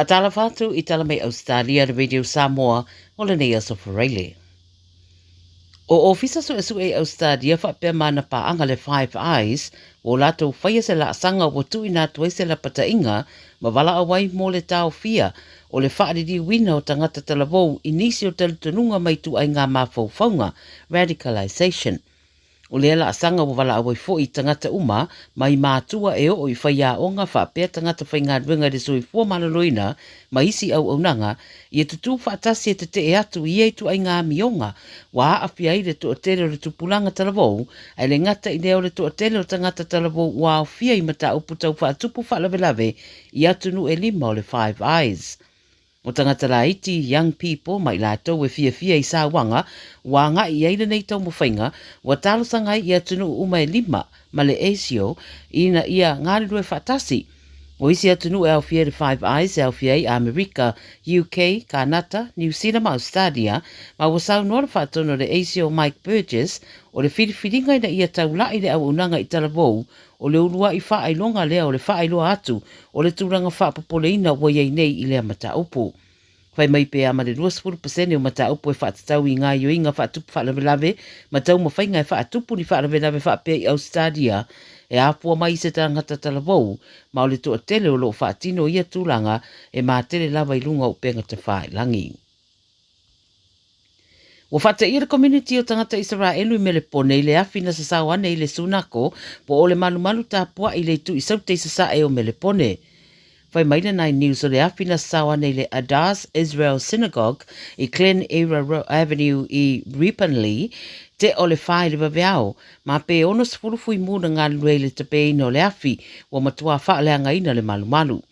Faatalofa atu i tala mai Ausetalia le Radio Samoa o lenei aso Faraile. O Ofisa Suesue i Ausetalia faapea ma ana paaga le Five Eyes ua o latou faia se laasaga ua tuuina atu ai se lapataiga ma valaau ai mo le taofia o le faaliliuina o tagata talavou i nisi o talitonuga ma ituaiga mafaufauga, radicalisation. O lea laasaga ua valaau ai foi i tagata uma, mai matua e oo i faiaoga faapea tagata faigaluega i le soifua maloloina ma isi auaunaga, ia tutū faatasi e tetee atu i ia ituaiga amioga ua aafia ai le toatele o le tupulaga talavou, ae le gata i lea o le toatele o tagata talavou ua aofia i mataupu tau faatupu faalavelave i atunuu e lima o le Five Eyes. O tagata laiti, young people, ma i latou e fiafia i sauaga, ua agai i ai lenei taumafaiga, ua talosaga ai i atunuu uma e lima ma le ASIO ina ia galulue faatasi. O isi atunuu e aofia ai le Five Eyes e aofia ai Amerika, UK, Kanata, Niu Sila ma Ausetalia, ma ua saunoa le faatonu o le ASIO Mike Burgess, o le filifiliga ina ia taula'i le auaunaga i talavou O le uluai faailoga lea o le faailoa atu o le tulaga faapopoleina ua i ai nei i lea mataupu. Fai mai pe a ma le 20% o mataupu e faatatau i gaoioiga faatupu faalavelave ma taumafaiga e faatupu ni faalavelave faapea i Ausetalia e afua mai i se tagata talavou, ma o le toatele o lo o faatino ia tulaga e matele lava i luga o upega tafailagi. Ua faateia le komuniti o tagata Isaraelu i Melepone i le afi na sasao ane i le Sunako po o le malumalu tapuai i le itu i Saute i Sasae o Melepone. Fai mai le Nine News o le afi na sasao ane i le Adas Israel Synagogue i Glen Eira Avenue i Ripponlea, te o le wha i le vaveao, ma pe 60 fuimu na galulue i le tapeina o le afi, ua matua faaleagaina le malumalu.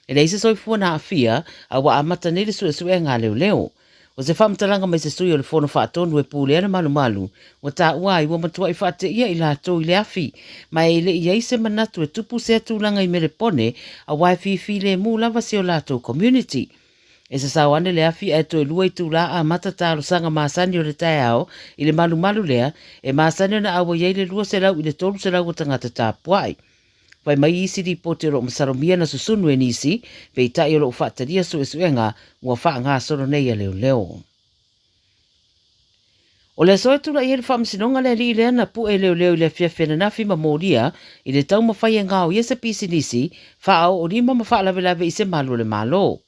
E leai se soifua na aafia, a ua amata nei le suesuega a leoleo. O se faamatalaga mai se sui o le Fono Faatonu e pulea le malumalu, ua taua ai ua matuai faateia i latou i le afi, ma e le i ai se manatu e tupu sea tulaga i Melepone aua e fifilemu lava si o latou community. E sasao ane le afi ae toe lua itulā amata talosaga masani o le taeao i le malumalu lea e masani ona auai ai le 200 i le 300 o tagata tapuai. Fai mai isi lipoti o lo o masalomia na susunu e nisi, peitai o lo o faatalia suesuega ua faagasolo nei a leoleo. O le aso e tulai ai le faamasinoga le alii lea na pue leoleo i le afiafi ananafi ma molia i le taumafai e gaoia se pisinisi, faaoolima ma faalavelave i se malu o le Malo.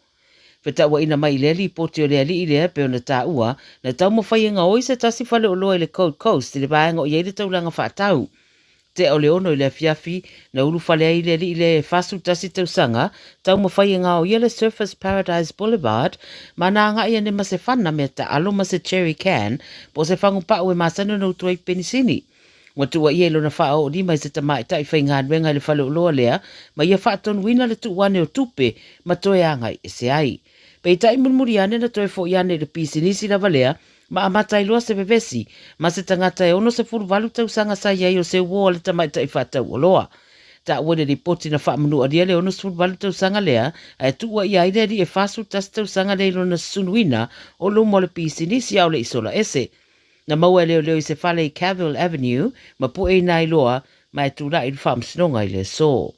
Fetauaina mai i lea lipoti o le alii lea pei ona taua, na taumafai e gaoi se tasi faleoloa i le Gold Coast i le vaega o i ai le taulaga faatau. Tea o le ono i le afiafi, na ulufale ai le alii lea e 41 tausaga, taumafai e gaoia le Surfers Paradise Boulevard ma na agai ane ma se fana mea taalo ma se jerry can po o se fagupa'u e masani ona utu ai penisini. Ua tuuaia i lona faaoolima i se tamaitai faigaluega i le faleoloa lea ma ia faatonuina le tuu ane o tupe ma toe agai ese ai. Peitai mulimuli ane na toe fo'i ane i le pisinisi lava lea ma amata ai loa se vevesi ma se tagata e 68 tausaga sa i ai o se uo a le tamaitai faatauoloa. Taua i le lipoti na faamanualia le 68 tausaga lea ae tuuaia ai le alii e 41 tausaga lea i lona susunuina o luma o le pisinisi a o le i sola ese. Na maua e leoleo i se fale i Cavill Avenue ma pue i nā iloa ma e tulai i le faamasinoga i le aso.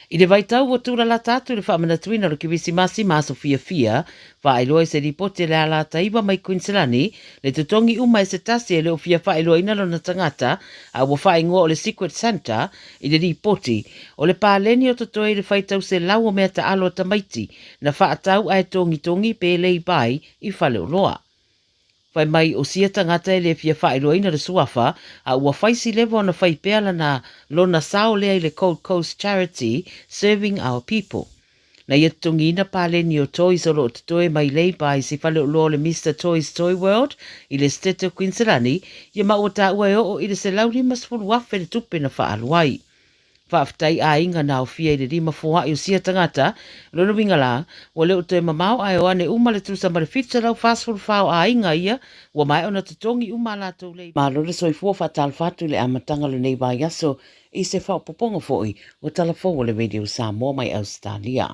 I le vaitau ua tūlalata atu le faamanatuina o le Kerisimasi ma aso fiafia, faailoa i se lipoti a le Alata-iva mai Kuiniselani le totogi uma e se tasi e le o fia faailoaina lona tagata a ua faaigoa o le Secret Santa i le lipoti o le paleni o totoe i le faitau 100 o mea taalo a tamaiti na faatau ae togitogi pe lay-by i faleoloa. Fai mai o sia tagata e le fia faailoaina le suafa, a ua fai si leva ona fai pea lana lona sao lea i le Gold Coast Charity Serving Our People. Na ia totogiina paleni o toys o lo o totoe mai lay-bys i faleoloa o le Mister Toys Toy World i le Setete o Kuiniselani, ia ma ua taua e oo i le $150,000 le tupe na faaalu ai. Faafetai aiga na aofia i le lima foai o sia tagata, o lona uiga la, ua le o toe mamao ae o ane uma le tusa ma le 744 o aiga ia ua maea ona totogi uma a latou lei. Malo le soifua faatalofa atu i le amataga o lenei vaiaso i se faaopoopoga foi o tala fou a le Radio Samoa mai Ausetalia.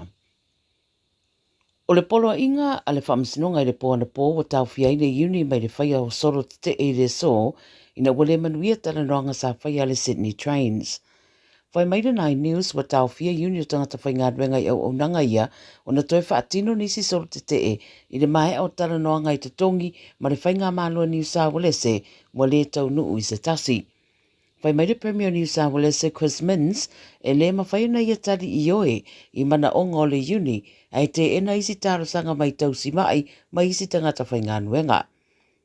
O le poloaiga a le Faamasinoga i le po anapo ua taofia ai le Iuni mai le faia o solo tetee i le aso ina ua le manuia talanoaga sa faia a le Sydney Trains. Fai mai le Nine News ua taofia iuni o tagata faigaluega i auaunaga ia ona toe faatino nisi solo tetee i le maea o talanoaga i totogi ma le Faigamalo a Niu Saualese ua le taunuu i se tasi. Fai mai le Premier o Niu Saualese Chris Minns e le mafai ona ia tali ioe i manaoga o le iuni ae teena isi talosaga mai tausima'i ma isi tagata faigaluega.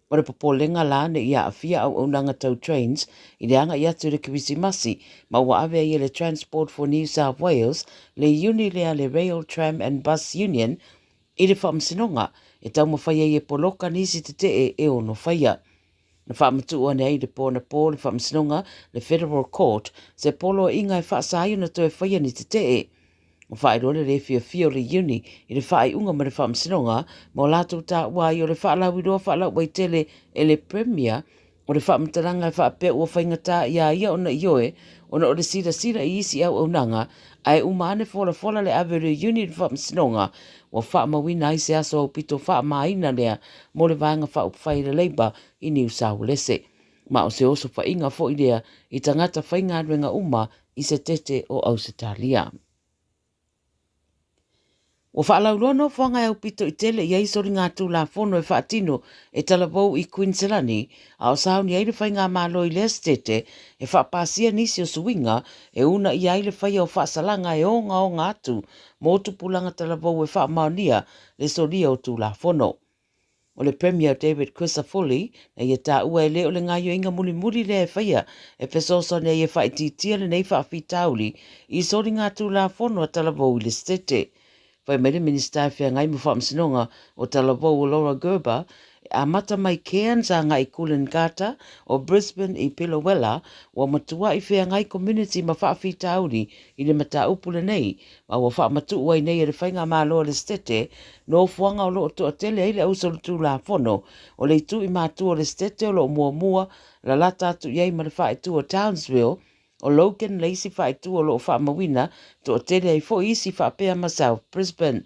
O le popolega la ne i aafia auaunaga tau trains i le agai atu i le Kerisimasi ma ua ave ai e le Transport for New South Wales le iuni lea le Rail, Tram and Bus Union i le faamasinoga e taumafai ai e poloka nisi tetee e ono faia. Na faamatuu ane ai i le po anapo le faamasinoga le Federal Court se poloaiga e faasa ai ona toe faia ni tetee. Ua faailoa le le fiafia o le iuni i le faaiuga ma le faamasinoga ma o latou taua ai o le faalauiloa faalauaitele e le Premier o le faamatalaga e faapea ua faigata iā ia ona ioe ona o le silasila i isi auaunaga ae uma ane folafola le ave o le iuni i le faamasinoga ua faamauina ai se aso aupito faamāina lea mo le Vaega Faaupufai a le Labour i Niu Saualese. Ma o se osofaiga foi lea i tagata faigaluega uma i se tete o Ausetalia. Ua faalauiloa nofoaga e aupito i tele i ai soligatulafono e faatino e talavou i Kuiniselani, a o sauni ai le faigamalo i lea setete e faapasia nisi o suiga e uunaia ai le faia o faasalaga e ogaoga atu mo tupulaga talavou e faamaonia le solia o tulafono. O le Premier David Crisafulli, na ia taua e le o le gaoioiga mulimuli lea e faia e fesoasoani ai e faaitiitia lenei faafitauli i soligatulafono a talavou i le Setete. Fai mai le Minisita e feagai ma Faamasinoga o Talavou o Laura Gerber, e amata mai Cairns agai i Coolangatta, o Brisbane i Biloela, ua matuai feagai community ma faafitauli i le mataupu lenei ma ua faamatuu ai nei e le Faigamalo a le Setete nofoaga o lo o toatele ai le ausolitulafono o le itu i matua o le Setete o lo o muamua lalata atu i ai ma le faaitu o Townsville, o Logan le isi faaitu o lo o faamauina toatele ai foi isi faapea ma South Brisbane.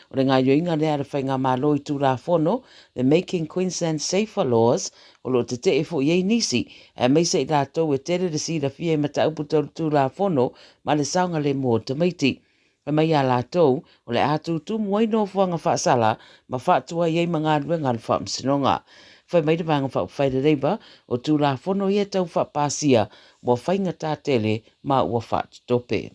O le gaoioiga lea a le Faigamalo i Tulafono, the Making Queensland Safer Laws, o lo o tetee foi i ai nisi, aemaise i latou e tele le silafia i mataupu tau le Tulafono ma le saogalemu o tamaiti. Fai mai iā latou, o le a tūtūmu ai nofoaga faasala ma faatuai ai ma galuega a le Faamasinoga. Fai mai le Vaega Faaupufai a le Labour, o Tulafono ia e tau faapasia ua faigata tele ma ua faatotope.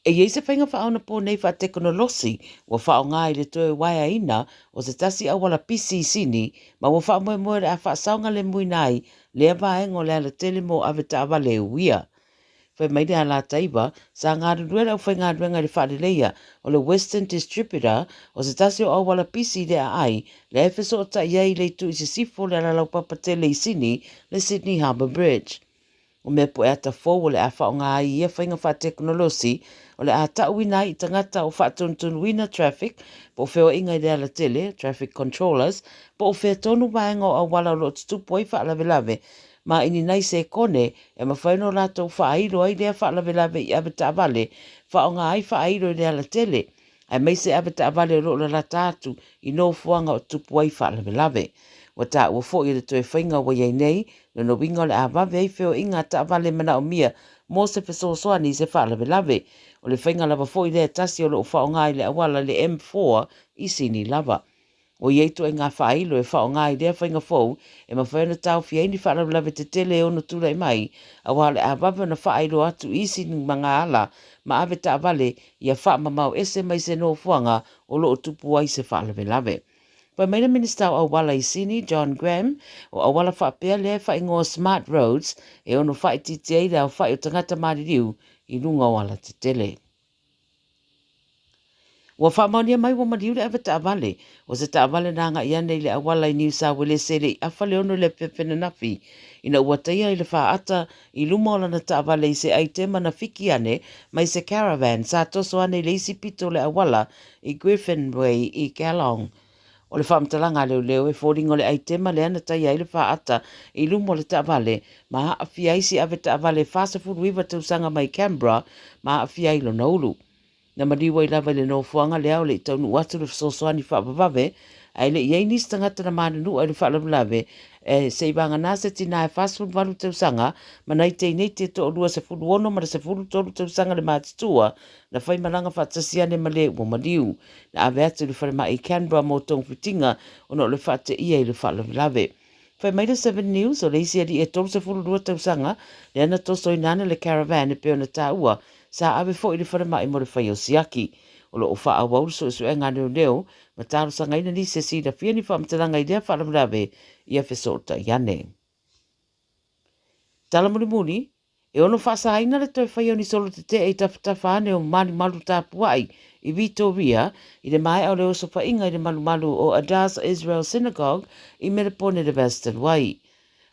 E i ai se faiga faaonaponei faatekonolosi ua faaaoga i le toe waeaina o se tasi auala pisi i Sini ma ua faamoemoe o le a faasaogalemuina ai lea vaega o le alatele mo avetaavale e uia. Fai mai le Alataiva, sa galulue le aufaigaluega i le faaleleia o le Western Distributor o se tasi o auala pisi i le aai lea e fesootai ai i le itu i sisifo o le alalaupapa tele i Sini, le Sydney Harbour Bridge. O mea pueata fou o le a faaaoga ai ia faiga faatekonolosi o le a ta'uina ai i tagata o faatonutonuina traffic po o feoaiga i le alatele, traffic controllers, po o fea tonu vaega o auala o lo o tutupu ai faalavelave ma i ni nai sekone e mafai ona o latou faailo ai lea faalavelave i avetaavale faaaoga ai faailo i le alatele aemaise avetaavale o lo o lalata atu i nofoaga o tupu ai faalavelave. Ua taua foi e le toe faiga ua i ai nei, lona uiga o le a vave ai feoaiga a taavale manaomia mo se fesoasoani i se faalavelave. O le faiga lava foi lea e tasi o lo o faaaoga i le auala i le M4 i Sini lava. Ua i ai ituaiga faailo e faaaoga i lea faiga fou e mafai ona taofia ai ni faalavelave tetele e ono tulai mai, aua o le a vave ona faailoa atu i isi magaala ma avetaavale ia faamamao ese mai se nofoaga o lo o tupu ai se faalavelave. Fai mai le Minisita o Auala i Sini, John Graham, o auala faapea lea e faaigoa Smart Roads e ono faaitiitia ai le aofai o tagata maliliu i luga o alatetele. Ua faamaonia mai ua maliu le avetaavale o se taavale na agai ane i le auala i Niu Sauelese e le i afa le 6 i le afiafi ananafi ina ua taia i le faata i luma o lana taavale i se aitema na fiki ane mai se caravan sa toso ane i le isi pito o le auala i Griffin Way i Galong. O le faamatalaga a leoleo e foliga o le aitema lea na taia ai le faata i luma o le taavale ma aafia ai si avetaavale 49 tausaga mai Canberra ma aafia ai lona ulu. Na maliu ai lava i le nofoaga lea o le i taunuu atu le fesoasoani faavavave Ae le i i ai nisi tagata na manunua i le faalavelave, e seivagana se tinā e 48 tausaga ma nai teineiti e toalua 16 ma le 13 tausaga le matutua na faimalaga faatasi ane ma le ua maliu. Na ave atu i le falemai i Canberra mo togafitiga ona o le faateia i le faalavelave. Fai mai le Seven News, o le isi alii e 32 tausaga lea na tosoina ane le caravan e pei ona taua, sa ave foi i le falemai mo le faia o siaki. O lo o faaauau le suesuega a leoleo ma talosagaina nisi e silafia ni faamatalaga i lea faalavelave ia fesootai ane. Tala mulimuli, e ono faasaina le toe faia o ni solo tetee i tafatafa ane o malumalu tapuai i Vitoria i le maea o le osofaiga i le malumalu o Adass Israel Synagogue i Melepone le vaiaso talu ai.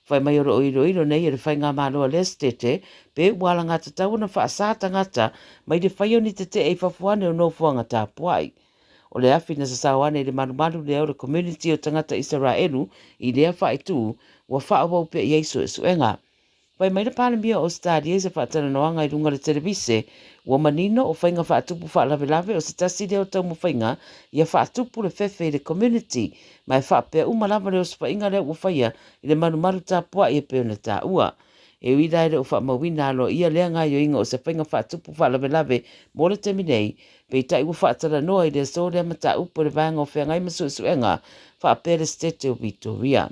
Fai mai o lo o iloilo nei e le Faigamalo a lea Setete pe ua alagatatau ona faasa tagata mai le faia o ni tetee i fafo ane o nofoaga tapuai. O le afi na sasao ane i le malumalu lea o le community o tagata Isaraelu i lea faaitu ua faaauau pea i ai suesuega. Fai mai le Palemia o Ausetalia i se faatalanoaga i luga o le televise, ua manino o faiga faatupu faalavelave o se tasi lea o taumafaiga ia faatupu le fefe i le community ma e faapea uma lava le osofaiga lea ua faia i le malumalu tapuai e pei ona taua. E ui la e le o faamauina aloaia lea gaoioiga o se faiga faatupu faalavelave mo le taimi nei, peitai ua faatalanoa i le aso lea mataupu e le Vaega o Feagai ma Suesuega faapea le Setete o Vitoria.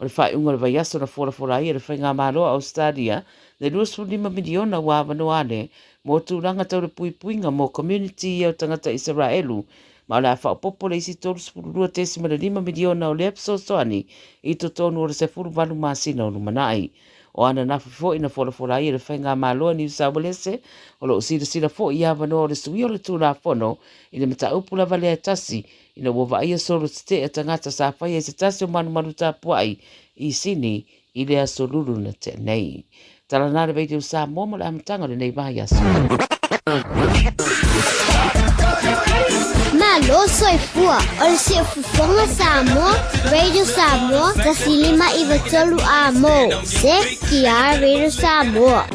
O le faaiuga o le vaiaso na folafola ai e le Faigamalo a Ausetalia le 25 miliona ua avanoa ane mo tulaga tau le puipuiga mo community ia o tagata Isaraelu ma o le a faaopoopo le isi 32.5 miliona o lea fesoasoani i totonu o le 18 masina o lumanai. O ananafi foi na folafola ai e le Faigamalo a Niu Saualese o lo o silasila foi i avanoa o le suia o le Tulafono i le mataupu lava lea e tasi ina ua vaaia solo tetee a tagata sa faia i se tasi o malumalu tapuai i Sini i le aso Lulu na tea nei. Tala nā le Radio Samoa mo le amataga o lenei vaiaso. Malo soifua o le siufofoga Samoa, Radio Samoa, 1593 amo. CKR Radio Samoa.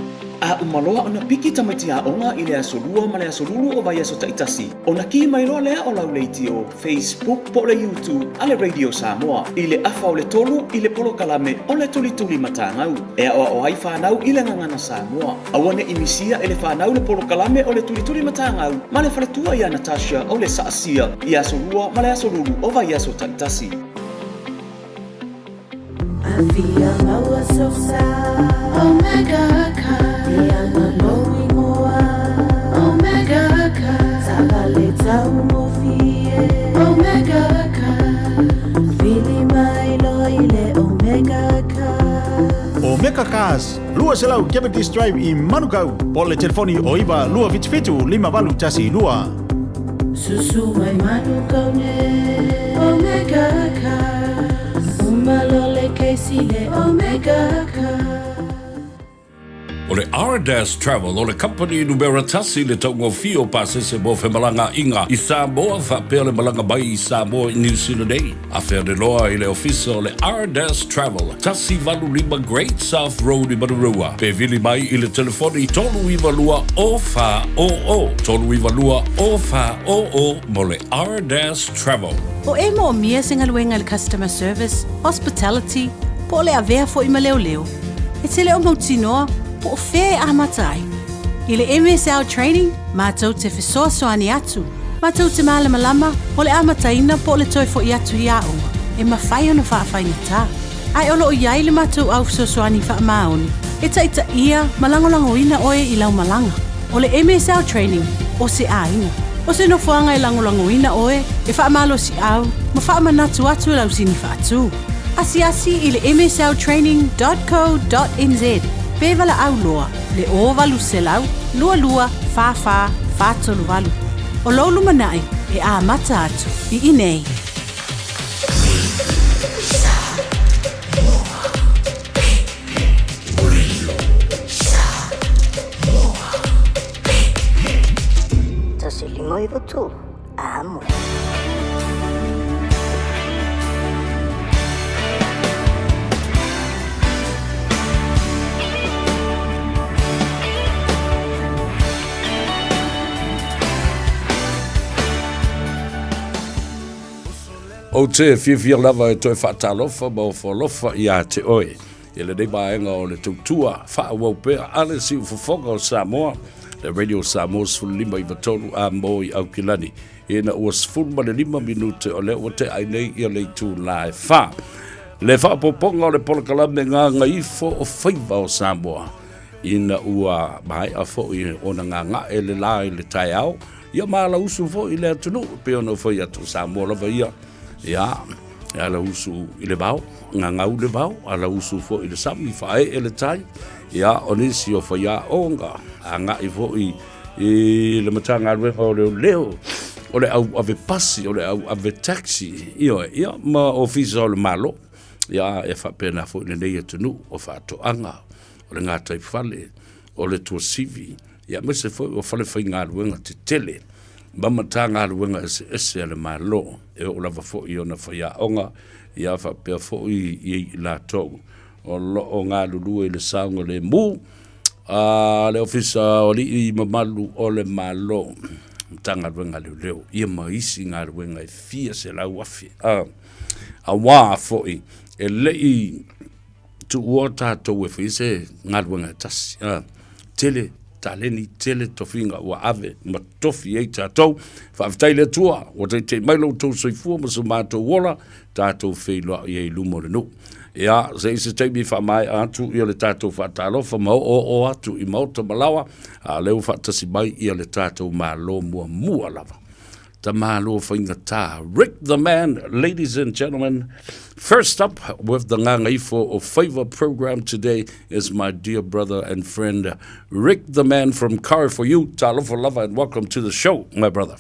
A uma loa ona piki tamaiti aoga i le aso Lua ma le aso Lulu o vaiaso taitasi, Ona kī mai loa lea o lau leitio, Facebook po o le YouTube a le Radio Samoa i le afa o le tolu i le polokalame o le Tulituli Matagau e aoao ai fanau i le gagana Samoa. Aua ne i misia e le fanau le polokalame o le Tulituli Matagau ma le faletua ia Natasha o le Saasia i Aso Lua ma le Aso Lulu o vaiaso taitasi. Afia maua sosa Omega Car Ia lou ingoa Omega Car Taavale taugofie Omega Car Vili mai loa i le Omega Car Omega Cars, 200 Cavendish Drive i Manukau, po o le telefoni o 9 277 5812. Susu mai Manukau nei Omega Cars Uma loa le kesi le Omega Cars. O le Ardas Travel o le kamupani numera tasi i le taugofie o pasese mo femalagaaiga i Samoa faapea le malaga mai i Samoa i Niu Sila nei. Afe ane loa i le ofisa o le Ardas Travel, 185 Great South Road i Manurewa, pe vili mai i le telefoni 392 0400, 392 0400 mo le Ardas Travel. O e moomia se galuega i le customer service, hospitality, po o le avea foi ma leoleo, e te le o mautinoa po o fea e amata ai. I le MSL Training, matou te fesoasoani atu, matou te malamalama o le amataina po o le toe foi atu i aoga e mafai ona faafaigata. Ae o lo o i ai le matou au fesoasoani faamaoni e taitaia ma lagolagoina oe i lau malaga. O le MSL Training o se aiga, o se nofoaga e lagolagoina oe e faamalosiau ma faamanatu atu e lau sini faatu. Asiasi i le msltraining dot co dot nz pe valaau loa le 0800 22 44 438. O lou lumanai e amata atu i inei. 153, amo. Ou te fiafia lava e toe faatalofa ma ofo alofa iā te oe i lenei vaega o le tautua faaauau pea a le Siufofoga o Samoa, le Radio Samoa 15 i 3 a mo i Aukilani, ina ua 15 minute o lea ua tea ai nei ia le itulā e 4. Le faaopoopoga o le polokalame Gagaifo o Faiva o Samoa, ina ua maea foi ona gaga'e le lā i le taeao, ia ma alausu foi i le atunuu, e pei ona ou fai atu, o Samoa lava ia, ia, e alausu i le vao, gagau le vao, alausu foi i le sami, faaee le tai, ia, o nisi o faiaoga, agai foi i le Matagaluega o Leoleo, o le au ave pasi, o le au ave taxi, ioe, ia, ma ofisa o le Malo, ia, e faapena foi lenei atunuu, o faatoaga, o le gataifale, o le tuasivi, ia aemaise foi o falefaigaluega tetele ma Matagaluega eseese a le Malo, e oo lava foi i ona faiaoga, ia faapea foi i latou o lo o galulue i le saogalemu a le Ofisa o Alii Mamalu o le Malo, Matagaluega a Leoleo, ia ma isi galuega e fia selau afe, auā foi e le i tuua tatou e fai se galuega e tasi. A, tele taleni, tele tofiga ua ave ma tofi ai tatou. Faafetai i le Atua ua taita'i mai lo outou soifua ma so matou ola, tatou feiloai ai i luma o le nuu. Ia, se i se taimi faamaea atu ia le tatou faatalofa ma oooo atu i maota ma laoa, a o lea ua faatasi mai ia le tatou Malo muamua lava. Tamālo faigata. Rick the man, ladies and gentlemen. First up with the Gagaifo o Faiva program today is my dear brother and friend, Rick the man from Car For You. Talofa lava and welcome to the show, my brother.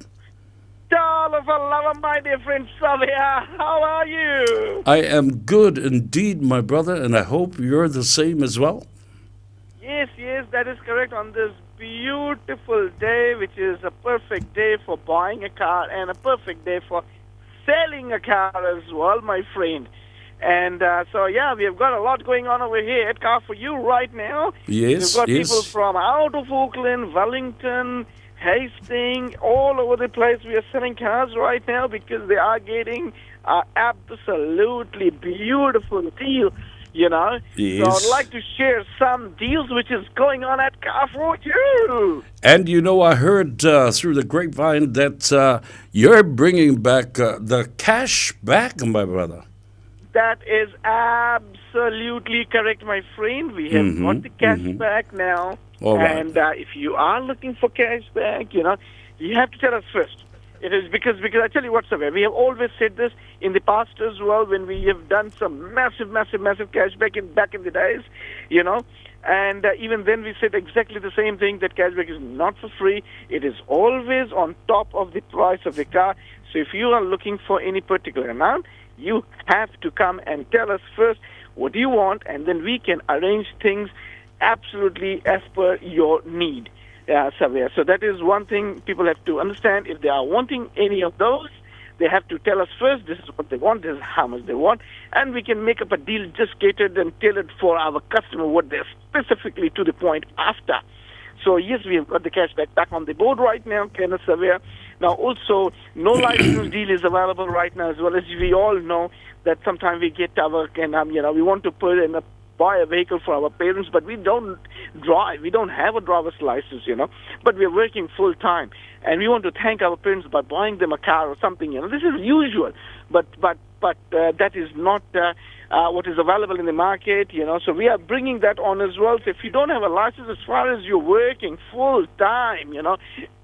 Talofa lava, my dear friend Savea. How are you? I am good indeed, my brother, and I hope you're the same as well. Yes, yes, that is correct. On this beautiful day, which is a perfect day for buying a car and a perfect day for selling a car as well, my friend. And so, yeah, we have got a lot going on over here at Car For You right now. Yes, We've got yes. people from out of Auckland, Wellington, Hastings, all over the place. We are selling cars right now because they are getting an absolutely beautiful deal, you know. Yes. So I'd like to share some deals which is going on at Car For You. And you know, I heard through the grapevine that you're bringing back the cash back, my brother. That is absolutely correct, my friend. We have got the cash back now. All right. And if you are looking for cash back, you know, you have to tell us first. It is because I tell you what, Savea, we have always said this in the past as well when we have done some massive, massive, massive cash back in the days, you know. And even then we said exactly the same thing, that cashback is not for free. It is always on top of the price of the car. So if you are looking for any particular amount, you have to come and tell us first what you want, and then we can arrange things absolutely as per your need, Savea. So that is one thing people have to understand. If they are wanting any of those, they have to tell us first this is what they want, this is how much they want, and we can make up a deal just catered and tailored for our customer, what they're specifically to the point after. So yes, we have got the cashback back on the board right now, Kenneth Savea. Now also, no license deal is available right now as well. As we all know that sometimes we get our, and you know, we want to put in a buy a vehicle for our parents, but we don't drive. We don't have a driver's license, you know, but we're working full time, and we want to thank our parents by buying them a car or something, you know. This is usual, but that is not what is available in the market, you know. So we are bringing that on as well. So if you don't have a license, as far as you're working full time, you know,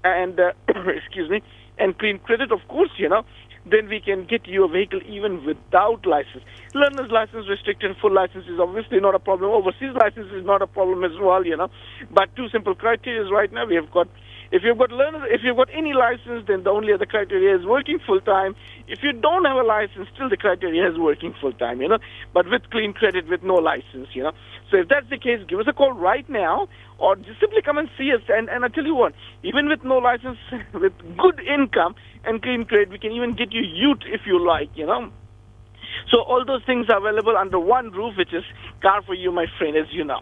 and excuse me, and clean credit, of course, you know, then we can get you a vehicle even without license. Learner's license, restricted, full license is obviously not a problem. Overseas license is not a problem as well, you know. But two simple criteria right now. We have got, if you've got learners, if you've got any license, then the only other criteria is working full time. If you don't have a license, still the criteria is working full time, you know, but with clean credit, with no license, you know. So if that's the case, give us a call right now, or just simply come and see us. And I tell you what, even with no license, with good income and clean credit, we can even get you ute if you like, you know. So all those things are available under one roof, which is Car For You, my friend, as you know.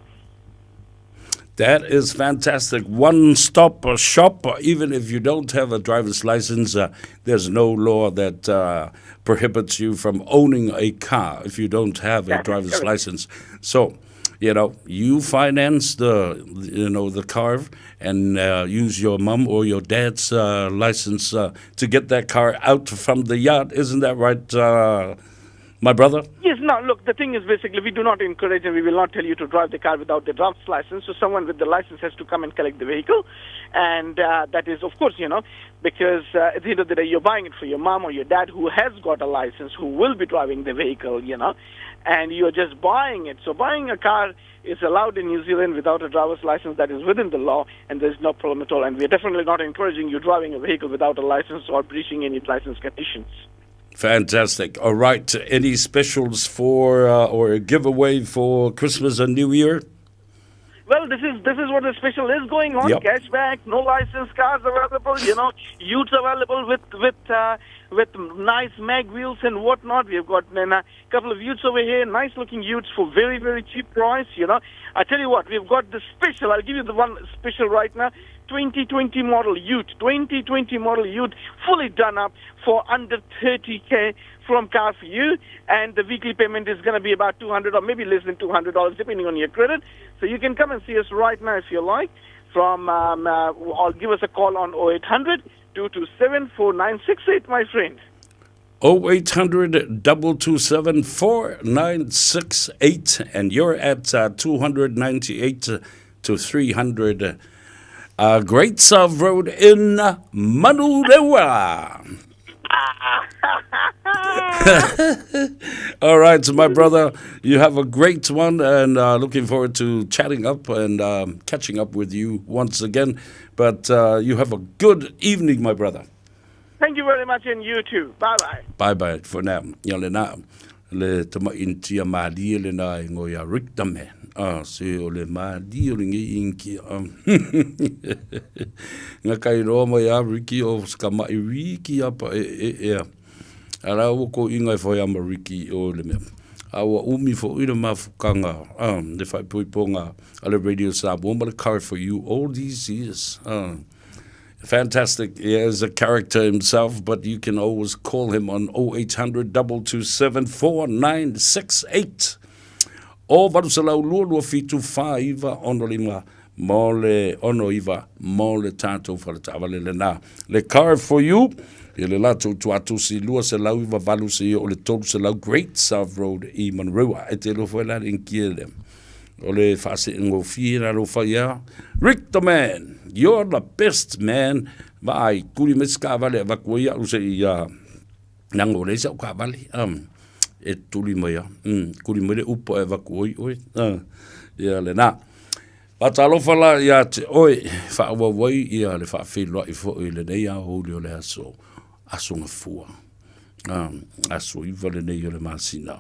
That is fantastic. One stop shop, even if you don't have a driver's license, uh, there's no law that uh, prohibits you from owning a car if you don't have a driver's license. So, you know, you finance the, you know, the car and uh, use your mum or your dad's uh, license uh, to get that car out from the yard. Isn't that right, uh, my brother? Yes, no, look, the thing is basically we do not encourage and we will not tell you to drive the car without the driver's license. So someone with the license has to come and collect the vehicle. And uh, that is, of course, you know, because uh, at the end of the day, you're buying it for your mom or your dad who has got a license, who will be driving the vehicle, you know, and you're just buying it. So buying a car is allowed in New Zealand without a driver's license. That is within the law, and there's no problem at all. And we're definitely not encouraging you driving a vehicle without a license or breaching any license conditions. Fantastic. All right. Any specials for uh, or a giveaway for Christmas and New Year? Well, this is this is what the special is going on. Yep. Cashback, no license cars available. You know, utes available with with uh, with nice mag wheels and whatnot. We've got a couple of utes over here, nice looking utes for very very cheap price. You know, I tell you what, we've got the special. I'll give you the one special right now. 2020 model ute, 2020 model ute, fully done up for under 30k from Car for You, and the weekly payment is going to be about 200 or maybe less than $200 depending on your credit. So you can come and see us right now if you like. From um, uh, or give us a call on 0800 227 4968, my friend. 0800 227 4968, and you're at uh, 298 to 300 uh, Great South Road in Manurewa. All right, so my brother, you have a great one, and uh, looking forward to chatting up and um, catching up with you once again. But uh, you have a good evening, my brother. Thank you very much, and you too. Bye bye. Bye bye for now. Ia le na, le tama intia malie le na e ngoi a Rick the man. Ah, se o le malie o le ngei inki. Ah. Nga kai roa mai a Ricky o ska mai Ricky apa e e e. Ara ua ko inga e whai ama Ricky o le mea. A ua umi fo i le mafukanga, ah, le whaipoiponga a le Radio Samoa ma le car for you all these years. Ah. Fantastic. He is a character himself, but you can always call him on 0800 227 4968. O valusalau lua lua fitu whaiva ono lima mo le ono iva mo le tātou whaletawale le nā. Le car for you, i le latou tuatusi lua se lau iva valu se o le tolu se lau Great South Road i Manurewa. E te lofo e la inkie le. O le faaseegofie la lou fai a Rick the man, you're the best man. Vaai, kuli mai se kaavale avaku ai a'u se'i a nago leai sa'u kaavale um, e tuli mai a mm, kuli mai le upu ae avaku ai oe uh, ia lenā. Faatalofa la iā te oe, faaauau ai ia le faafeiloai fo'i i lenei aoauli o le aso, aso gafua. Um, aso iva lenei o le masina.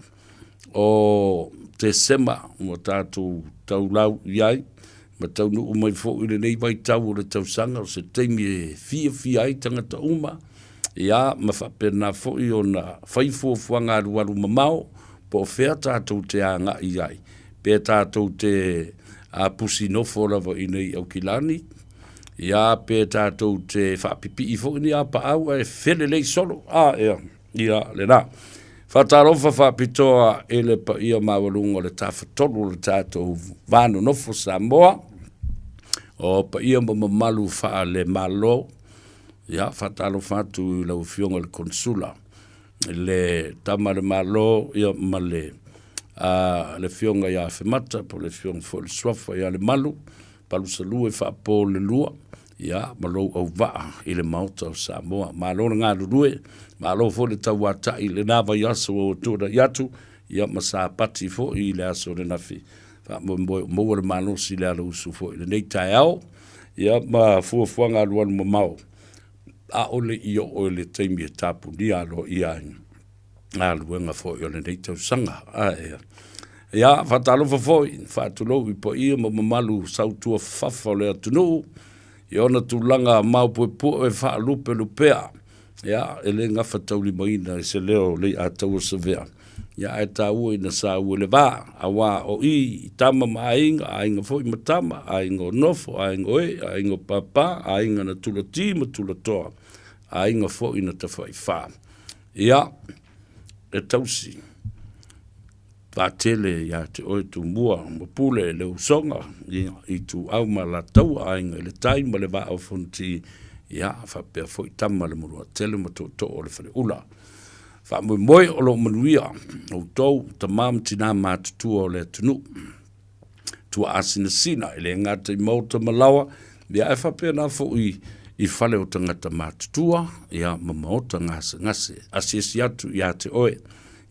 O Tesema ua tātou taulau i ai, ma taunuu mai fo'i lenei vaitau o le tausaga o se taimi e fiafia ai tagata uma, ia ma faapena fo'i ona fai fuafuaga alualu mamao po o fea tātou te agai ai, pe tātou te a pusi nofo lava i nei Aukilani, ia pe tātou te faapipii fo'i ni apaau ae felelei solo, a ea, ia lenā. Faatalofa faapitoa i le paia maualuga o le Tafatolu o le tatou va nonofo Samoa, o paia ma mamalu faale-Malo. Ia, faatalofa atu i lau Afioga i le Konsula, le Tama a le Malo, ia ma le, a, le Afioga ia Afemata, po o le Afioga foi o le Suafa ia Lemalu, Palusalua e faapo le lua, ia, ma lou auvaa i le Maota o Samoa. Malo le galulue, malo foi le tauata'i i lena vaiaso ua tuanai atu, ia, ma Sapati foi i le aso ananafi. Faamoemoe o maua le malosi i le alausu foi i lenei taeao, ia, ma fuafuaga alualu mamao, ʻaʻole i oo i le taimi e tapunia aloaia ai galuega foi o lenei tausaga. Ae ia, faatalofa foi, faatulou i paia ma mamalu sautuafafafa o le atunuu i ona tulaga maopuepue e faalupelupea. Ia, e le gafataulimaina i se leo o Leiataua Savea. Ia ae tāua ina saua i le vā, auā o i i tama ma aiga, aiga foi ma tama, aiga o nofo, aiga o ee, aiga o pāpā, aiga na tulatī ma tulatoa, aiga foi na tawhaiwhā. Ia, e tausi vaatele ia te oe Tumua ma Pule le usoga, ia, i Ituau ma Alataua, aiga i le tai ma le vaa o Fonoti, ia, faapea foi tama le Manuatele ma tootoo o le Faleula. Faamoemoe o lo o manuia outou tama ma tinā matutua o le atunuu. Tuaasinasina e le gata i maota ma laoa, ia ae faapena foi i fale o tagata matutua, ia ma maota gasegase. Asiasi atu ia te oe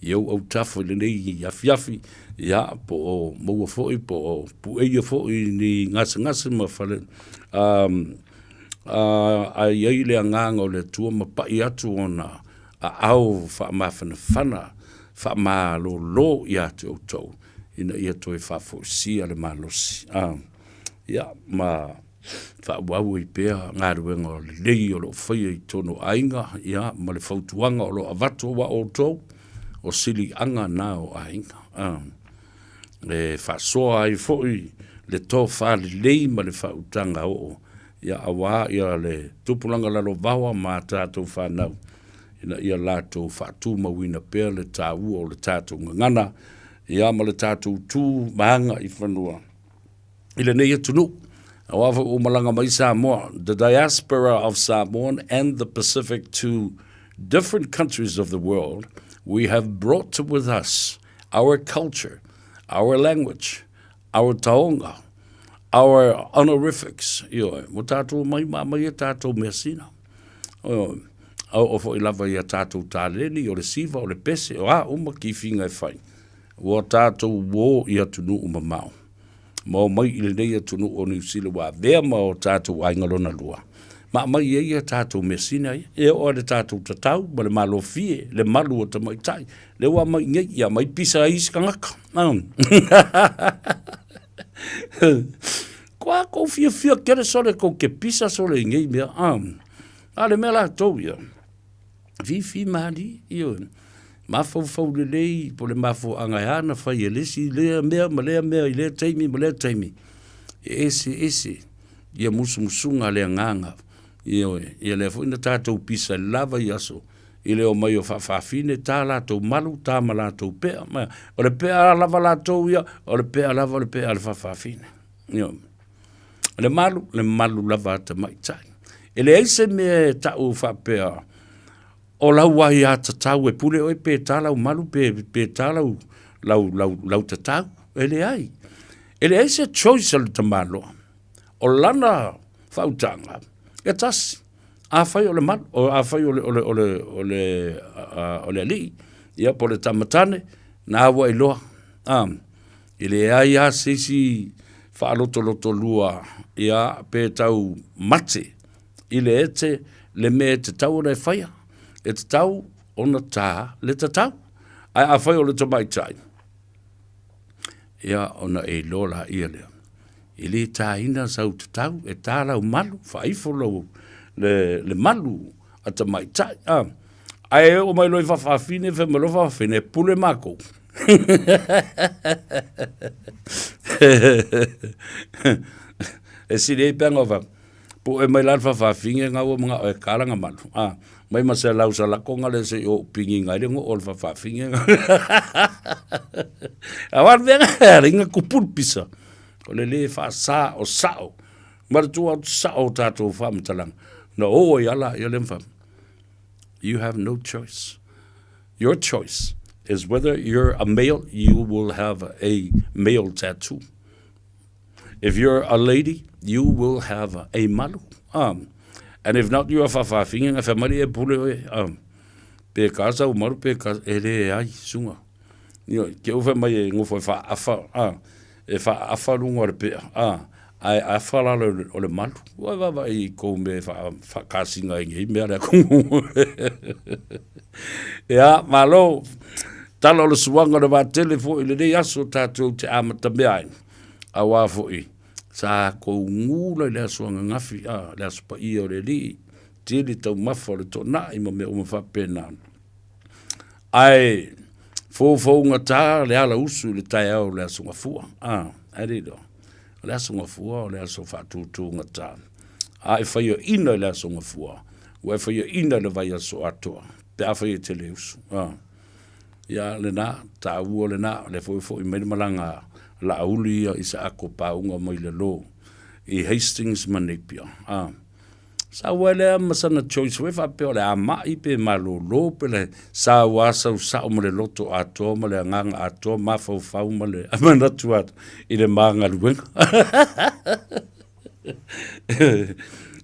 i ou autafa i lenei afiafi, ia po o maua foi po o pueia foi ni gasegase ma fale um, a i ai le agaga o le Atua ma pai atu ona aao faamafanafana faamalolo ia te outou ina ia toe faafoisia le malosi. A, ia, ma faaauau ai pea galuega lelei o lo o faia i totonu o aiga, ia, ma le fautuaga o lo o avatu aua outou, o siliaga na o aiga. A, e faasoa ai foi le tofa lelei ma le faautaga oo, ia, aua ia le tupulaga lalovaoa ma a tatou fanau, ina ia latou faatumauina pea le taua o le tatou gagana, ia ma le tatou tu ma aga i fanua i lenei atunuu. Aua foi ua malaga mai Samoa, the diaspora of Samoan and the Pacific to different countries of the world, we have brought with us our culture, our language, our taonga, our honorifics, ioe, ua tatou omai ma aumai a tatou measina. Ioe, a oo foi lava i a tatou taleni, o le siva, o le pese, o a uma kifiga e fai, ua tatou uō i atunuu mamao. Ma omai i lenei atunuu o Niu Sila ua avea ma o tatou aiga lona lua, ma aumai ai a tatou measina ia. E oo lava i le tatou tatau ma le malofie, le malu o tamaitai, lea ua aumai i inei, ia aumai pisa ai isi tagata. Kua kou fiafia kele sole kou ke pisa sole i nei mea. A le mea latou ia, fifi malie, ioe, mafaufau lelei po o le mafuaaga e a ona fai e le isi lea mea ma lea mea i lea taimi ma lea taimi, e eseese ia musumusuga a le agaga, ioe, ia lea foi na tatou pisa i le la vaiaso i le omai o faafafine ta latou malu, ta ma latou pea, ma o le pea lava latou ia, o le pea lava o le pea a le faafafine, ioe. O le malu, le malu lava a tamaitai. E leai se mea e ta'u faapea o lau aiatatau e pule oe pe ta lau malu pe, pe ta lau, lau, lau, lau tatau. E leai. E leai se choice a le tamaloa. O lana faautaga, e tasi. Afai o le malu, o afai o le, o le, o le, o le, o le alii, ia po o le tamatane, na ua iloa. Ah, E leai lava se isi faalotolotolua ia pe tau mate i le ete le mea e tatau ona e faia. E tatau ona tā le tatau. Ae afai o le tamaitai, ia ona e iloa laia lea, e le tāina sau tatau, e tā lau malu, faaifo lau, le, le malu a tamaitai. A, ae oo mai loa i faafafine, fai mai loa faafafine, e pule makou. E sili ai pe aga pu'e mai la le faafafine ga ua mana'o e kala ga malu a mai ma se lau salako ga le se i o'u pigiga ai le go'o o le faafafine ga aua le mea ga le inga kupu le pisa o le lē faasā o sa'o ma le tuu atu sa'o o tatou faamatalaga na o ai a laia le ma You have no choice. Your choice is whether you're a male, you will have a male tattoo. If you're a lady, you will have a malu. Um, and if not, you're a whawhawhinga, nga whamari e pule oe. Um, pe ka sa umaru, pe ka e le ai, sunga. Io, ke uwha mai e ngofo e whaafa, ah, e whaafa runga o le pea, ah, ae afa lalo o le malu. Ua wawa i kou me whaakasinga i ngei mea lea kongu. Ia, malo, tala o le suaga o le vatele foi i lenei aso tatou te amata mea ai. Auā foi, sa kou gula i le aso ananafi, a, le aso paia o le Alii, tele taumafa o le toonai ma mea uma faapena. Ae, Foufougata le ala usu i le taeao o le Aso Gafua. A, ai le iloa. O le Aso Gafua o le aso faatutugata. A e faiaina i le Aso Gafua, ua e faiaina i le vaiaso atoa, pe afai e te le usu. A, ia lena, taua lena, o lea foi ua foi mai le malaga a Laauli ia Isaako Pauga mai lalo i Hastings ma Napier. A. Sau ai lea ma sana choice foi faapea o le a mai pe malolo pe le sau a sau sao ma le loto atoa ma le agaga atoa mafaufau ma le manatu atoa i le ma galuega.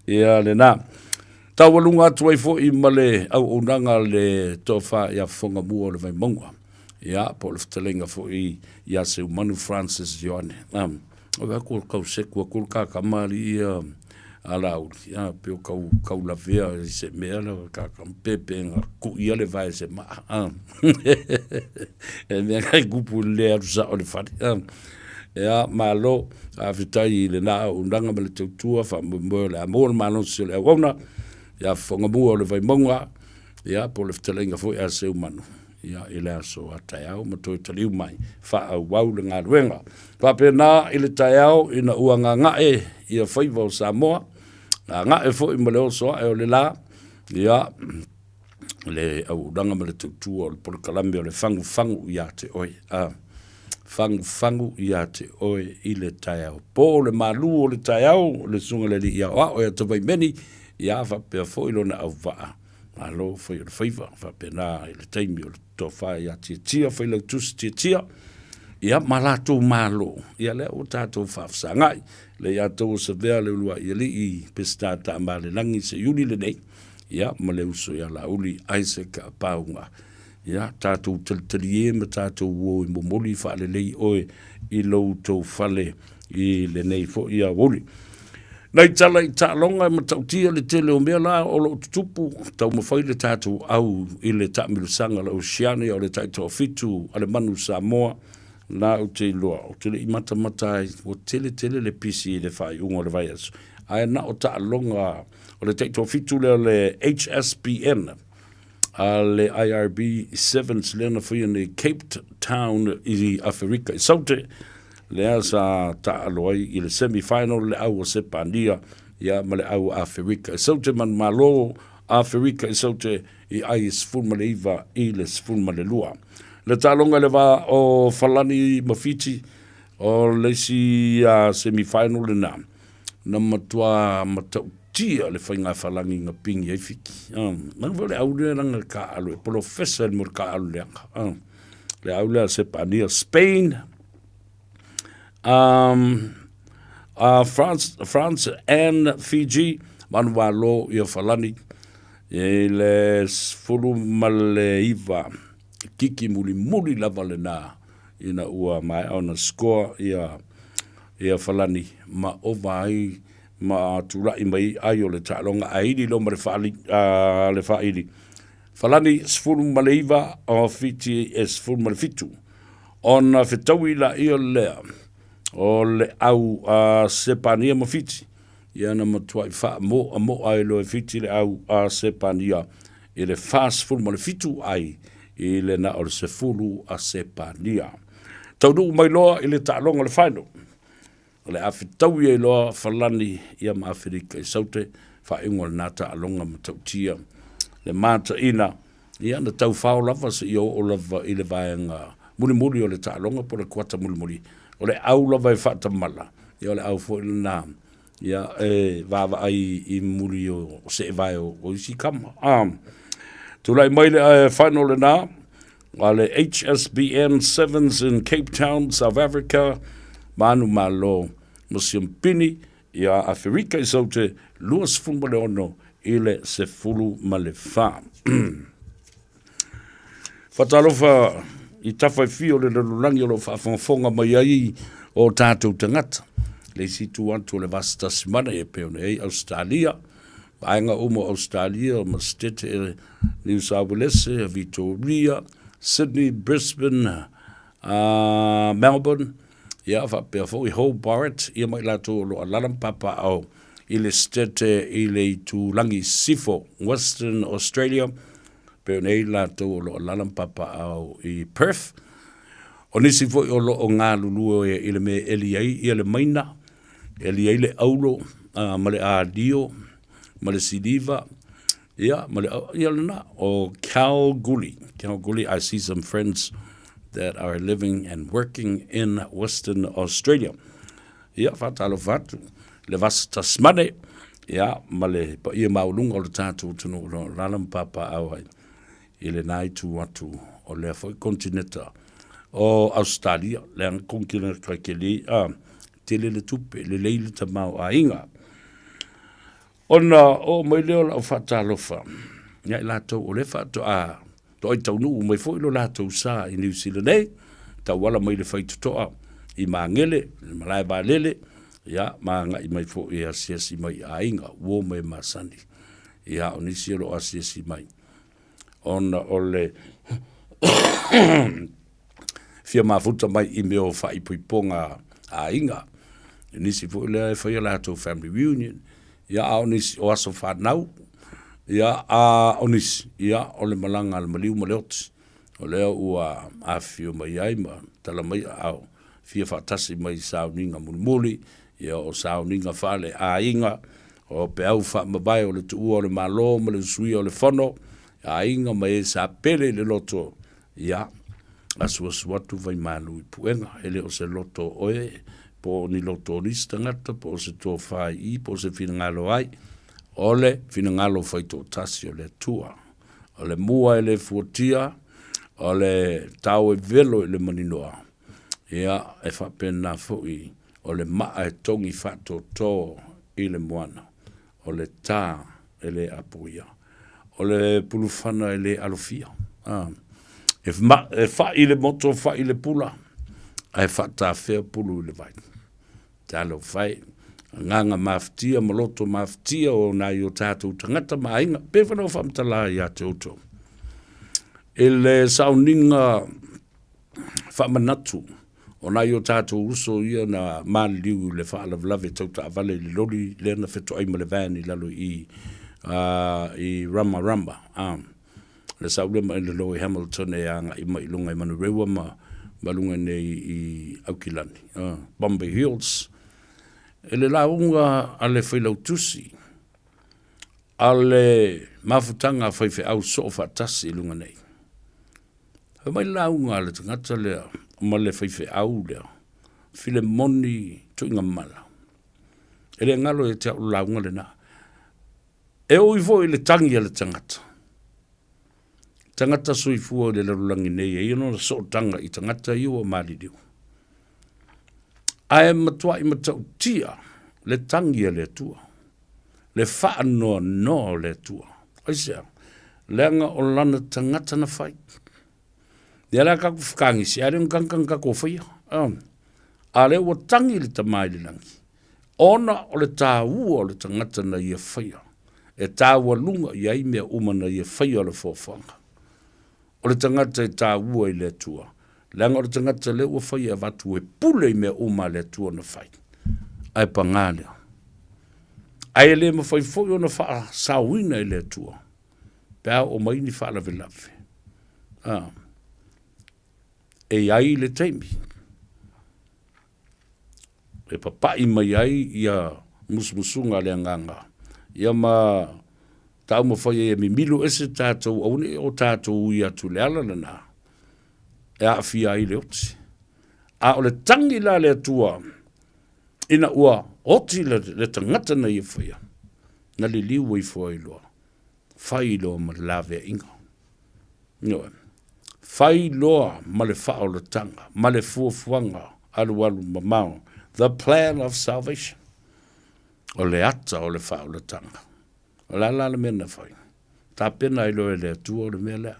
Ia lena. Taualuga atu ai foi ma le auaunaga a le Tofa ia Fofogamua o le Vaimauga. Ia, po o le fetalaiga foi ia Seumanu Francis Ioane. O le atu o tau seku atu le kakama alii ia a Laauli, ia, pe o tau tau lavea i se mea le kakama, pe pe na kuia le vae se maa. A. E mea kai kupu le alu sao le fale. A. Ia, malo, faafetai i lena auaunaga ma le tautua, faamoemoe o le a maua le malosi o le auauna, ia Fofogamua o le Vaimauga, ia, po o le fetalaiga foi a Seumanu. ia, i le aso a taeao ma toe taliu mai, faaauau le galuega. Faapena i le taeao ina ua gaga'e ia faiva o Samoa, gaga'e foi ma le oso ae o le la, ia, le auaunaga ma le tautua o le polokalame o le fagufagu ia te oe. A, fagufagu ia te oe i le taeao. Po le malu o le taeao, le susuga i le alii aoao ia Tavaimeni, ia faapea foi lona auvaa. Malo fai o le faiva, faapena i le taimi o le tofa ia Tiatia, Failautusi Tiatia, ia ma latou malo, ia lea ua tatou faafesagai, le ia tou o Savea le uluai alii Peseta Taamalelagi Seiuli lenei, ia ma le uso ia Laauli Isaac Pauga. Ia tatou talitalie ma tatou o e momoli faalelei oe i lo outou fale i lenei foi aoauli. Nai tala i taaloga e matautia le tele o mea la o lo o tutupu, taumafai le tatou au i le taamilosaga a le Oceania o le taitoafitu a le Manu Samoa, la ou te iloa, ou te le i matamata ai, ua tele tele le pisi i le faaiuga o le vaiaso, ae na o taaloga o le taitoafitu lea o le HSBN, a le IRB Sevens lea na faia nei Cape Town i Aferika i Saute, lea sa taalo ai i le semi-final le au o Sepania ia ma le au o Aferika i Saute manumalo Aferika i Saute i ai 19 i le 12. Le taaloga i le va o Falani ma Fiti o le isi semi-final lena na matua matautia le faiga falagi na pingi ai Fiti. Nanga foi le au lea langa taaalo e polofesa le mo le taaalo leaga. Le au lea Sepania, Spain, France, France and Fiji, manuvalo ia Falani i le 19 kiki mulimuli lava lena ina ua maea ona score ia ia Falani ma ova ai ma tulai mai ai o le taaloga ae ili loa ma le faali, a, le faaili. Falani 19 o Fiti e 17. Ona fetaui laia lea o le au a Sepania ma Fiti. Ia na matuai faamoamoa ai loa e Fiti le au a Sepania i le 47 ai i le na o le 10 a Sepania. Taunuu mai loa i le taaloga o le final. O le a fetaui ai loa Falani ia ma Aferika i Saute, faaiuga o lena taaloga matautia le mataina, ia na taufao lava seia oo lava i le vaega mulimuli o le taaloga po o le kuata mulimuli. O le au lava e faatamala, ia o le au foi lena ia e vaavaai i muli o seevae o isi kama. Tulai mai le final lena, a le HSBN Sevens in Cape Town, South Africa, manumalo ma siampini ia Aferika i Saute 26 i le 14. Faatalofa i tafa e fia o le lalolagi o lo o faafogafoga mai ai o tatou tagata. Le isi itu atu o le Vasa Tasimana e pei ona i ai Ausetalia, vaega uma o Ausetalia ma Setete Niu Sauelese, Vitoria, Sydney, Brisbane, Melbourne, ia faapea foi Hobart, ia ma i latou o lo o alaala ma papaaao i le Setete i le itulagi i sisifo, Western Australia. Pei ona i ai latou o lo o alaala ma papaaao i Perth. O nisi foi o lo o galulue i le mea e eli ai ia le maina, eli ai le aulo ma le adio ma le siliva, ia ma le ia lena o Kalgoorlie. Kalgoorlie, I see some friends that are living and working in Western Australia. Ia, faatalofa atu le Vasa Tasmane, ia, ma le paia maualuga o le tatou atunuu o lo o alaala ma papaaao ai i lena itu atu o lea foi konetineta o Ausetalia, leaga konetineta e tele, a, tele le tupe, lelei le tamaoaiga. Ona oo mai lea o lau faatalofa ia i latou o lea faatoa toai taunuu mai foi lo latou sa i Niu Sila nei, tauala mai le faitotoa i Magele, le malae vaalele, ia, ma agai mai foi e asiasi mai i aiga, uo ma e masani. Ia, o nisi o lo o asiasi mai ona o le fia mafuta mai i mea o faaipoipoga aiga. I nisi foi lea e fai a latou family reunion, ia a o nisi o aso fanau, ia a o nisi, ia o le malaga a le maliu ma le oti. O lea ua afifio mai ai ma tala mai aao fia faatasi mai i sauniga mulimuli, ia o sauniga faale-aiga, o peau faamavae o le tuua o le Malo ma le usuia o le Fono, aiga ma e sa pele i le loto, ia, asuasu atu vaimalu i puega, e le o se loto o oe, po o ni loto o nisi tagata, po o se tofa i i, po o se finagalo ai, o le finagalo faitoatasi o le Atua. O le mua e le fuatia, o le tao e velo i le maninoa, ia, e faapena foi o le maa e togi faatoto i le moana, o le tā e le apoia, o le pulufana e le alofia. A, e, ma, e fa'i le moto, fa'i le pula, ae faatafea pulu i le vai. Talofa e, agaga mafatia ma loto mafatia o nai o tatou tagata ma aiga, pei foi ona ou faamatala ia te outou. I le sauniga faamanatu o nai o tatou uso ia na maliliu i le faalavelave tau taavale i le loli lea na fetoai ma le van i lalo i i Ramarama. Le sau lea mai le loli Hamilton e agai mai i luga i Manurewa ma ma luga nei i Aukilani, Bombay Hills. E le lauga a le Failautusi a le mafutaga a faifeau soo faatasi i luga nei. Fai mai le lauga a le tagata lea ma le faifeau lea, Filemoni Tuigamala. E le galo ia te au le lauga lena. E ui foi i le tagi a le tagata, tagata soifua i le lalolagi nei e i ai lona sootaga i tagata ia ua maliliu. Ae matuai matautia le tagi a le Atua, le faanoanoa o le Atua. Aisea? Leaga o lana tagata na fai. Ia la tatou fekagisi, ae le o ni tagata na tatou faia. A lea ua tagi le Tama i le lagi, ona o le taua o le tagata na ia faia, e taualuga i ai mea uma na ia faia o le foafoaga. O le tagata e taua i le Atua, leaga o le tagata lea ua fai e avatu e pule i mea uma a le Atua na fai. Ae pagā lea. Ae e le mafai foi ona faasaoina e le Atua pe a oo mai ni faalavelave. A, e i ai le taimi e papai mai ai ia musumusuga a le Agaga, ia ma taumafai ai e mimilo ese tatou, aua ne i o tatou ui atu i le ala lena e aafia ai le oti. A o le tagi la a le Atua ina ua oti le, le tagata na ia faia, na liliu ifo ai loa, fai loa ma le laveaiga. Ioe. Fai loa ma le faaolataga, ma le fuafuaga alualu mamao, the plan of salvation. O le ata o le faaolataga. O le a la le mea na fai? Tapena ai loa e le Atua o le mea lea,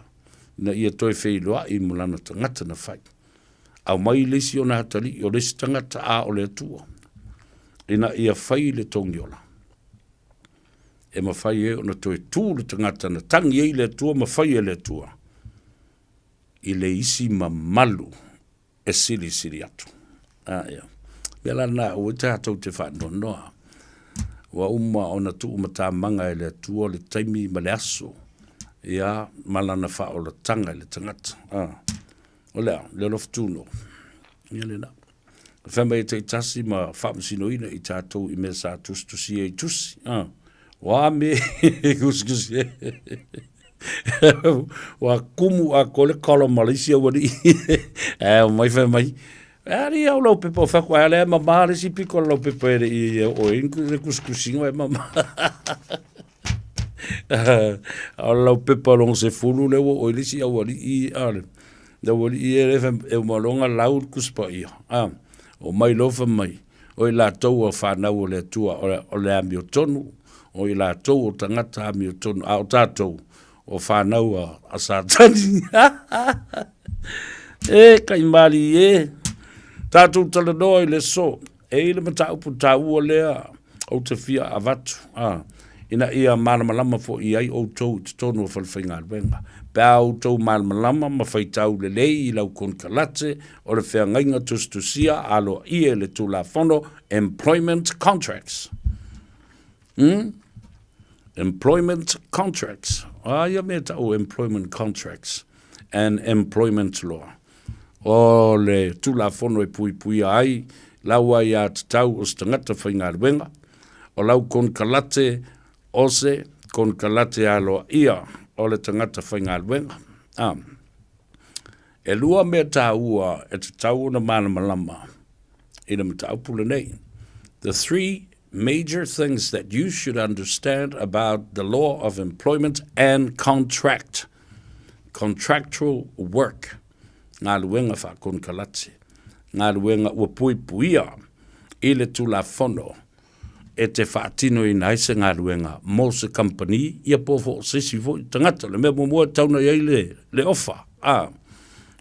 ina ia toe feiloai ma lana tagata na fai. Aumai le isi ona atalii o le isi tagata a o le Atua, ina ia fai le togiola. E mafai ai ona toe tu le tagata na tagi ai le Atua ma fai e le Atua i le isi mamalu e silisili atu. A, ia. Mea la lena, aua tatou te faanoanoa. Ua uma ona tuumatamaga e le Atua le taimi ma le aso. Ia, ma lana faaolataga i le tagata. A, o le a, le alofa tuno. Ia lena. Fai mai e taitasi ma faamasinoina i tatou i mea sa tusitusia i tusi. A, o a mea e tusitusia Ua kumu atoa le column a le isi aualii. Ae omai fai mai, Ali au lau pepa o fai atu, ae lea e mama le isi pito o lau pepa e le i oo ai le tusitusiga e mama. A o lau pepa lona 10 lea ua oo i le isi aualii, a le aualii e le fai, e uma loa ona lau le Tusi Paia, a, omai loa fai mai, o i latou o fanau a le Atua o le amiotonu, o i latou o tagata amiotonu, a o tatou, o fanau a Satani. E kaimalie e, tatou talanoa i le aso, e i ai le mataupu taua lea ou te fia avatu, a, ina ia malamalama foi i ai outou i totonu o falefaigaluega. Pe a outou malamalama ma faitau lelei i lau konekarate o le feagaiga tusitusia aloaia i le Tulafono Employment Contracts. Hmm? Employment Contracts. A ia mea tau Employment Contracts and Employment Law. O le Tulafono e puipuia ai lau aiatatau o se tagata faigaluega, o lau konekarate o se konekarate aloaia o le tagata faigaluega. A. E lua mea taua e tatau ona malamalama i le mataupu lenei. The three major things that you should understand about the law of employment and contract, contractual work, galuega faakonekarate, galuega ua puipuia i le Tulafono e te faatinoina ai se galuega mo se kamupani, ia po o se isi foi tagata. O le mea muamua e tatau ona i ai le, le ofa, a,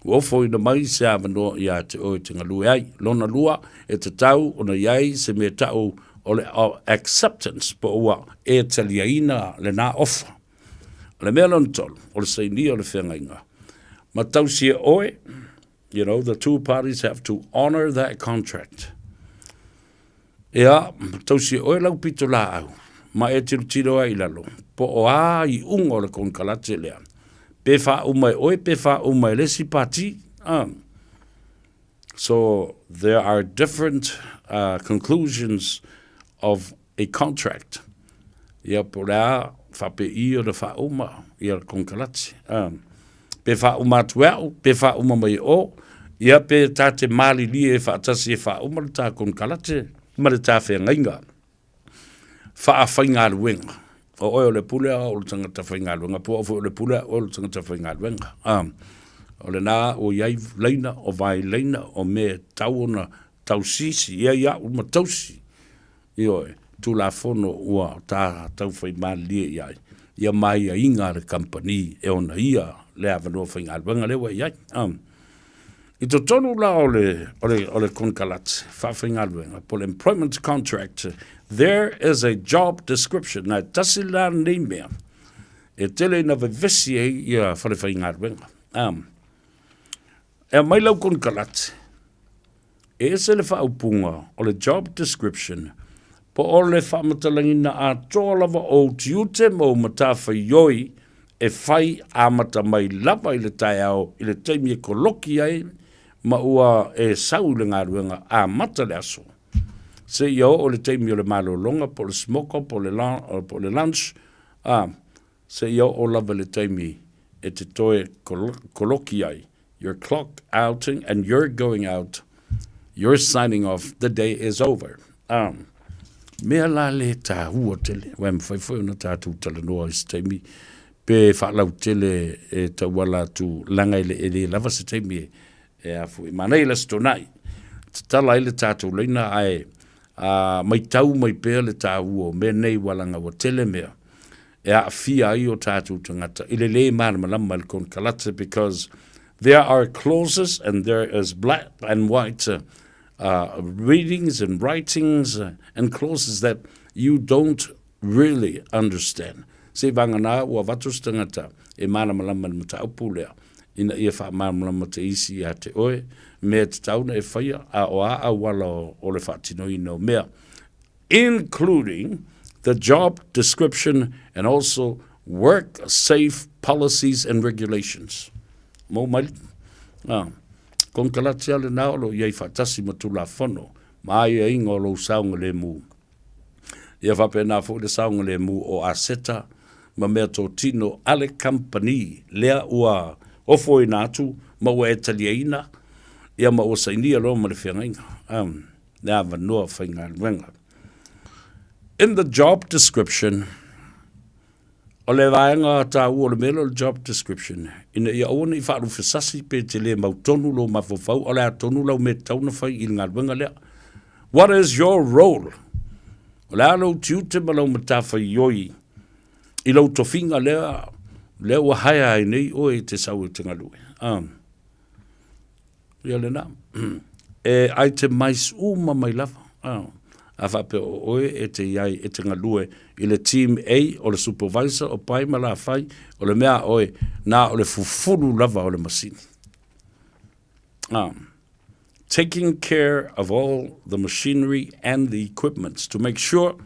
ua ofoina mai se avanoa ia te oe e te galue ai. Lona lua, e tatau ona i ai se mea tau o le acceptance, po ua e taliaina lena ofa. O le mea lona tolu, o le sainia o le feagaiga. Ma tausi e oe, you know, the two parties have to honor that contract. Ia, tausi e oe lau pitolaau, ma e tilotilo ai i lalo, po o a iuga o le konekarate lea, pe faauma e oe pe faauma e le isi pati. So, there are different conclusions of a contract. Ia, po o le a faapei ona faauma ia le konekarate. Pe faauma atu e au, pe faauma mai e o, ia pe ta te malilie faatasi e faauma le ta konekarate ma le ta feagaiga faafaigaluega. O oe o le pule a o le tagata faigaluega, po o au foi o le pule a oe o le tagata faigaluega. O lena ua i ai laina, o vailaina, o mea e tatau ona tausisi, ia i au ma tausi. Ioe, Tulafono ua ta taufai malilie i ai ia ma aiaiga a le kamupani e ona ia le avanoa faigaluega lea ua i ai. I totonu la o le, o le, o le konekarate faafaigaluega po o le employment contract, there is a job description. Na e tasi la lenei mea e tele ina vevesi ai ia fale faigaluega. E aumai lau konekarate, E ese le faaupuga o le job description po o le faamatalaina atoa lava o ou tiute ma ou matafaioi e fai amata mai lava i le taeao i le taimi e koloki ai ma ua e sau i le galuega amata le aso seia oo i le taimi o le malologa po o le smoko po o le lunch, a, seia oo lava i le taimi e te toe koloki ai You're clock outing and you're going out, you're signing off, the day is over. Mea la le tāua tele, ua e mawhai foi ona tātou talanoa i se taimi, pe faalautele e tauala atu laga e le, e le lava se taimi e, e a foi. Manaia le Aso Toonai, tatala ai le tātou laina ae a, maitau mai pea le tāua o mea nei ua laga ua tele mea e aafia ai o tātou tagata i le lē malamalama i le konekarate because there are clauses and there is black and white readings and writings and clauses that you don't really understand. Seivaganā ua avatu se tagata e malamalama i le mataupu lea ina ia faamalamalama te isi ia te oe mea tatau ona e faia a o a auala o le faatinoina o mea including the job description and also Work Safe Policies and Regulations. Maua mai, ah, konekarate lava lena o lo o i ai faatasi ma Tulafono ma aiaiga o lou saogalemu. Ia faapena foi le saogalemu o aseta ma meatotino a le kamupani lea ua ofoina atu ma ua e taliaina ia ma ua sainia loa ma le feagaiga le avanoa faigaluega. In the job description, o le vaega taua o le mea lea o le job description, ina ia aua ne i faalufesasi pe te le mautonu lou mafaufau o le a tonu lau mea e tatau ona fai i le galuega lea. What is your role? O le a lou tiute ma lau matafaioi i lou tofiga lea, lea ua hire ai nei oe e te sau e te galue. Ia lena. E itemize uma mai lava. A faapea o oe e te i ai e te galue i le team A o le supervisor o pai ma lafai, o le mea a oe, na o le fufulu lava o le masini. Taking care of all the machinery and the equipments to make sure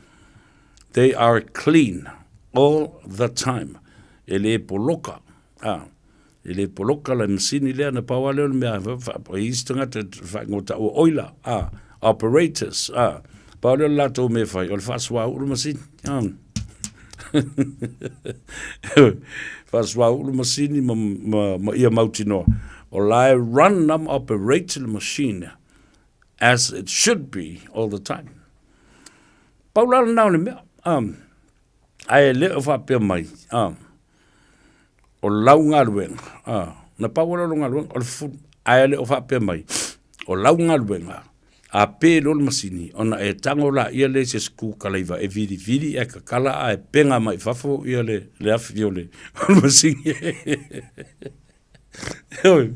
they are clean all the time. E le poloka. E le poloka le masini lea, na pau lava lea o le mea, e i ai isi tagata e faaigoa taua oila, operators, pau lea o le latou mea e fai, o le faasuauu le masini. Faasuauu le masini ma, ma, ma ia mautinoa, o la e run ma operate le machine as it should be all the time. Pau la lena o le mea, ae le o faapea mai, o lau galuega, na pau lava lea o lau galuega o le fufulu, ae le o faapea mai, o lau galuega, a pe loa le masini, ona e tago laia lea i se sikukalaiva e vilivili ae kakala ae pega mai i fafo ia le, le afi o le, o le masini. Ioe.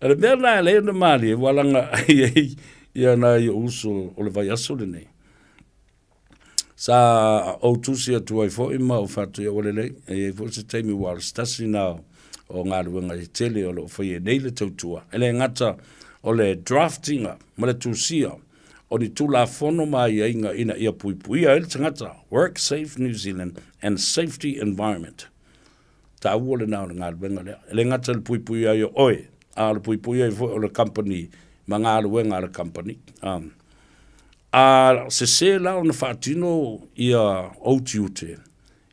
O le mea lena e ala ai ona malie, ua laga ai ai ia nai ou uso o le vaiaso lenei. Sa ou tusi atu ai foi ma ou fai atu, ia ua lelei, e i ai foi se taimi ua o se tasi lena o galuega e tele o lo o faia nei le tautua. E le gata o le draft ina ma le tusia o ni Tulafono ma aiaiga ina ia puipuia ai le tagata, Work Safe New Zealand and Safety Environment. Taua lena o le galuega lea. E le gata i le puipuia ai o oe, a o le puipuia ai foi o le company ma galuega a le company. A sese la ona faatino ia ou tiute,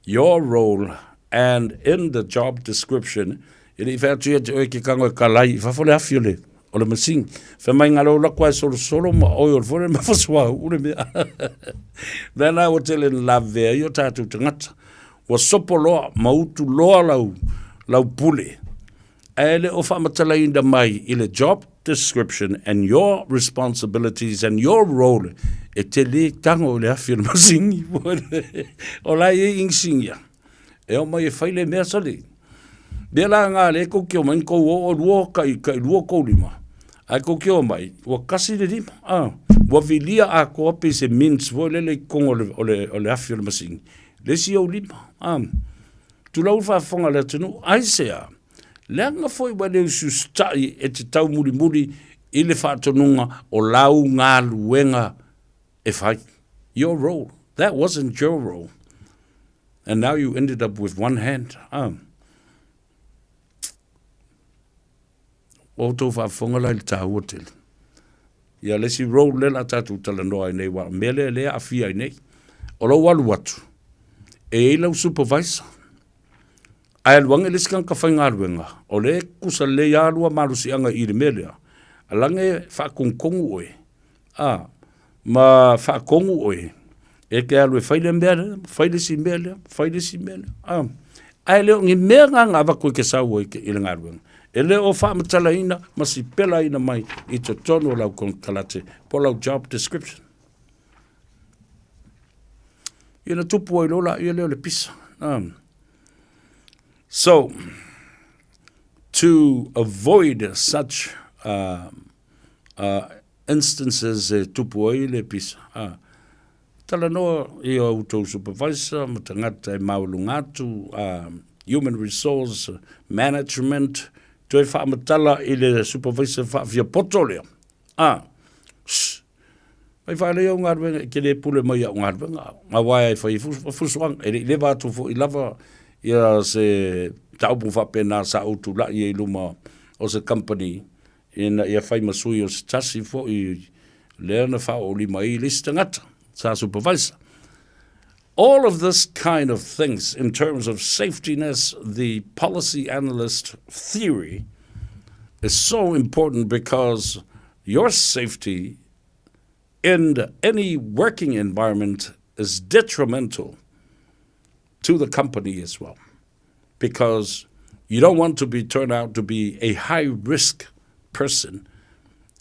your role and in the job description, e le i fai atu ia te oe ke kago e kalai i fafo le afi o le, o le masini. Fai mai ngalo la koa e solosolo ma oe o le fole ma fasoa u le mea. Mea la ua tele na lavevea ai o tatou tagata. Ua sopo loa ma utu loa lau, lau pule. Ae le o faamatalaina mai i le job description and your responsibilities and your role e te lē tago i le afi o le masini. O la e i ai inisinia e omai e fai le mea sole. Mea la nga lea kou te omai ni kou oo lua kai, kai lua kou lima. Ae kou te omai, ua kasi le lima. Ah, ua vilia atoa pei se mince foi lele i totonu o le, o le, o le afi o le masini. Le isi ou lima. Ah. Tulou le faafofoga a le atunuu, aisea? Leaga foi ua le usiusitai e te taumulimuli i le faatonuga o lau galuega e fai. Your role. That wasn't your role. And now you ended up with one hand. Ah. Ua outou faafofoga la i le taua tele. Ia le isi role lea o le a tatou talanoa ai nei, aua o le mea lea lea e aafia ai nei. O lou alu atu, e i ai lau supervisor, ae alu ane le isi tagata faigaluega, o lea e tutusa lelei lava lua malosiaga i le mea lea, alaga e faatonutonu oe, a, ma faatonu oe e te alu e fai le mea lea, fai le isi mea lea, fai le isi mea lea. A, ae le o ni mea na na avatu e te sau ai i le galuega. E le o faamatalaina ma sipelaina mai i totonu o lau konekarate po o lau job description. Ia na tupu ai loa laia lea o le pisa. So, to avoid such instances e tupu ai le pisa, a, talanoa i a outou supervisor ma tagata e maualuga atu, a, human resource management, toe faamatala i le supervisor faafiapoto lea, a, shh, mai faalei au galuega, e te le pule mai i au galuega, aua e fai fusuaga, e le i leva atu foi lava Ia se mataupu faapena sa ou tulai ai i luma o se company ina ia fai ma sui o se tasi foi lea na faaoolima ai le isi tagata sa supervisor. All of this kind of things in terms of safetyness, the policy analyst theory is so important because your safety in any working environment is detrimental to the company as well because you don't want to be turned out to be a high risk person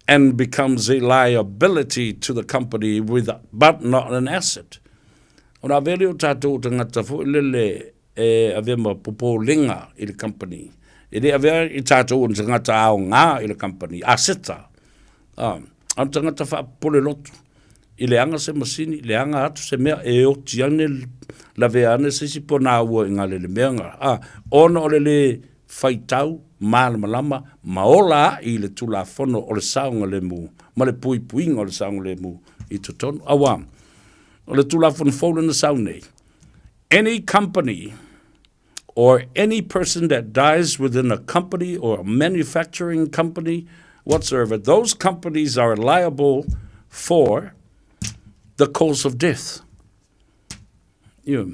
and becomes a liability to the company with, but not an asset. Ona avea lea o tatou tagata foi lele e avea ma popolega i le company. E le avea i tatou o ni tagata aoga i le company, aseta. A o ni tagata faapopole loto. I leaga se masini, leaga atu se mea, e oti ane, lavea ane se isi ponaua i galele mea nga. A, ona o le le faitau malamalama ma ola a'i i le Tulafono o le saogalemu ma le puipuiga o le saogalemu i totonu. Auā, o le Tulafono fou lea na sau nei, any company or any person that dies within a company or a manufacturing company whatsoever, those companies are liable for the cause of death. Ia.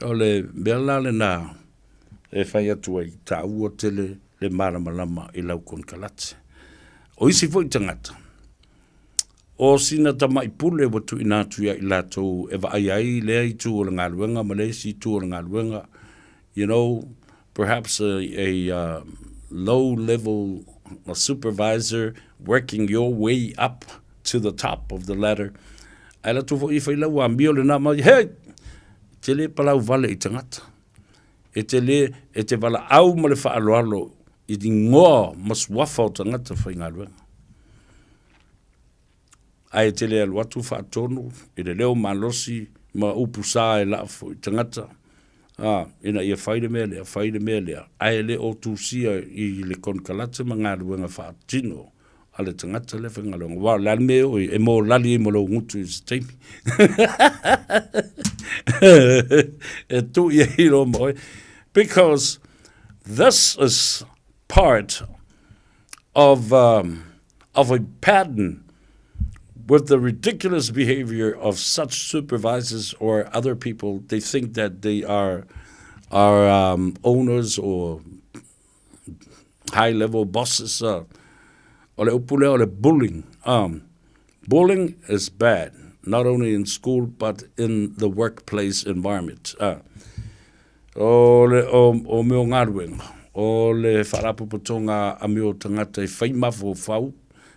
O le mea la lena e fai atu ai, taua tele le malamalama i lau konekarate. O isi foi tagata, o sina tamai pule ua tuuina atu ia i latou e vaai ai lea itu o le galuega ma le isi itu o le galuega, you know, perhaps a, a low level a supervisor working your way up to the top of the ladder. Ae alu atu foi e fai lau amio lena mai, hey! E te le palau vale i tagata. E te le, e te valaau ma le faaaloalo i ingoa ma suafa o tagata faigaluega. Ae e te le alu atu faatonu i le leo malosi ma upu sa e laa foi i tagata, a, ina ia fai le mea lea, fai le mea lea, ae le o tusia i le konekarate ma galuega faatino a le tagata lea faigaluega. Aua o le a le mea e oo i ai, e mōlali ai ma lou gutu i se taimi. E tuu i ai loa ma oe. Because this is part of, um, of a pattern with the ridiculous behavior of such supervisors or other people. They think that they are, are um, owners or high level bosses. Uh, o le upu lea o le bullying. Um, bullying is bad, not only in school but in the workplace environment. Uh, o le o, o mea o galuega, o le faalapotopotoga a mea o tagata e fai mafaufau,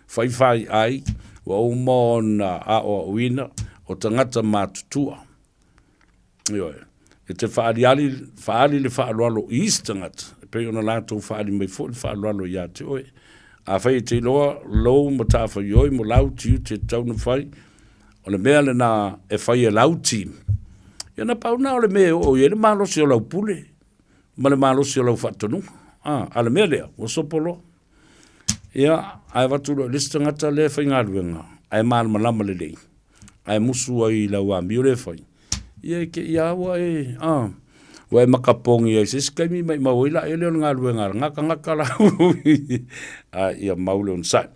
fai fai ai, ua uma ona aoaoina o tagata matutua. Ioe. E te faaaliali, faaali le faaaloalo i isi tagata, e pei ona latou faaali mai foi le faaaloalo ia te oe. Afai e te iloa lou matafaioi mo lau tiute e tatau ona fai, o le mea lena e fai e lau team, ia na pau lena o le mea e oo i ai le malosi o lau pule ma le malosi o lau faatonuga. A, a le mea lea, ua sopo loa. Ia, ae avatu loa i le isi tagata lea e faigaluega, ae malamalama lelei, ae musu ai i lau amio lea e fai, ia e te ia ua e, a, ua e makapogi ai se isi taimi maimau ai la ele o le galuega a lena tagata la. A ia mau le onosai.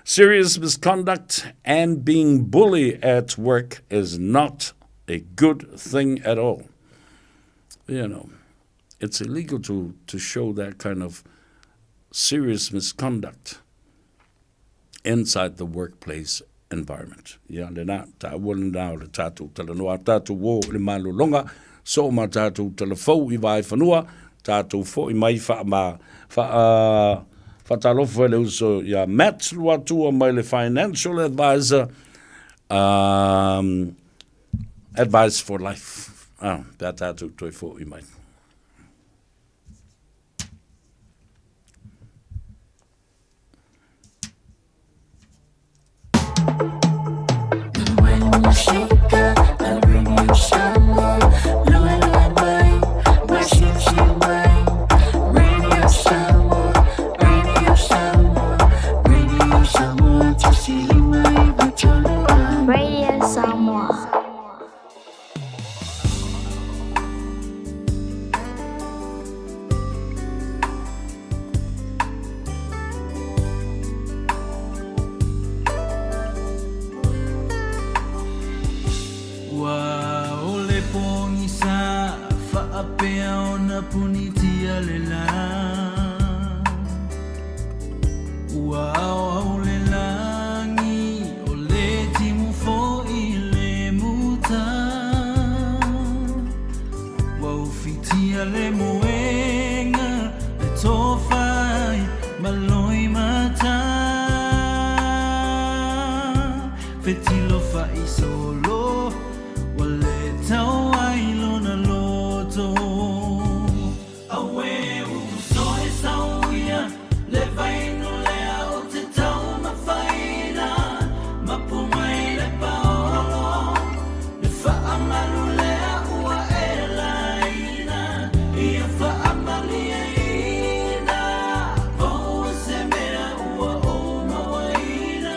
Serious misconduct and being bully at work is not a good thing at all. You know, it's illegal to, to show that kind of serious misconduct inside the workplace environment. Ia, lena, taua lena o le tātou talanoa, tātou o le malologa, so ma tātou talafou i Vaefanua, tātou foi mai wha, ma, wha, uh, whatalofa le uso ia Matt Luatua mai le financial advisor, um, advice for life. Ah, pe a tātou toi foi mai. Radio Samoa. fetilofa'i solo Ua le tau ai lona loto Auē uso e sau ia Le vainu lea o te taumafaina Mapu mai le paolo Le faamalu lea ua e laina Ia faamalieina Pau se mea ua ou mauaina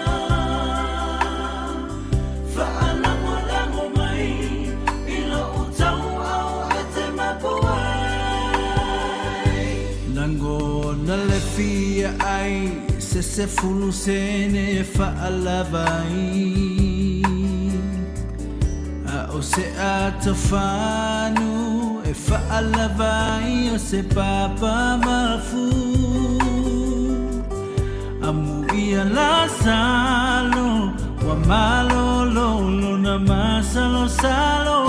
Faalagolago mai i lou tauau e te mapu ai. Lagona le fia ai se 10 sene e faalava ai A o se ata fanu e faalava ai o se papa mafu Amuia Lasalo ua malolo lona masalosalo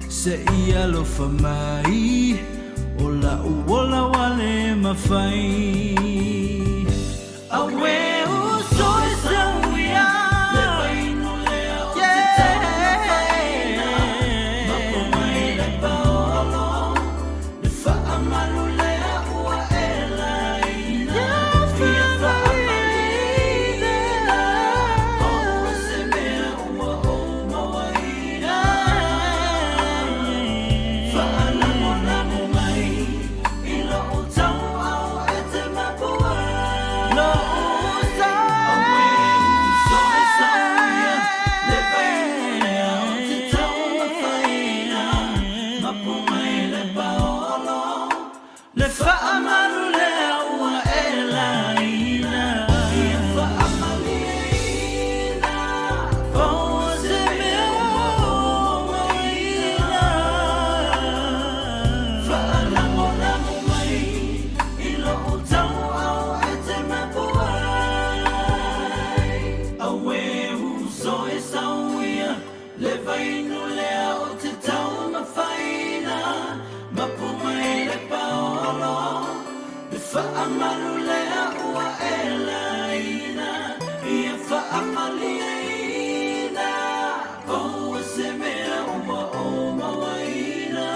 Se i alofa mai o la'u ola ua le mafai Auē uso e sau ia Le vainu lea o te taumafaina Mapu mai le paolo Le faamalu lea ua e laina Ia faamalieina Pau se mea ua ou mauaina Faalagolago mai i lou tauau e te mapu ai Auē uso e sau ia Le vainu lea o te taumafaina Mapu mai le paolo Le faamalu lea ua e laina Ia faamalieina Pau se mea ua ou mauaina Faalagolago mai i lou tauau e te mapu ai Auē uso e sau ia Le vainu lea o te taumafaina Mapu mai le paolo Le faamalu lea ua e laina Ia faamalieina Pau se mea ua ou mauaina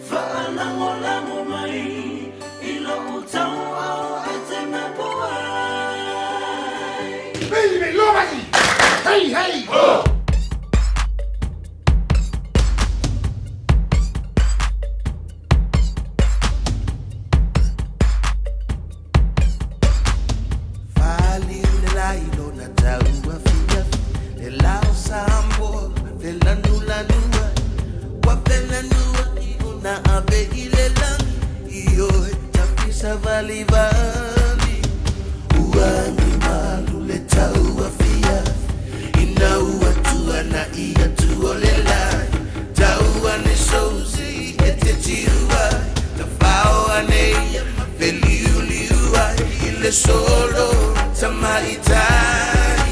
Faalagolago mai i lou tauau e te mapu ai. Hey, hey! Ho! Faliu le lai lona tau afiafi Le lao Samoa felanulanua Ua felanua i ona ave i le lagi Ioe tafisa valivali Ua agi malu le tau afiafi Ina ua tuana'i atu o le lagi Tau ane sousi e te tiu ai Tafao ane ia ma feliuliu ai I le solo tamaitai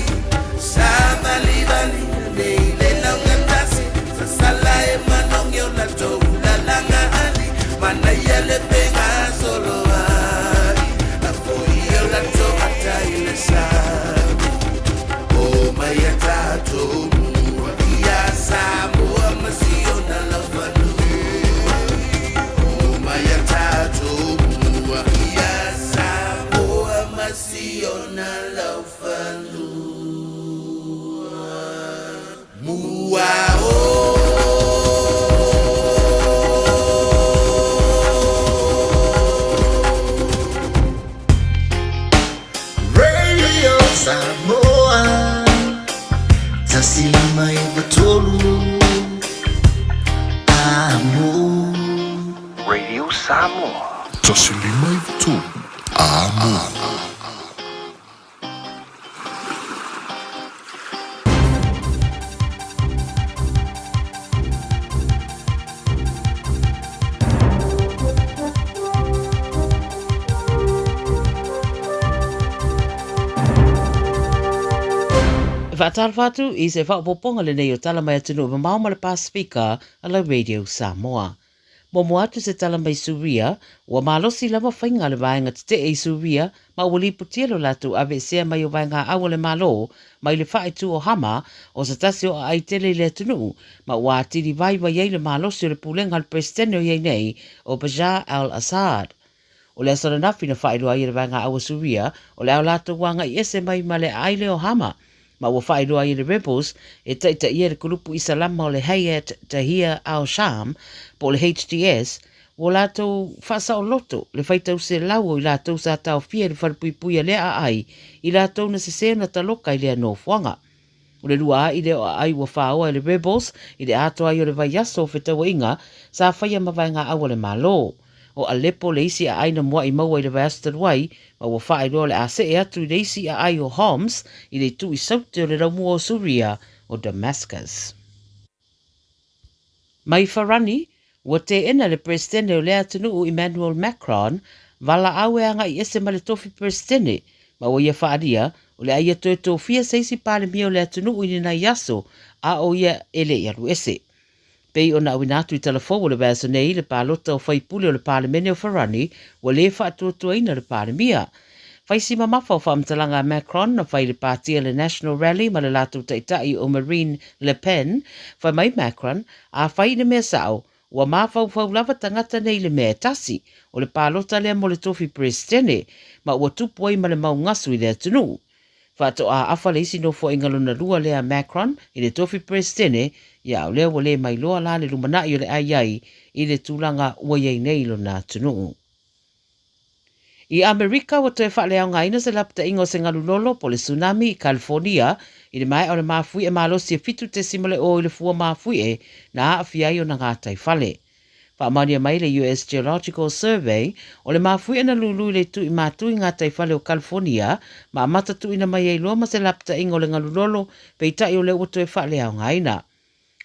Savalivali ane i le laugatasi Sasala e manogi o latou lalaga ali Manaia le fegasoloai Lafoia o latou ata i le sami O mai a tatou mua Ia Samoa ma si ona laufanua O mai a tatou mua Ia Samoa ma si ona laufanua Mua o Radio Samoa 105 3 Amo. Radio Samoa. 105 3 Amo. E faatalofa atu i se faaopoopoga lenei o Tala Mai Atunuu Mamao ma le Pasefika a la Radio Samoa. Muamua atu se tala mai Suria, ua malosi lava faiga a le vaega tetee i Suria ma ua lipotia lo latou aveesea mai o vaegaau a le Malo mai le faaitu o Hama o se tasi o aai tele i le atunuu ma ua atili vaivai ai le malosi o le pulega a le Peresetene o i ai nei o Bashar al-Assad. O le aso ananafi na faailoa ai e le vaegaau a Suria o le a o latou agai ese mai ma le aai lea o Hama ma ua faailoa ai e le Rebels e taitaia e le kulupu Isalama o le Hayat Tahrir al-Sham po o le HTS ua latou faasaoloto le faitau selau o i latou sa taofia i le falepuipui a lea aai i latou na sese ona taloka i lea nofoaga. O le lua a'i lea o aai ua faoa e le Rebels i le atoa ai o le vaiaso o fetauaiga sa faia ma vaegaau a le Malo. O Aleppo le isi aai na mua'i maua i le vaiaso talu ai, ma ua faailoa o le a see atu i le isi aai o Homs i le itu i saute o le laumua o Suria o Damascus. Mai Farani, ua teena le Peresetene o lea atunuu Emmanuel Macron valaau e aga'i ese ma le tofi Peresetene, ma ua ia faaalia o le a ia toe tofia se isi Palemia o le atunuu i ni nai aso a o ia e le i alu ese. Pei ona auina atu i tala fou o le vaiaso nei le palota o faipule o le Palemene o Farani ua le faatuatuaina le Palemia. Fai si mamafa o faamatalaga a Macron na fai i le pāti a le National Rally ma le latou taitai o Marine Le Pen, fai mai Macron, a fai i le mea sao, ua mafaufau lava tagata nei i le mea e tasi, o le palota lea mo le tofi Peresetene, ma ua tupu ai ma le mau gasu i le atunuu. Faatoa afa le isi nofoaiga lona lua lea a Macron i le tofi Peresetene, ia a o lea ua le mailoa la le lumanai o le ai i le tulaga ua i ai nei lona atunuu. I Amerika, ua toe faaleaogaina se lapataiga o se galu lolo po o le tsunami i California i le maea o le mafuie malosi e 7.0 i le fua mafuie na aafia ai ona gataifale. Faamaonia mai le US Geological Survey, o le mafuie na lūlū i le itu i matu i gataifale o California ma amata tuuina mai ai loa ma se lapataiga o le galu lolo, peitai o lea ua toe faaleaogaina.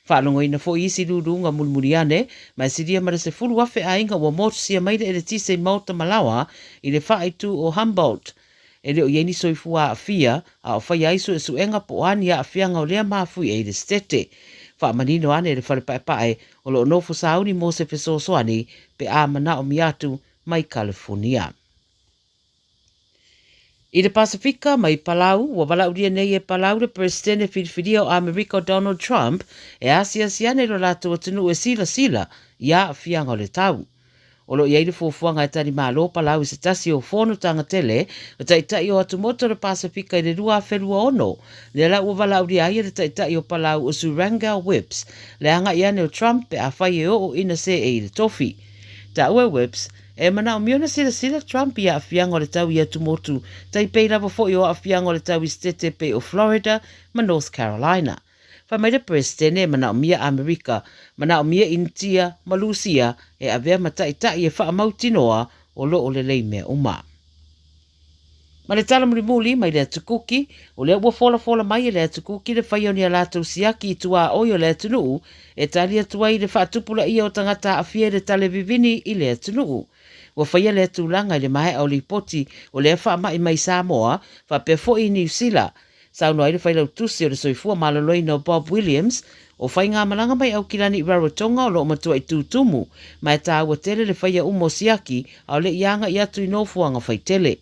Faalogoina foi isi lūlūga mulimuli ane, ma e silia ma le 10,000 aiga ua motusia mai le eletise i maota ma laoa i le faaitu o Humboldt. E le o i ai ni soifua aafia, a o faia ai suesuega po o a ni aafiaga o lea mafuie i le setete. Faamanino ane e le Fale Paepae o lo o nofo sauni mo se fesoasoani pe a manaomia atu mai Kalifonia. I le Pasefika, mai Palau, ua valaaulia nei e Palau le Peresetene filifilia o Amerika o Donald Trump e asiasi ane i lo latou atunuu e silasila i aafiaga o le tau. O lo o i ai le fuafuaga e tali malo Palau i se tasi o fonotaga tele o taitai o atumotu o le Pasefika i le 2026, lea la ua valaaulia ai e le taitai o Palau o Surangel Whipps le agai ane o Trump pe afai e oo ina seei i le tofi. Taua e Whipps, E manaomia ona silasila Trump i aafiaga o le tau i atumotu, tai pei lava foi o aafiaga o le tau i setete pei o Florida ma North Carolina. Fai mai le Peresetene e manaomia Amerika, manaomia Initia ma Lusia e avea ma taitai e faamautinoa o lo o lelei mea uma. Ma le tala mulimuli mai le atu Kuki, o lea ua folafola mai e le atu Kuki le faia o ni a latou siaki i tuaoi o le atunuu e tali atu ai i le faatupulaia o tagata aafia i le tale vivini i le atunuu. Ua faia lea tulaga i le maea o lipoti o lea faamai mai Samoa faapea foi i Niu Sila. Saunoa ai le Failautusi o le Soifua Maloloina o Bob Williams, o faigamalaga mai Aukilani i Rarotonga o lo o matuai tutumu, ma e taua tele le faia uma o siaki a o le i agai atu i nofoaga faitele.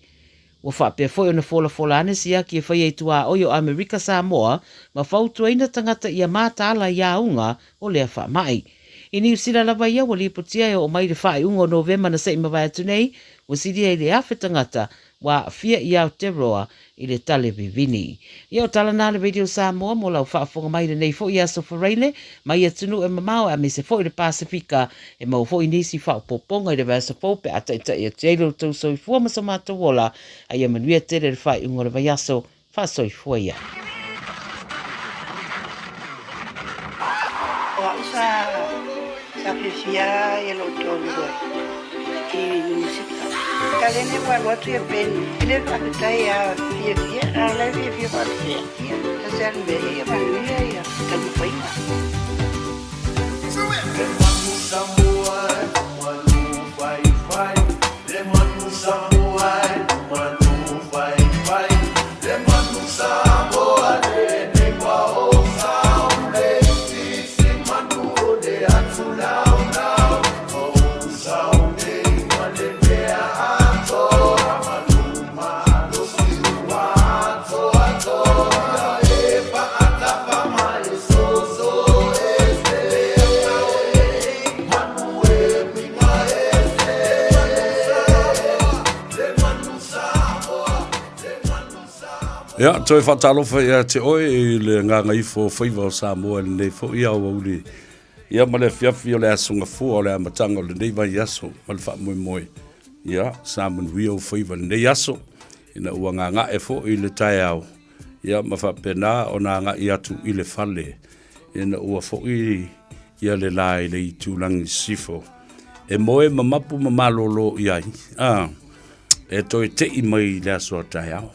Ua faapea foi ona folafola ane siaki e faia i tuaoi o Amerika Samoa ma fautuaina tagata ia mataala i auga o lea faamai. I Niu Sila lava ia ua lipotia e oo mai i le faaiuga o Novema na se i mavae atu nei, ua silia i le 1,000 tagata ua aafia i Aotearoa i le tale vivini. Ia o tala na a le Radio Samoa mo lau faafofoga mai i lenei foi aso Faraile mai atunuu e mamao aemaise foi le Pasefika e maua foi nisi faaopoopoga i le vaiaso fou pe a taitai atu ai lo outou soifua ma so matou ola a ia manuia tele le faaiuga o le vaiaso. Faasoifua ia. O au sa sa fiafia ia lou toalua i musika. Kalene ua alu atu ia Penny. E le faafetai a fiafia, a o la e fiafia faapea. Ia, ta se alu mea ia manuia ia taumafaiga. Ia, toe faatalofa ia te oe i le gagaifo faiva o Samoa i lenei foi aoauli. Ia ma le afiafi o le aso Gafua o le amataga o lenei vaiaso ma le faamoemoe. Ia, sa manuia ou faiva i lenei aso, ina ua gaga'e foi i le taeao, ia ma faapena ona agai atu i le fale, ina ua foi ia le la i le itulagi sisifo e moe ma mapu ma malolo i ai, a, e toe te'i mai i le aso a taeao.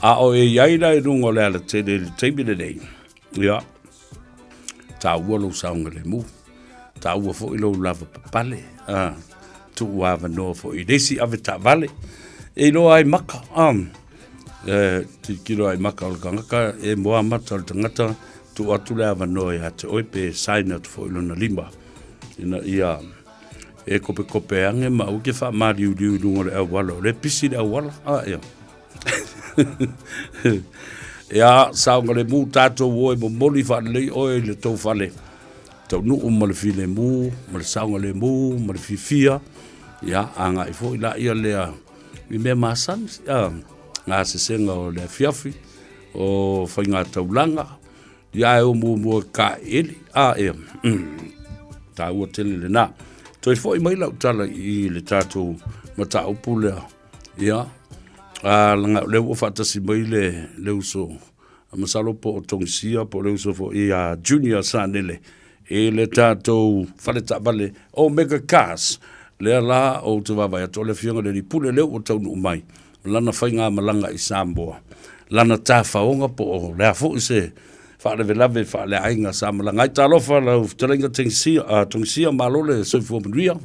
A o e i ai la i luga o le alatele i le taimi lenei, ia, taua lou saogalemu, taua foi lou lavapapale, a, tuu avanoa foi i le isi avetaavale e iloa ai maka, a, e tilotilo ai maka o le tagata, e moa mata o le tagata, tuu atu le avanoa ia te oe pe sign atu foi lona lima ina ia e kopekope ane ma aua e te faamaliuliu i luga o le auala, o lea e pisi le auala, a, ia. Ia, saogalemu tatou o e momoli faalelei oe i le tou fale taunuu ma le filemu ma le saogalemu ma le fiafia. Ia, agai foi laia lea i mea masani, a, gasesega o le afiafi, o faigataulaga, ia ae o muamua e kaeeli, a, ia, taua tele lena. Toe foi mai lau tala i le tatou mataupu lea. Ia, a, leaga o lea ua faatasi mai le, le uso, masalo po o Togisia po o le uso foi ia Junior Sanele i le tatou fale taavale Omega Cars. Lea la ou te vaavaai atu o le Afioga i le Alii Pule lea ua taunuu mai lana faigamalaga i Samoa, lana tafaoga po o le a foi se faalavelave faaleaiga sa malaga ai. Talofa lau fetalaiga Togisia, Togisia, malo le soifua manuia.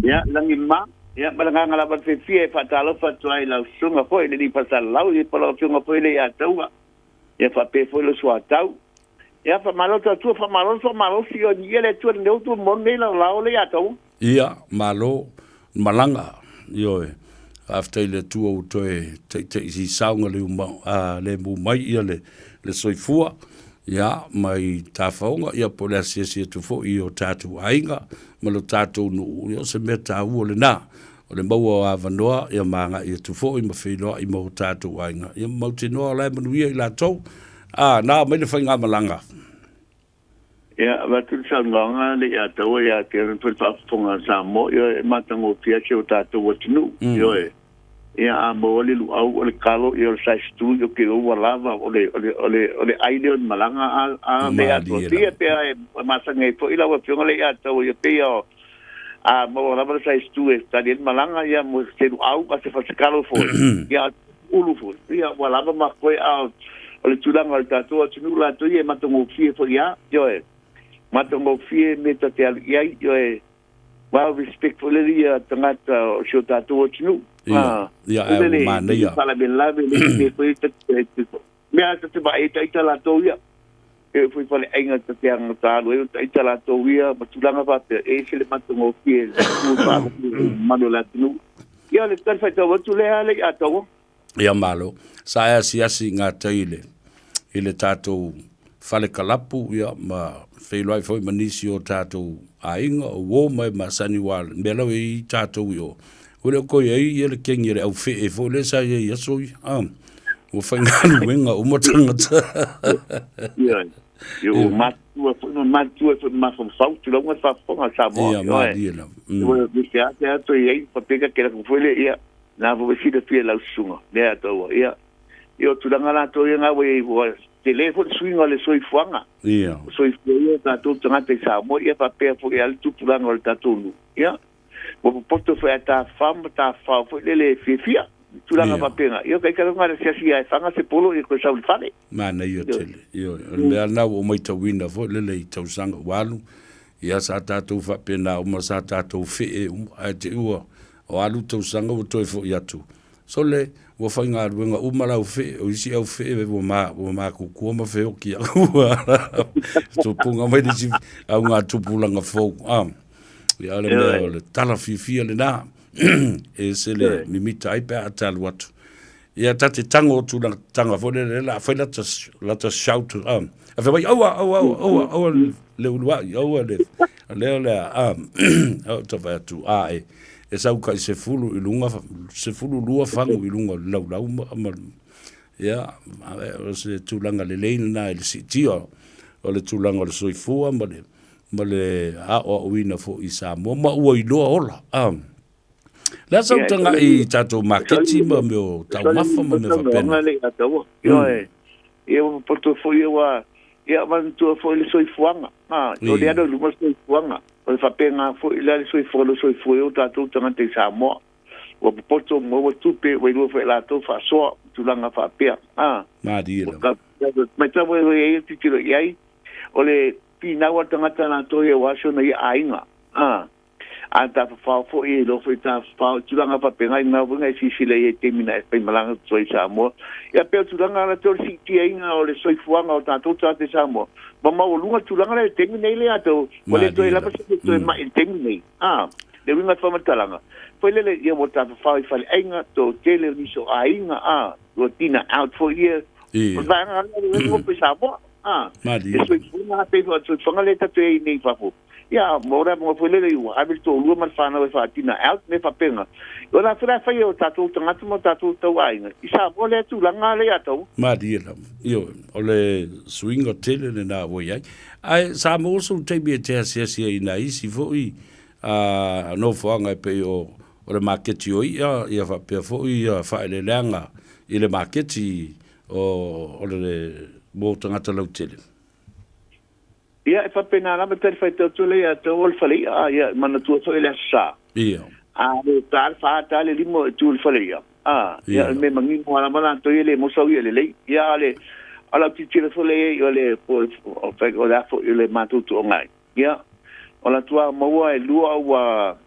Ia, lagi ma, ia, ma le agaga lava le fiafia e faatalofa atu ai i lau susuga foi i le alii Fasalalau, ia po o lau afioga foi le ia Taua, ia faapea foi lou suatau. Ia, faamalo atu Atua, faamalo le faamalosi, o ia le Atua lenei ua tumau nei lau lao le ia Taua. Ia, malo malaga, ioe, faafetai i le Atua ua toe taita'i saoga lemu mai ia le soifua. Ia, mai tafaoga, ia po o le asiasi atu foi i o tatou aiga ma lo tatou nuu, ia o se mea taua lena. O le maua o avanoa, ia ma agai atu foi ma feiloai ma o tatou aiga, ia ma mautinoa o la e manuia i latou. A, na mai le faigamalaga. Ia, avatu le saunoaga le ia taua ia te ona foi le faafofoga a Samoa, ioe, e matagofie si o tatou atunuu, ioe. Ia, a maua le luau, o le kalo, ia, o le size tu, ia, ke ua lava, o le, o le, o le, o le ai lea o le malaga, a, a le atoa. Pei, pe a e masani ai foi lau afioga le ia tau, ia, pei o, a maua lava le size tu e tali ai le malaga, ia, mo se luau, a se fasikalo foi, ia, ulu foi, ia, ua lava ma koe, a o le tulaga o le tatou atunuu latou ia e matagofie foi lava, ioe, matagofie mea ta te alu i ai, ioe, Well, respect foi lele ia tagata o si o tatou atunuu. Ia, ia, ae ua manaia. Faalavelave le mea foi ta te mea ta te vaai ta ita latou ia. E foi fale aiga ta te anga ta alu ai ta ita latou ia ma tulaga faapea e ese le matagofie le tu faalogo mamalu o le atunuu. Ia le tali faitau atu lea le ia taua. Ia malo. Sa e asiasi i gatai i le, i le tatou fale kalapu, ia, ma feiloai foi ma nisi o tatou aiga, o uo ma e masani ua mea lava e i ai tatou i o. Ua le o toe i ai ia le kegi a le au fee foi lea sa i ai i aso ia. Ah, ua faigaluega uma tagata. Ia, ia ua matutua foi ma matutua foi ma mafaufau, tulauga le faafofoga a Samoa. Ia, malie lava. Ua se a se a toe i ai, faapea ka kela foi le, ia, Na foi silafia e lau susuga, mea a taua, ia, ia o tulaga latou ia nga ua iai, ua tele foi le suiga o le soifuaga. Ia. O soifua ia o tatou tagata i Samoa, ia faapea foi a le tupulaga o le tatou nuu. Ia, ua popoto foi a tafafao ma tafafao foi lele e fiafia. Tulaga faapena. Ia, kai kala nga le siasi ia e fanga se polo ia koe sau i le fale. Manaia tele. Ia, o le mea lena ua ou maitauina foi lele i tausaga ua alu, ia sa tatou faapena uma, sa tatou fee uma, ae te i ua O alu tausaga ua toe foi atu. Sole, ua faigaluega uma lau fee, o isi au fee ua ma, ua makuakua ma feoki aku. Tupunga mai le isi au ngā tupulaga fou. Ah, ia o le mea o le tala fiafia lena. E se le mimita ai pe a talu atu. Ia ta te tango atu la tanga foi lele la fai lata lata shout ah. A fai mai aua aua aua aua aua le uluai aua le lea lea ah. Au ta fai atu ah e. e sau kai 10 i luga, 12 fagu i luga o le laulau ma, ia, o se tulaga lelei lena i le siitia o le tulaga o le soifua ma le aoaoina foi i Samoa ma ua iloa ola. Le a sau taga'i i tatou maketi ma mea o taumafa ma mea faapena. Ia ua poto foi ua ia manatua foi le soifuaga. O le ala i luma le soifuaga. O le faapena foi la le soifua le soifua o tatou tagata i Samoa. Ua popoto maua tupe ua iloa foi e latou faasoa tulaga faapea. Malie lava. Matau e ai tilotilo i ai o le finau a le tagata latou ia aua si ona ia aiga. A tafafao foi e iloa foi tafafao i tulaga faapena i na uiga e silasila i ai i taimi na e faimalaga atu ai i Samoa. Ia pei o tulaga na toe siitiaina o le soifuaga o tatou tagata i Samoa ma maualuga le tulaga lea i le taimi nei lea atau ua le toe lava se toe mai i le taimi nei. Le uiga o le faamatalaga, foi lele ia ua tafafao i faleaiga, toatele o nisi o aiga, ua tina out foi ia. O le vaega lea ua nofo i Samoa. Le soifuaga pei foi o le soifuaga lea tatou te i ai nei i fafo. Ia, mo le avanoa foi lele ua ave le toalua ma le fanau e faatina out mea faapena. O le a foi la e fai e o tatou tagata ma o tatou tauaiga i Samoa lea tulaga lea ia tau. Malie lava. Ioe, o le suiga tele lena ua i ai. Ae sa maua sou taimi e te asiasi ai i nai isi foi nofoaga e pei o le maketi o i'a, ia faapea foi faaeleeleaga i le maketi o le mo tagata lautele. Ia, e faapena lava tali faitau atu lea ia te au o le fale i'a, ia, manatua foi le Aso Sa. Ia. A le ta le fa, ta le lima e tu i le fale i'a. A, ia, o le mea manino lava latou ia e le maua sau i'a lelei. Ia, a o le, o lau tilotilo foi lea i ai, o le, po o le a foi o le matou tuuagai. Ia, o la tua maua e lua ua,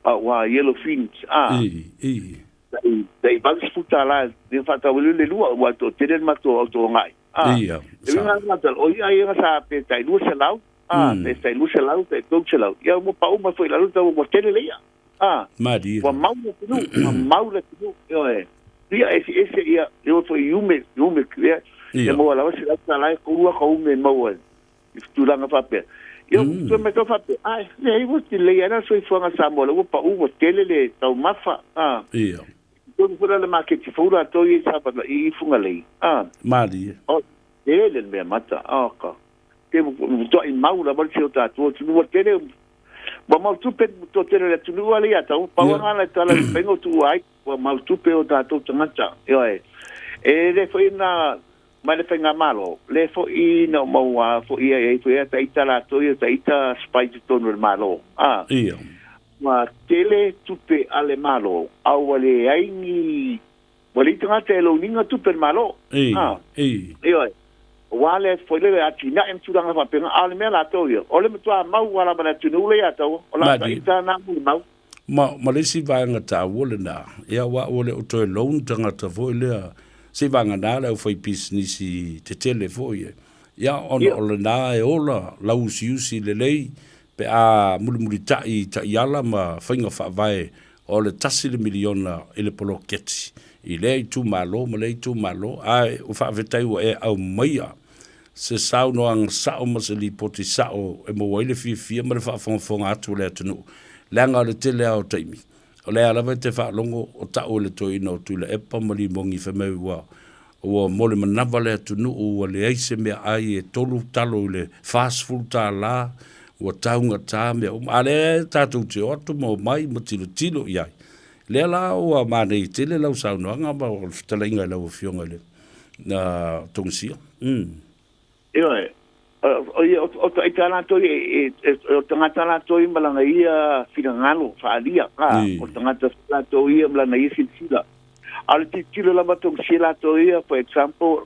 ua yellow fins, a. I, i. Tai $80 e faatau ai le lua, ua toatele le matou auto agai. Ia, E uiga lava tala, o ia ia sa pe tai 200, pe tai 200, tai 300. Ia ua pau mai foi i lalo tau ua tele le ia. Malie. Ua mau le atunuu, ua mau le atunuu. Ioe. Ia eseese ia, e oo foi i ume, ume, ia, e maua lava $100 e tolu aka ume e maua ai i tulaga faapea. Ia, toe matau faapea, ai, leai ua lelei ai la le soifuaga Samoa, lea ua pau, ua tele le taumafa. Ia. Tonu foi la le maketi fou latou ia i Savaii i Fugalei. Malie. O, tele le mea mata. Ka. Te matuai mau lava le si o tatou atunuu, ua tele, ua mau tupe toatele o le atunuu ale ia tau. Pau lava le tala i faiga o tuua ai, ua mau tupe o tatou tagata. Ioe. E le foi na mai le faigamalo, le foi na maua foi ia ai foi ia taita latou ia taita spy totonu o le Malo. Ia. Ua tele tupe a le Malo, a ua leai ni, ua leai tagata e loan ina tupe a le Malo. Ioe. Aua le foi lele atinae ma tulaga faapena, a o le mea latou ia, o le matua mau lava le atunuu lea ia tau, o la taita na mo le mau. Ma le isi vaega taua lena, ia aua ua le o toe loan tagata foi lea, se i vagana le aufaipisinisi tetele foi e. Ia, ona o lena e ola lauusiusi lelei pe a mulimulitai i taiala ma faiga faavae o le $1 miliona i le poloketi i lea itumalo ma lea itumalo, ae ua faafetai ua e aumaia se saunoaga sao ma se lipoti sao e maua ai le fiafia ma le faafogafoga atu o le atunuu, leaga o le tele lava o taimi, o lea lava e te faalogo o tau e le toeaina o Tuilaepa ma Limogi fai mai ua ua mo le manava le atunuu ua leai se meaai e tolu talo i le $40 ua taugata mea uma, a o lea tatou te o atu ma omai ma tilotilo i ai. Lea la ua manaia tele lau saunoaga ma le fetalaiga i lau Afioga i le Togisia. Ioe, o ita latou ia, o tagata latou ia ma lana ia finagalo faaalia, o tagata latou ia ma lana ia silasila. A o le tilotilo lava togisia latou ia, for example,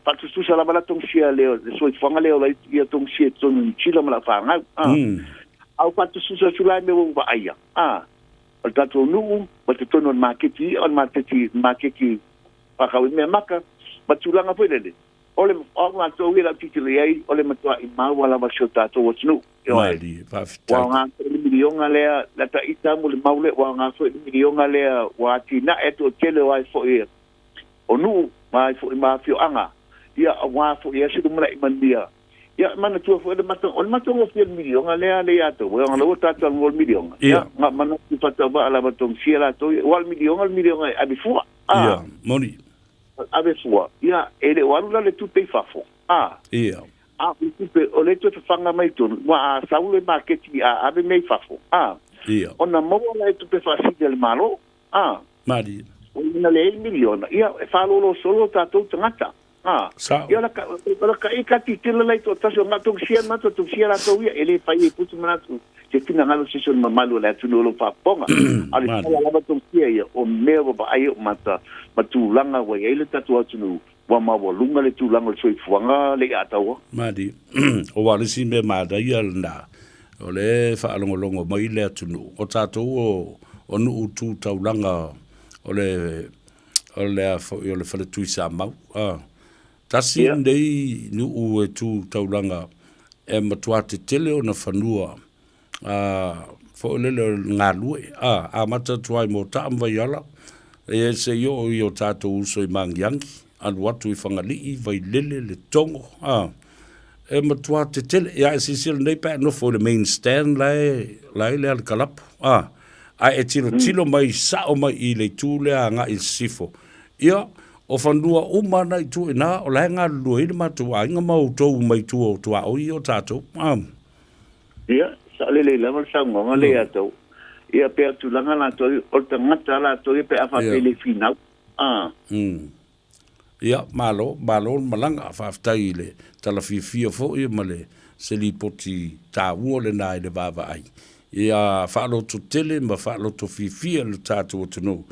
faatusatusa lava la togisia le soifuaga lea o la ia togisia i totonu o Niu Sila ma lau fanau. A ua faatusatusa atu la i mea ua ou vaaia, o le tatou nuu ma totonu o le maketi i'a, o le maketi faakau i mea maka, ma tulaga foi lele, o le au latou ia lau tilotilo i ai, o le matuai maua lava si o tatou atunuu. Malie, faafetai. Ua aoga foi le miliona lea, le ta ita mo le mau lea, ua aoga foi le miliona lea, ua atinae atu o tele o ai foi o nuu, ma ai foi ma afioaga, ia aua foi ia se lumanai manuia. Ia, manatua foi le mata, o le matagofie o le miliona lea le ia tou, ona ua tatou talanoa i le miliona. Ia, na manatu faatauvaa lava togusia latou ia, aua o le miliona, o le miliona e ave fua. A. Ia, moni. Ave fua. Ia, e le o alu la le tupe i fafo. A. Ia. A o le tupe, o lea e toe fafaga mai i totonu, aua a sau le maketi a ave mea i fafo, a. Ia. Ona maua lea i tupe faasili a le Malo. A. Malie. Ina leai le miliona, ia, e faalolo solo o tatou tagata. A. Sao. Ia, o la ka i ka titila lai toatasi o ngā sia matou sia latou ia, e le fai e putu manatu se finagalo se se mamalu o le atunuu o lo faafofoga. A o le tala lava togusia ia, o mea ua vaai o mata ma tulaga ua i ai le tatou atunuu, ua maualuga le tulaga o le soifuaga le Ataua. Malie. O le isi mea manaia lena, o le faalogologo mai le atunuu, o tatou o nuu tu taulaga o le o le a foi o le fale Tuisamau. A. Tasi lenei nuu e tu taulaga e matuā tetele ona fanua a foi lele o le galue a amata atu ai Mota'a ma Vaiala e seia oo i o tatou uso i Magiagi, alu atu i Fagalii, Vailele, Letogo a e matuā tetele. Ia e silasila nei pe a e nofo i le main stand la e la e i le alekalapu a ae e tilotilo mai sa'o mai i le itu lea agai i sisifo. Ia, o fanua uma na i tua i ina, o la e galulue ai le matou aiga ma outou mai tua o tuaoi ia o tatou. A. Ia, saolelei lava le saunoaga lea ia tou. Ia, pei o tulaga latou, o le tagata latou ia pe a faapea e le finau. A. Ia, malo, malo le malaga. Faafetai i le tala fiafia foi ma le se lipoti taua lena i le vaavaai. Ia faalototele ma faalotofiafia le tatou atunuu.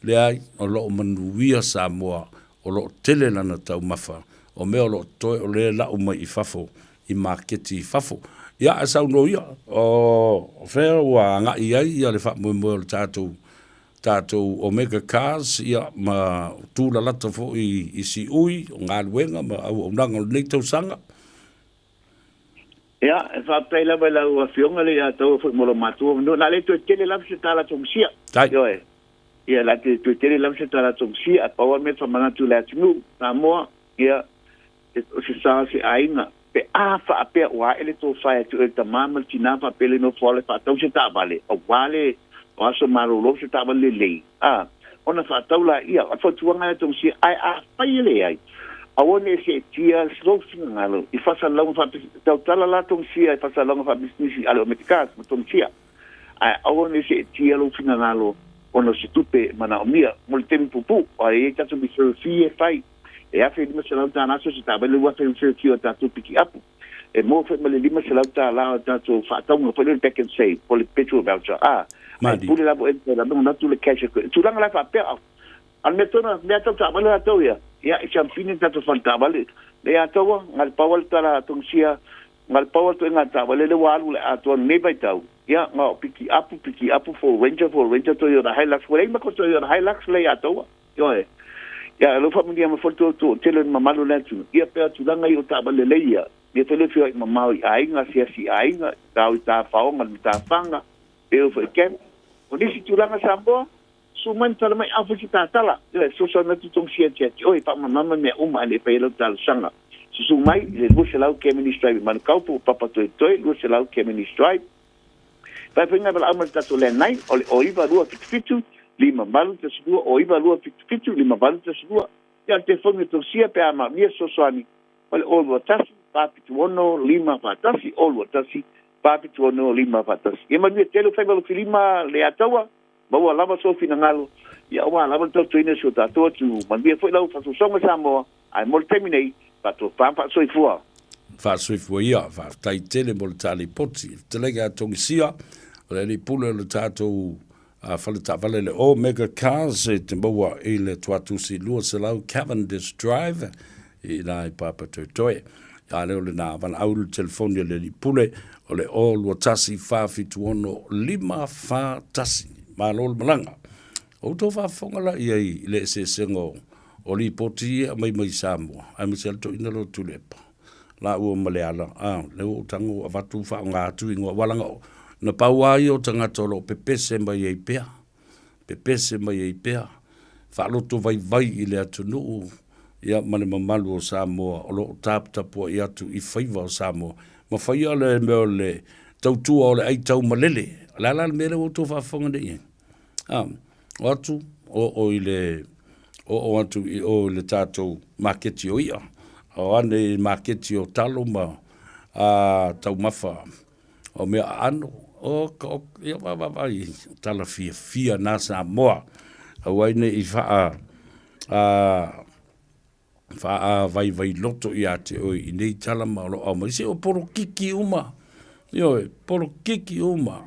Leai, o lo o manuia Samoa, o lo o tele lana taumafa, o mea o lo o totoe o lea e lau mai i fafo, i maketi i fafo. Ia, ae saunoa ia, o fea ua agai ai ia le faamoemoe o le tatou tatou Omega Cars, ia, ma tūlalata foi i Siui, o galuega ma auaunaga o lenei tausaga. Ia, e faafetai lava i lau Afioga le ia taua foi mo lo matou avanoa. Na le toe tele lava se tala togusia. Tai. Ioe. Ia, la te toe tele lava se tala togusia, a pau lava le mea e faamanatu i le atunuu, Samoa, ia, o se sa o se aiga, pe a faapea ua ae le tofa ia te oe le tama ma le tina faapea le nofo ala e faatau se taavale, aua le o aso malolo se taavale lelei, a, ona faatau laia. O le fautuaga ia togusia, ae afai e leai, aua ne i seetia lou finagalo i faasalalauga faapisinisi, tautala la togusia i faasalalauga faapisinisi a le Omega Cars ma togusia, ae aua ne i seetia lou finagalo ona o se tupe manaomia mo le taimi puupuu, aua e i ai tatou reserve fee e fai, e $1,500 so o se taavale $2,000 reserve fee o tatou pikiapu. E maua foi ma le $500 o tatou faatauga foi lea o le Pack and Save po o le petrol voucher, a, ae pule lava oe i le manatu le cash e tulaga la faapea. A o le mea tonu, mea tau taavale latou ia, ia e siamupini le tatou fale taavale. Le atoa, na o le pau lava le tala a Tonusia, na o le pau lava le ituaiga taavale lea ua alu le atoa i lenei vaitau, ia, na o piki apu, piki apu, Ford Ranger, Ford Ranger, Toyota Hilux. Ua leai ma Toyota Hilux lea i atoa. Ioe. Ia, lo faamanuia mai foi le toatele o le mamalu o le atunuu. Ia, pei o tulaga ia o taavale lelei ia, ia foi le feoai mamao i aiga, asiasi i aiga, tau i tafaoga i matafaga, e oo foi i camp. O nisi tulaga Samoa, Susu mai ma tala mai, a foi se tatala. Ioe, fesoasoani atu Togusia ia te oe, faamalamalama mea uma ae le i faia lau talosaga. Susu mai i le 200 Kemeny Drive i Manukau po o Papatoetoe 200 Kemeny Drive. Whai whainga walaau ma le tatou landline o le 09277 5812, 09277 5812. Ia o le telefoni o Togusia pe a maomia fesoasoani o le 021 476 541, 021 476 541. Ia manuia tele o faiva lofilima le Ataua. Maua lava sou finagalo, ia aua lava le tautuaina o si o tatou atunuu. Manuia foi lau faasoasoaga Samoa, ae mo le taimi nei, faatofa ma faasoifua. Faasoifua ia, faafetai tele mo le ta lipoti. Fetalaiga ia Togisia, o le alii pule o le tatou fale taavale le Omega Cars e te maua i le Tuatusi 200 Cavendish Drive i ina i Papatoetoe. A lea o lena valaau i le telefoni a le alii pule o le 021 476 541. Malo le malaga. O outou faafofoga la i ai i le eseesega o lipoti ia e aumai mai Samoa, aemaise lava le toeaina lea o Tuilaepa lāua ma Leala, a, lea ua ou tago ua avatu faaaoga atu igoa, aua leaga na pau lava ia o tagata o lo o pepese mai ai pea, pepese mai ai pea, faalotovaivai i le atunuu. ia ma le mamalu o Samoa o lo o taputapuai atu i faiva o Samoa ma faia le mea o le tautua o le ai taumalele. O le a la le mea lea ua outou faafofoga nei i ai? A, o atu, oo i le, oo atu i o i le tatou maketi o i'a, o ane i maketi o talo ma a, taumafa o mea aano, o, o, ia vaavaai, tala fiafia na Samoa, aua ai ne i faa, a, Faaavaivailoto ia te oe i nei tala ma o lo o aumai. Se o polokiki uma, ioe, polokiki uma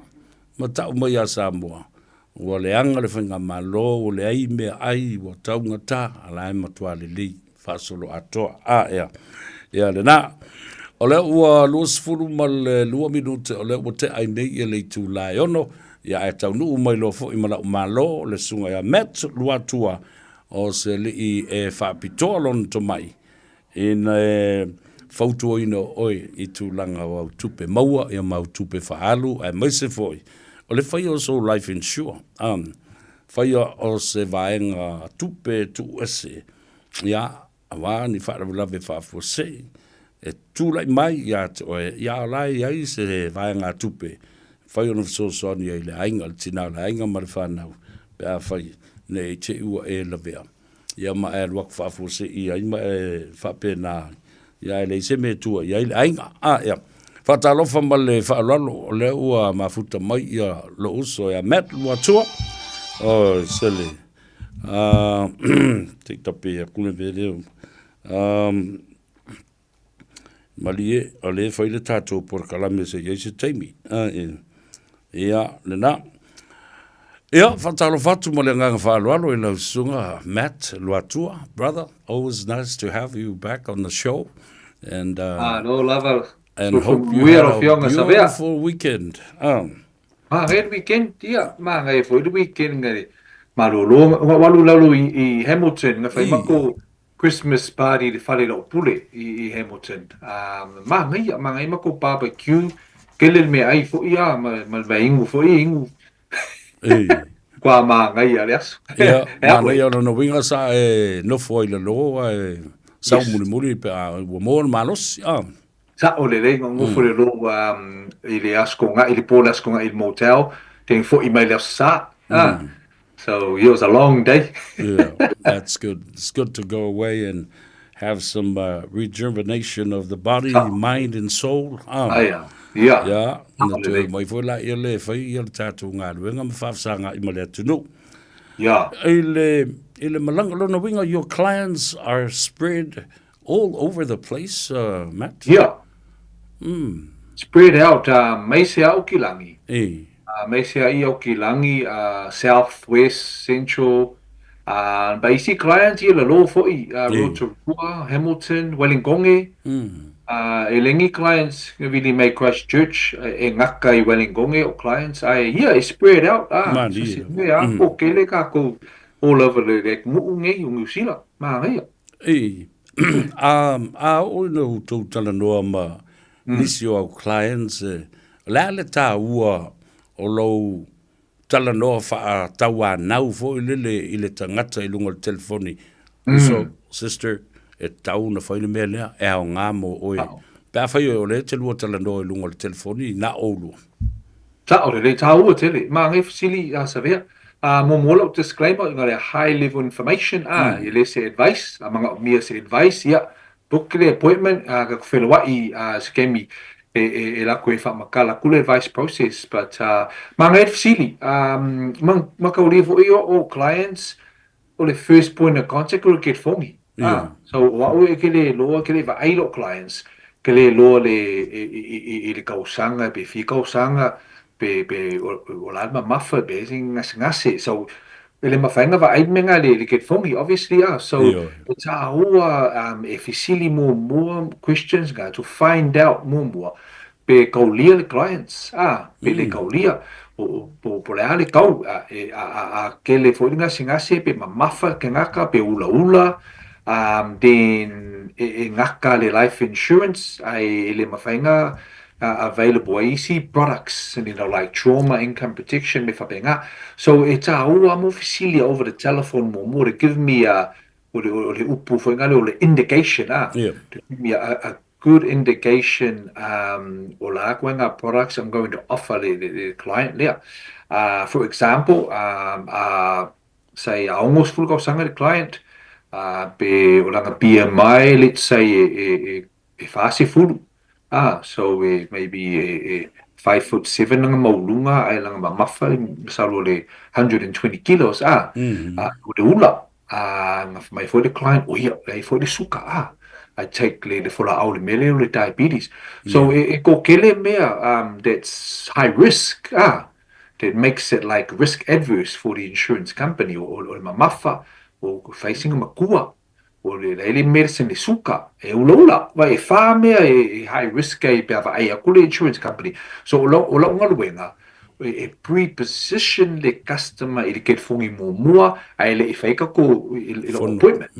ma tau mai ia Samoa, ua leaga le faigamalo, ua leai meaai, ua taugata, a la e matua lelei faasoloatoa. A, ea, ia lena. O lea ua 22 minute, o lea ua tea ai nei ia le itula e 6, ia ae taunuu mai loa foi ma lau malo le susuga ia Matt Luatua, O se alii e faapitoa lona tomai ina e fautuaina oe i tulaga o au tupe maua ia ma au tupe faaalu aemaise foi o le faia o sou life insure, um, faia o se vaega tupe tuuese ia aua ni faalavelave faafuasei e tulai mai ia te oe, ia o la e i ai se vaega tupe e mafai ona fesoasoani ai i le aiga, le tina o le aiga ma le fanau, pe afai ne i te i ua e lavea, ia ma e alu atu faafuasei ai ma e faapena ai, ia ae leai se mea e tua i ai le aiga. A, ia, faatalofa ma le faaaloalo, o lea ua mafuta mai ia lou uso ia Matt Luatua, o se le, se i tape atu le mea lea, Malie, o lea e fai le tatou polokalame se i ai se taimi. Ia, lena. Ia, faatalofa atu ma le agaga faaaloalo i lau susuga Matt Luatua, brother, always nice to have you back on the show. And, Malo lava. And hope you had a beautiful weekend. Ma ngai le weekend, ia, ma ngai foi le weekend ngai malolo, nga walu lalo i, i Hamilton, nga whai mako Christmas party i le fale la'u pule i Hamilton. Manaia, manaia makou barbecue, tele le meaai foi a ma le mea inu foi, inu. Kua manaia le aso. Ia, manaia o lona uiga sa e nofo ai i lalo ae sau mulimuli pe a ua maua le malosi. Sa'o lelei, na ou nofo i le lalo i le Aso Toonai, i le po o le Aso Toonai i le motel, then fo'i mai i le Aso Sa. So, it was a long day. Yeah, that's good. It's good to go away and have some rejuvenation of the body, mind and soul. Aia, ia. Ia, na toe mai foi laia lea e fai ia le tatou galuega ma faafesagaai ma le atunuu. Ia. I le, i le malaga, lona uiga, your clients are spread All over the place, Matt. Ia. Spread out, mai se Aokilangi. E. Mai se i Aokilangi, south, west, central, but isi clients ia lalo fo'i, Rotorua, Hamilton, Wellingonge. E lengi clients vili mai Christchurch, e ngaka i Wellingonge o clients, ae ia, e spread out, so se mea, po kele kakou all over le atunuu nei o Niu Sila, manaia. Ei, a, a oo ina ua outou talanoa ma nisi o au clients, o le a le taua o lou talanoa faatauanau foi lele i le tagata i luga o le telefoni, uso, sister, e tatau ona fai le mea lea, e aoga mo oe. Pe afai o lea e te lua talanoa i luga o le telefoni, na oulua. Sa'o lelei, tāua tele. Mā ngai fesili a Savea. A muamua lau disclaimer, i ngā high level information, a e le se advice, a manaomia se advice, ia, book le appointment, a ka feloa'i a se kemi e, e, e lako e whaamakala ku le advice process. But, mā ngai fesili, ma kaulia fo'i o, o clients, o le first point of contact o le telefoni. Ah, so o a'u e ke le loa, ke le vaai lo'u clients, ke le loa le i, i, i, i le kausaga pe fia kausaga pe pe o, o la le mamafa pe se gasegase. So e le mafai ona vaai le mea lena i le telefoni obviously ah. So e taua um, e fesili muamua questions nga to find out muamua Pe kaulia le clients, a, pe le kaulia, po, po, po le a le kau, a, e, a, a, a kele foi le gasegase, pe mamafa le tagata, pe ulaula, um, then e, e gaka le life insurance, ae e le mafai ona available ai isi products, you know, like trauma income protection me faapena. So e taua mo fesili over the telephone muamua to give me a, O le, o le upu foi ngale o le indication, ah. Yeah. To give me a good indication um, o la koe ngā products I'm going to offer le, le, le client lea. For example, um, say a 60 kausanga le client, pe o langa BMI, let's say e, e, e, e 40, so e, maybe e, e 5 foot 7 langa maulunga, ai langa mamafa, masalo le 120 kilos, o le ula, nga mai foi le client, o ia, le foi le suka, I take le fola au le mele o le diabetes. So e ko kele mea that's high risk, that makes it like risk adverse for the insurance company, o le mamafa, o facing makua, o le le medicine le suka, e ula ula, wa e wha mea e high risk e pe ava ai aku le insurance company. So o lau ngaluenga, e pre-position le customer i le kelefongi muamua ae le i whaika ko i lo appointment.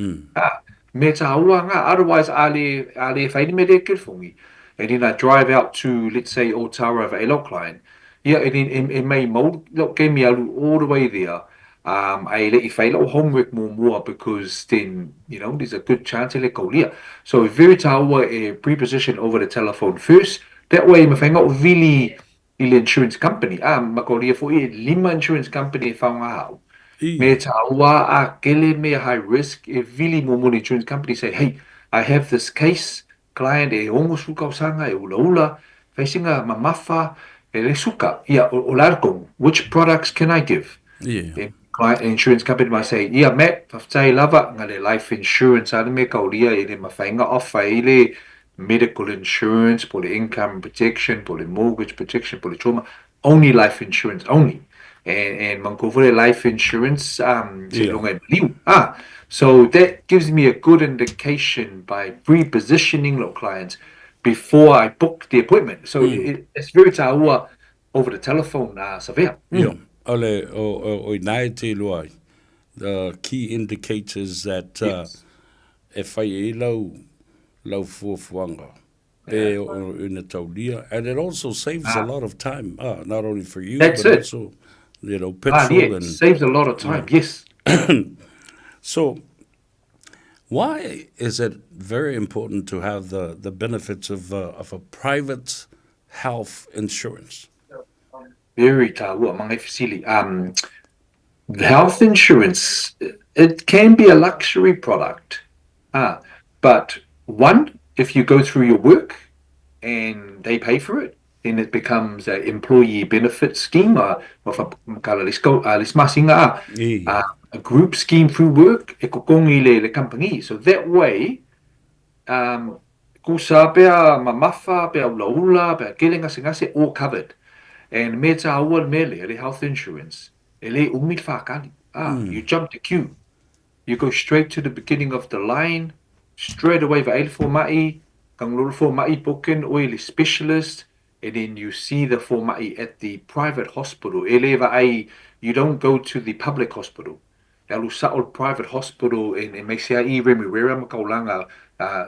Me tā ua ngā, otherwise a le whaini me le kelefongi. And then I drive out to, let's say, Otara of a lau client. Yeah, and then e mai mau lau kemi alu all the way there. Ai le i whai lau homework muamua because then, you know, there's a good chance e le kaulia. So very tāua e pre-position over the telephone first. That way, me whainga o vili i le insurance company. Ma kaulia fo i lima insurance company e whaunga hau. Me tāua a kele me high risk e vili muamua le insurance company say, hey, I have this case, client e 60 kausanga, e ula ula, facinga mamafa, e le suka. Ia, o larkong, which products can I give? Yeah. E, client insurance company might say, ia, Matt, whawhtai lava, ngā le life insurance ana me kaulia e le mawhainga offer i le medical insurance, po le income protection, po le mortgage protection, po le trauma, only life insurance only. And manko for life insurance, se longa e maliu. So that gives me a good indication by pre-positioning lo clients before I book the appointment. So it's very tāua over the telephone, Savea. Yeah. O le, o i nai te lua, the key indicators that e whai e lau fuafuanga. Pe o ina taulia. And it also saves a lot of time, not only for you, That's but it. also, you know, petrol and saves a lot of time, yes. So, why is it very important to have the benefits of a private health insurance? Very tāua, mga fasili. The health insurance, it can be a luxury product. But one, if you go through your work and they pay for it, then it becomes an employee benefit scheme. A group scheme through work, e kokongi le company. So that way, kusa pea mamafa, pea ula ula, pea kele ngase ngase, all covered. And me tā ua mele, le health insurance, e le umi whakali. You jump the queue. You go straight to the beginning of the line, straight away va ele mai, kang lolo mai booking oi le specialist, and then you see the mai at the private hospital. Ele va ai, you don't go to the public hospital. E alu sa o private hospital in me se i Remuera makaulanga,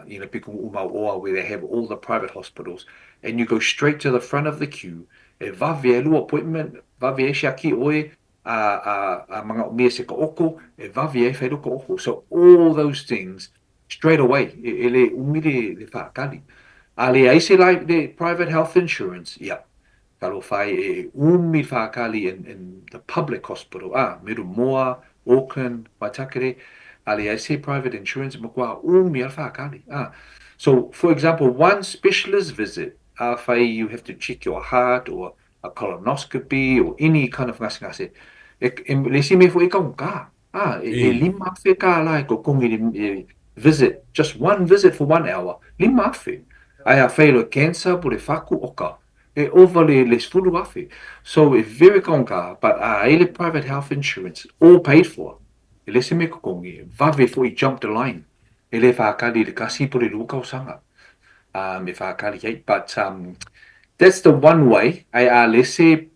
you know, piku umau oa, where they have all the private hospitals, and you go straight to the front of the queue. E vave e lua appointment, vave e siaki oe, a mga umia se ka oko, e vave e whairu ka oko. So all those things, straight away, e le umi le whaakali. A le aise lai le private health insurance, ia, ka lo whai e umi whaakali in the public hospital, Mirumoa, Auckland, Waitakere, a le aise private insurance, ma kua umi al whaakali. So, for example, one specialist visit, a whai you have to check your heart or a colonoscopy or any kind of ngase ngase, e le si me fo e kaunga. E 5,000 ka la e kokongi le visit, just one visit for 1 hour, 5,000. Ai a whailo cancer, po le whaku oka, e over le 10,000. So e very kaunga, but a ele private health insurance, all paid for. E le se me kokongi, vave fo i jump the line. E le whakali le kasi po le luka o sanga. E whakali hei, but that's the one way. Ai a le se,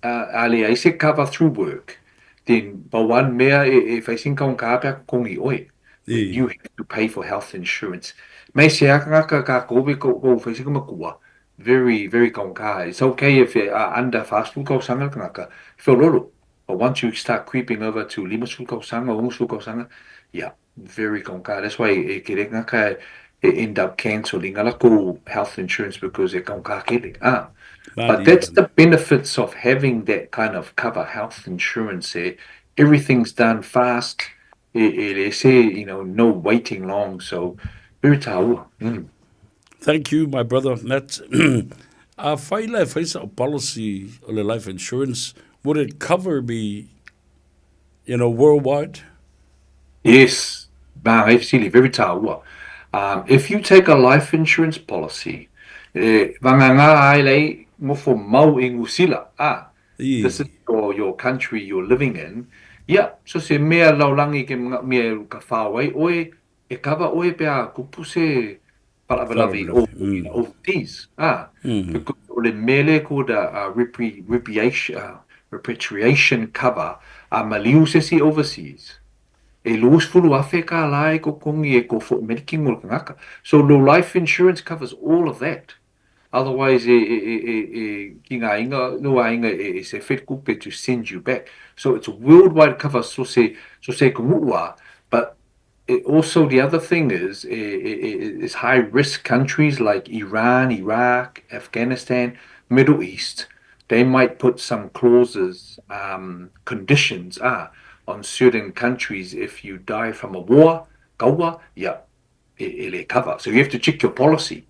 a le ai se cover through work. Then, pa one mea e facing kaunga pea kokongi oe. You have to pay for health insurance. Me se aka ka kobe ko facing makua. Very, very kaunga. It's okay if you are under fast food kausanga kangaka. Feel lolo. But once you start creeping over to lima sul kausanga, ungu sul kausanga, yeah. Very kaugata. That's why e kere ngaka e end up cancelling a lakou health insurance because e kaugata kele. Ah. But that's the benefits of having that kind of cover, health insurance. Eh? Everything's done fast. E, e, se, you know, no waiting long. So, very taua. Thank you, my brother. Matt. A whai la e whai sa policy o le life insurance, would it cover me, you know, worldwide? Yes, absolutely, very taua. If you take a life insurance policy, e vagagā ai lei ngofo mau i Ngusila, ah, this is your, your country you're living in, ia, so se mea laulangi ke mea ka whao ai oe, e cover oe pe a kupu se faalavelave o, you know, overseas. Ah, because o le mea lea called a, a repri, repriation, repatriation cover a maliu se isi overseas. E 20,000 kālā e kokongi e ko foʻi mai le kino o le tagata. So lo life insurance covers all of that. Otherwise e, e, e, e, e ki ngā inga, no a inga e, e se whetkupe to send you back. So it's a worldwide cover so se, so se kungua, but it also the other thing is is high risk countries like Iran, Iraq, Afghanistan, Middle East. They might put some clauses, conditions on certain countries if you die from a war, kaua, yeah, e, e le cover. So you have to check your policy.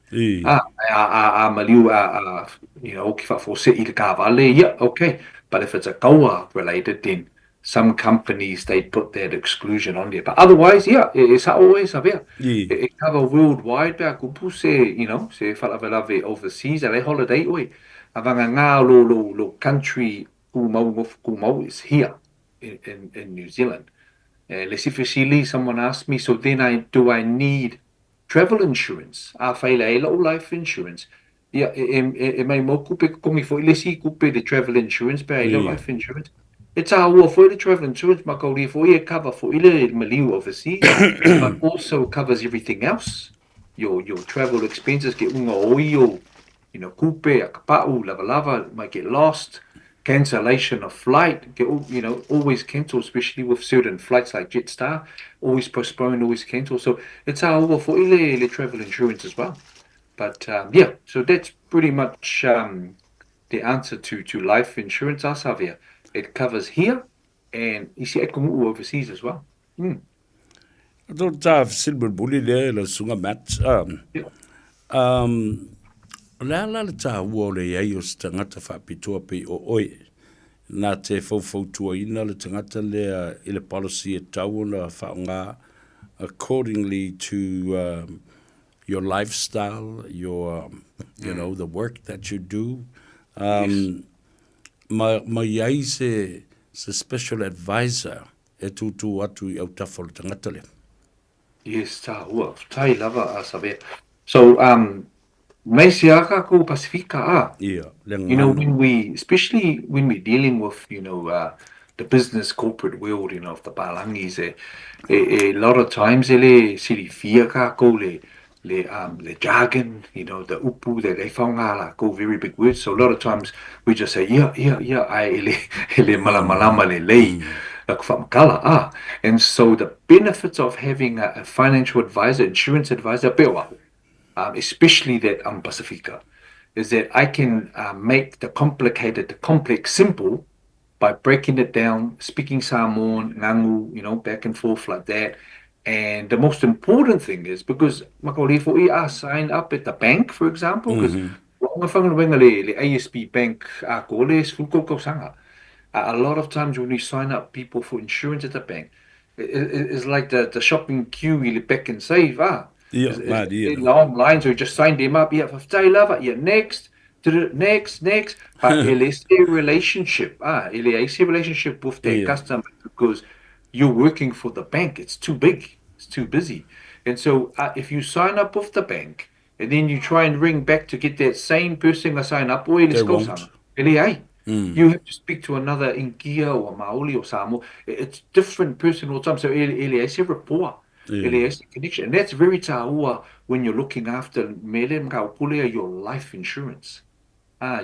Ah, a, a, a maliu, a, a, you know, ki whaafose i le kavale, yeah, okay. But if it's a kaua related, then some companies, they put that exclusion on there. But otherwise, yeah, e, e sa o e sa vea. E, e cover worldwide, pea kupu se, you know, se whalavelave overseas, a le holiday oe. A vanga ngā lo, lo, lo country kumau, ngofu kumau is here in, in, in New Zealand. Le isi fesili, someone asked me, so then I, do I need travel insurance? A whai le ai la'u life insurance, ia, e, e, e, e mai mau kupe kokongi fo'i le isi kupe le travel insurance pe ai le life insurance. E tāua fo'i le travel insurance ma kauria fo'i e cover fo'i le maliu overseas, but also covers everything else. Your, your travel expenses ke unga oi o, you know, kupe, a ka pa'u, lava lava, might get lost, cancellation of flight, get, you know, always cancel, especially with certain flights like Jetstar, always postpone, always cancel. So it's our for ile, ile travel insurance as well. But yeah, so that's pretty much the answer to, to life insurance, Asavia. It covers here and isi e kongu overseas as well. Tō tā fesili mulimuli lea i lau susuga Matt. Um, Yeah. um, o le a la le tāua o le i ai o se tagata faapitoa pei o oe nā te faufautuaina le tagata lea i le policy e tatau ona faaaoga accordingly to um, your lifestyle, your, you know, the work that you do. Um, Yes. ma, ma i ai se, se special advisor e tūtū atu i autafa o le tagata lea. Yes, tāua, tai lava a Savea. So, mei se aka ko Pasifika a. Ia, le You know, ngano. when we, especially when we're dealing with, you know, the business corporate world, you know, of the Palangis, e, e, a lot of times e le silifia kākou le, le, le jargon, you know, the upu that they whaonga lākou, very big words. So a lot of times we just say, yeah, yeah, yeah, ai e le, e le malamalama le lei, la ku whaamakala, ah. And so the benefits of having a financial advisor, insurance advisor, pewa, especially that I'm Pasifika, is that I can make the complicated, the complex simple by breaking it down, speaking Samoan, Ngangu, you know, back and forth like that. And the most important thing is because makaulifo i a sign up at the bank, for example, because mm-hmm. le, le ASB Bank a ko le sanga. A lot of times when we sign up people for insurance at the bank, it's like the, the shopping queue, you back and save. Ah, Ia, it's, malie it's lava. long lines, so you just sign them up. Yeah, lava, yeah, next, next, next. But it is a relationship. Ah, it is a relationship with their Ia. customer because you're working for the bank. It's too big. It's too busy. And so if you sign up with the bank and then you try and ring back to get that same person to sign up, oi, let's They go, won't. Sama. Ele ai. You have to speak to another Inkia or Maoli or Samoa. It's different person all the time. So ele, ele ai se rapport. Ia. Ele ai se connection. And that's very tāua when you're looking after mele mkaupulea, your life insurance,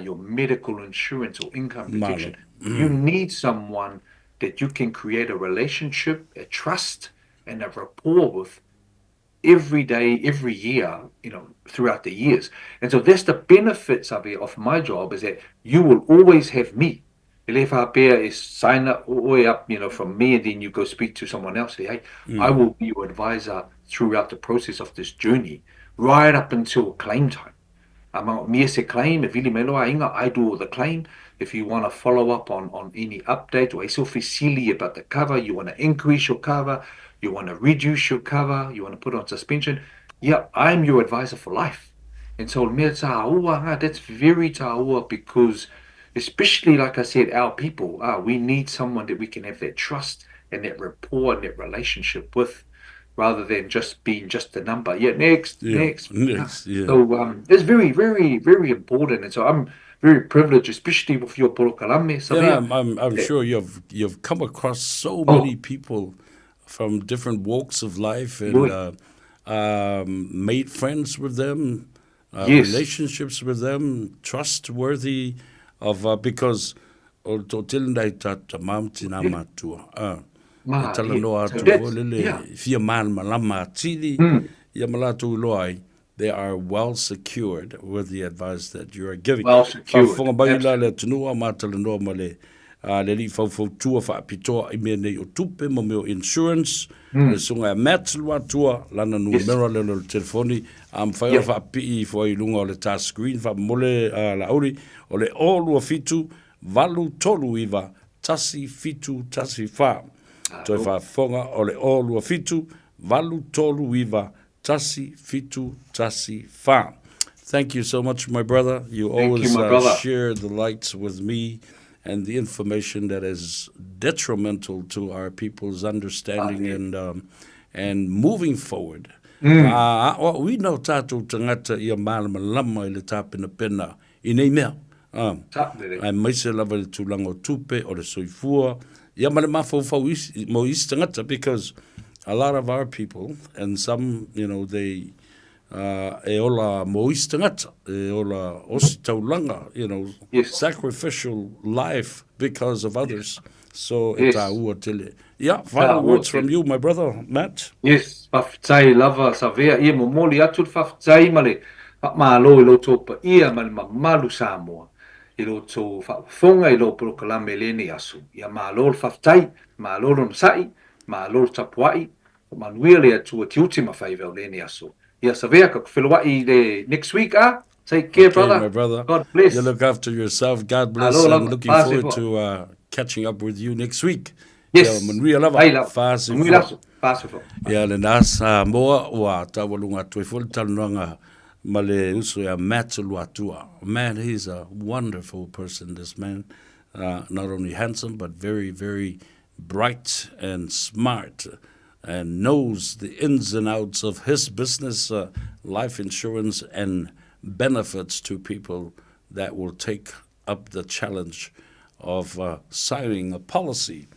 your medical insurance or income Malo. protection. You need someone that you can create a relationship, a trust, and a rapport with every day, every year, you know, throughout the years. And so that's the benefits of it, of my job is that you will always have me. E le faapea e sign up oe up, you know, from me and then you go speak to someone else. Hey, I will be your advisor throughout the process of this journey, right up until claim time. A manaomia se claim, e vili mai loa aiga, I do all the claim. If you want to follow up on, on any update or se fesili about the cover, you want to increase your cover, you want to reduce your cover, you want to put on suspension, yeah, I'm your advisor for life. And so mea tāua, that's very tāua because especially like I said, our people, we need someone that we can have that trust and that rapport and that relationship with rather than just being just a number. Yeah, next, next. Next, yeah. So it's very, very, very important. And so I'm very privileged, especially with your polokalame. Yeah, I'm sure you've come across so many people from different walks of life and made friends with them, relationships with them, trustworthy of because o le toatele nai tatou tama ma tinā matua. E talanoa atu foi lele fia malamalama atili ia ma latou iloa ai they are well secured with the advice that you are giving. Well secured. Faafofoga mai la le atunuu a ma talanoa ma le le alii faufautua faapitoa i mea nei o tupe ma mea o insurance, le susuga ia Matt Luatua, lana numera lea o le telefoni, a mafai ona faapipii ifo ai i luga o le task screen faamomole Laauli, o le 027 839 1714. Toe faafofoga o le 027 839 1714. Thank you so much, my brother. You Thank you, always my brother. share the lights with me and the information that is detrimental to our people's understanding and moving forward. We know tātou tangata ia malamalama i le tapenapena i nei mea. Aemaise lava i le tulaga o tupe, o le soifua, ia ma le mafaufau isi, mo isi tagata, because a lot of our people, and some, you know, they, e ola mo isi tagata, e ola ositaulaga, you know, sacrificial life because of others. So, e tāua tele. Yeah, final Tāua words from tele. you, my brother, Matt. Yes, faafetai lava Savea, ia momoli atu le faafetai ma le faamalo i lo outou paia ma le mamalu Samoa i lo outou faafofoga i lou polokalame i lenei aso. Ia malo le faafetai, malo le onosai, malo le tapuai, faamanuia le Atua tiute ma faiva o lenei aso. Ia Savea, ka ku feloai i le next week a. Take care, Okay, brother. my brother. God bless. You look after yourself. God bless. Alo I'm lava. looking Fasi forward foa. to catching up with you next week. Yes. Ia manuia lava. Ai lava. Fasi Manuia foa. laso. Fasi foa. Ia lena Samoa ua taualuga atu ai foi le talanoaga ma le uso ia Matt Luatua. Man, he's a wonderful person, this man. Not only handsome, but very, very bright and smart and knows the ins and outs of his business, life insurance and benefits to people that will take up the challenge of signing a policy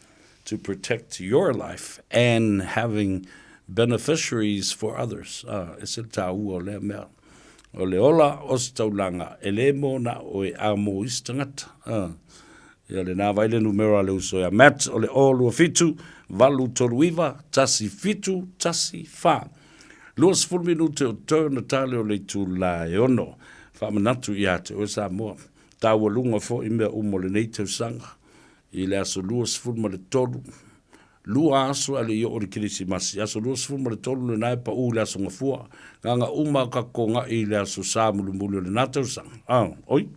to protect your life and having beneficiaries for others. E se tāua o lea mea. O le ola o se taulaga, e le mo na oe a mo isi tagata. Ia lena vai le numera a le uso ia Matt o le 027 839 1714. 20 minute o toe ona tale o le itula e 6. Faamanatu ia te oe Samoa. Taualuga foi mea uma o lenei tausaga i le aso 23, lua aso ae le i oo i le Kerisimasi. Aso 23 lena e paʻu i le aso Gafua. Gaga uma ka kogaʻi i le aso Sa mulimuli o lena tausaga. Oi,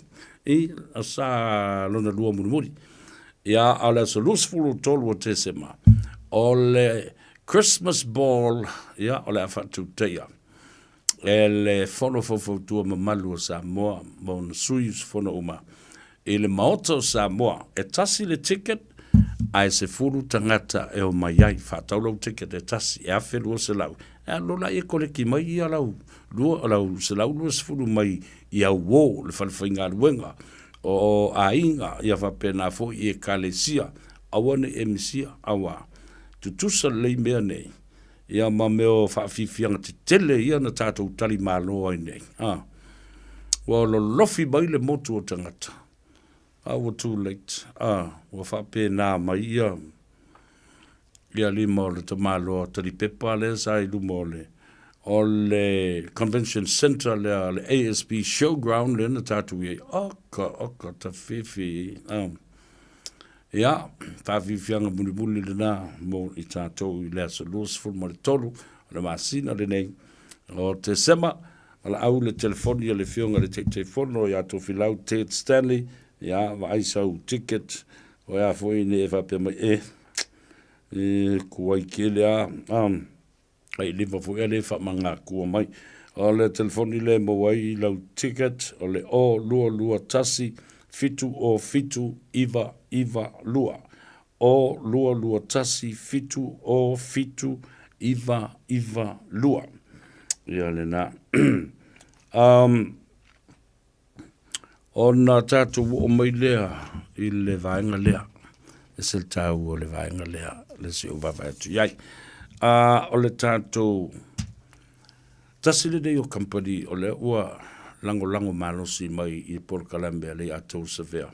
i Sa lona lua mulimuli. Ia, a o le aso 23 o Tesema, o le Christmas Ball, ia, o le a faatutaia e le Fono Faufautua Mamalu o Samoa ma ona sui usufono uma i le Maota o Samoa. E tasi le ticket, ae 10 tagata e omai ai. Faatau lau ticket e tasi, e $1,200. E alu la e koleki mai ia lau, lua, lau 120 mai i au uō, le falefaigaluega o aiga, ia faapena foi i ekalesia. Aua ne i e misia, auā. Tutusa lelei mea nei, ia ma mea o faafiafiaga tetele ia na tatou tali malo ai nei. A. Ua lolofi mai le motu o tagata. A ua too late. A, ua faapena mai ia. Ia lima o le tamaloa talipepa lea sa i luma o le o le Convention Centre lea le ASB Showground lea na tatou i ai. Oka, oka, tafifi. Ia, faafiafiaga mulimuli lena mo i tatou i le aso 23 o le masina lenei o Tesema. Valaau le telefoni a le Afioga i le Taitaifono ia Tofilau Ted Stanley, ia, vaai sau ticket, o ea foi ne i e faapea mai, e, e kuai tele a, a, ai lima foi a le faamagatua mai. O le telefoni lea e maua ai lau ticket o le 0221 707 992. 0221 707 992. Ia lena. um, Ona tatou oo mai lea i le vaega lea, e ese le taua o le vaega lea, le se i ou vaavaai atu i ai. A, o le tatou tasi lenei o kamupani o lea ua lagolago malosi mai i polokalame a le ia tou Savea,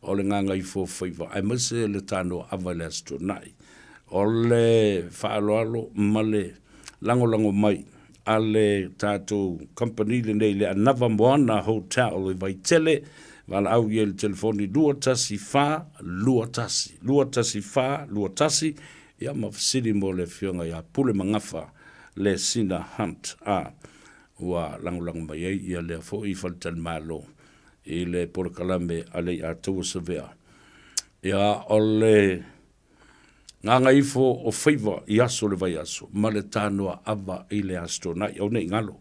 o le Gagaifofaiva, aemaise le tanoa ava i le Aso Toonai. O le faaaloalo ma le lagolago mai a le tatou kamupani lenei le Anava Moana Hotel i Vaitele, valaau i ai i le telefoni 214 21, 214 21, ia ma fesili mo le Afioga ia Pule Magafa Lesina Hunt. A ua lagolago mai ai ia lea foi faletalimalo i le polokalame a le Iataua Savea. Ia, o le Gagaifo o faiva i aso o le vaiaso ma le tanoa ava i le Aso Toonai. Aua ne i galo,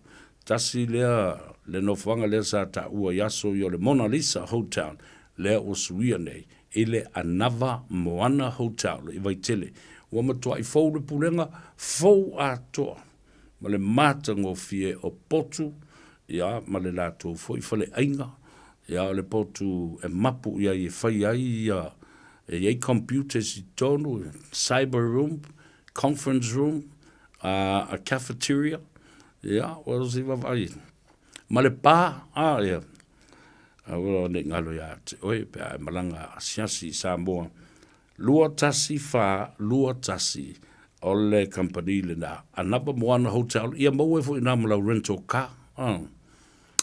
tasi lea le nofoaga lea sa taua i aso ia o le Mona Lisa Hotel lea ua suia nei i le Anava Moana Hotel i Vaitele. Ua matuai fou le pulega, fou atoa ma le matagofie o potu ia ma le latou foi faleaiga. Ia o le potu e mapu i ai e fai ai ia E i ai computers i totonu, cyber room, conference room, a cafeteria, ia, ua se i vaavaai. Ma le pa, a, ia, aua ne i galo ia te oe pe a e malaga asiasi i Samoa. 214 21 o le kamupani lena, Anapa Moana Hotel, ia maua ai foi i ina ma lau rental car.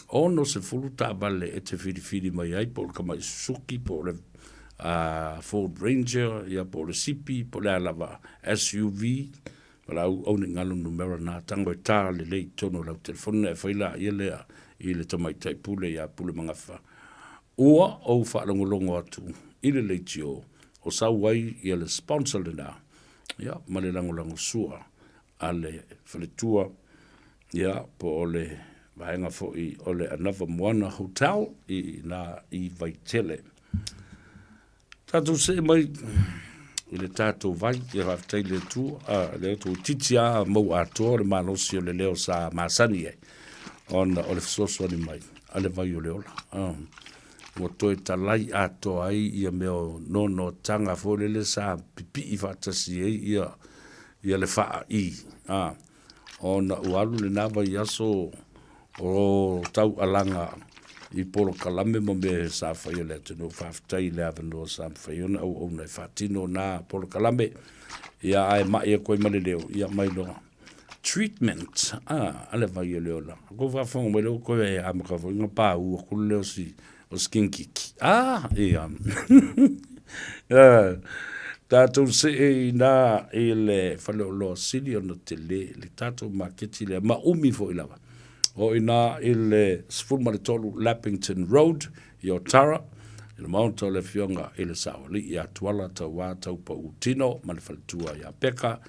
60 taavale e te filifili mai ai, po o le tamai Suzuki, po o le Ford Ranger, ia po o le Sipi, po o le a lava SUV, ma lau au nei galo numera na tago e tā lelei i totonu o lau telefoni ona e fai laia lea i le tamaitai pule ia Pulemagafa. Ua ou faalogologo atu i le leitio o sau ai ia le sponsor lena, ia ma le lagolagosua a le faletua, ia, po o le vaega foi o le Anava Moana Hotel i ina i Vaitele. Tatou see mai i le tatou vai, ia faafetai i le Atua, a, le Atua titi a mau atoa le malosi o le leo sa masani ai, ona o le fesoasoani mai a le vai o le ola. A, ua toe talai atoa ai ia mea o nonotaga foi lele sa pipii faatasi ai ia ia le faa'i, a, ona ua alu lena vaiaso o taualaga i polokalame ma mea sa faia e le atunuu. Faafetai i le avanoa sa mafai ona auauna e faatino na polokalame, ia ae mai atu ai ma le leo, ia mai loa. Treatment, a, a le vai o le ola. Kou faafofoga mai lea ua toe amata foi ona paū atu le leo si o Skinkiki. Ah, ia. Tatou see inā i le faleoloa sili ona tele le tatou maketi lea, ma umi foi lava. O inā i le 13 Lappington Road i Otara, i le maota o le Afioga i le Saoalii ia Tuala Tauā Taupau Tino ma le faletua ia Peka,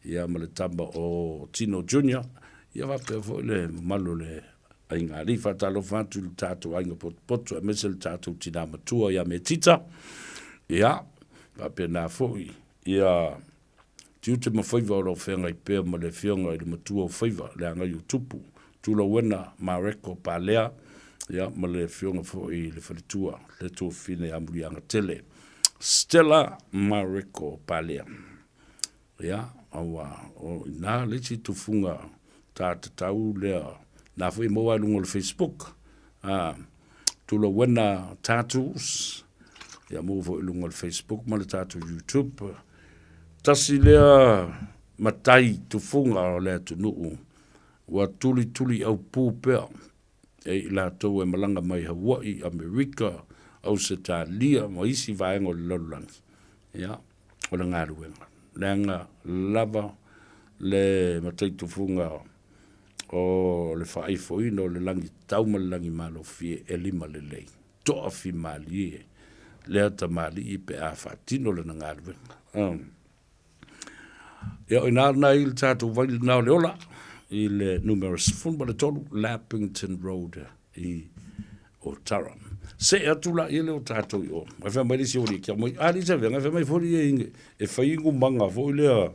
ia ma le tama o Tino Junior, ia faapea foi le mamalu o le Aiga Alii. Faatalofa atu i le tatou aiga potopoto aemaise le tatou tinā matua ia Metita. Ia, faapena foi ia tiute ma faiva o lo o feagai pea ma le afioga i le matua o faiva, le agai o Tupu, Tulauena Mareko Palea, ia, ma le afioga foi i le faletua, le tuafafine ia Muliagatele, Stella Mareko Palea. Ia, aua o i ina le isi tufuga ta tatau lea, na foi e maua ai luga o le Facebook, a, Tulauena Tattoos, ia maua foi i luga o le Facebook ma le tatou YouTube. Tasi lea matai tufuga o le atunuu ua tulituli aupū pea e i latou e malaga mai Hawaii, Amerika, Ausetalia ma isi vaega o le lalolagi, ia, o le galuega. Leaga lava le matai tufuga o le faaifoina o le lagi tatau ma le lagi malofie e limalelei. Toafimalie lea tamalii pe a faatino lana galuega. Ia o ina lena i le tatou vai lena o le ola i le numera 13 Lappington Road i Otara. See atu la ia lea o tatou i o. Mai fai mai le isi oli kia mai. A le isi avega fai mai foi ia e fai gumaga foi lea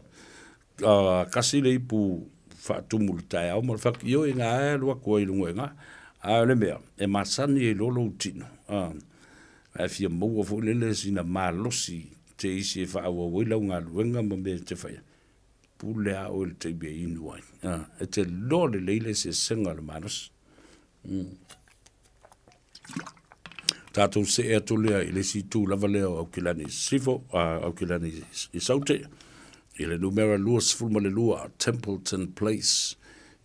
kasi le ipu faatumu i le taeao ma le fai atu, ioe na e alu atu ai i luga i ina. A o le mea, e masani ai loa lou tino, ae fia maua foi lele sina malosi te isi e faaauau ai lau galuega ma mea e te faia, pule lava oe i le taimi e inu ai. E te iloa lelei le eseesega o le malosi. Tatou see atu lea i le isi itu lava lea o Aukilani i Sisifo, Aukilani i Saute, i le numera 22 Templeton Place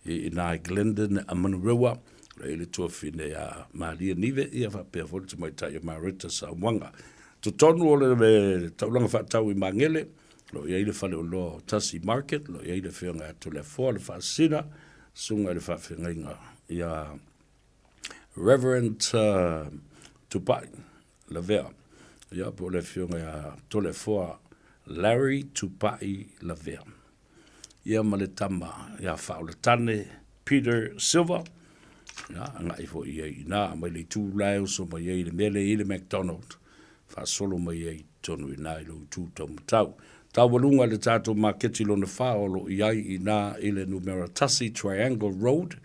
i ina i Glendon Manurewa, le i le tuafine ia Maria Nive, ia faapea foi le tamaitai o Mareta Saumaga. Totonu o le taulaga faatau i Magele, lo o i ai le faleoloa o Tasi Market, lo o i ai le afioga ia Toleafoa le Faasisina, susuga i le faafeagaiga ia Reverend Tupai Lavea, ia po o le afioga ia Toleafoa Larry Tupai Lavea. Ia ma le tama ia Faaolatane Peter Silva, ia agai foi ia i ina, mai le itu la e oso mai ai i le mea lea e i ai le McDonald, faasolo mai ai i totonu i ina i lou itu taumatau. Taualuga i le tatou maketi lona fa o lo o i ai i ina i le numera 1 Triangle Road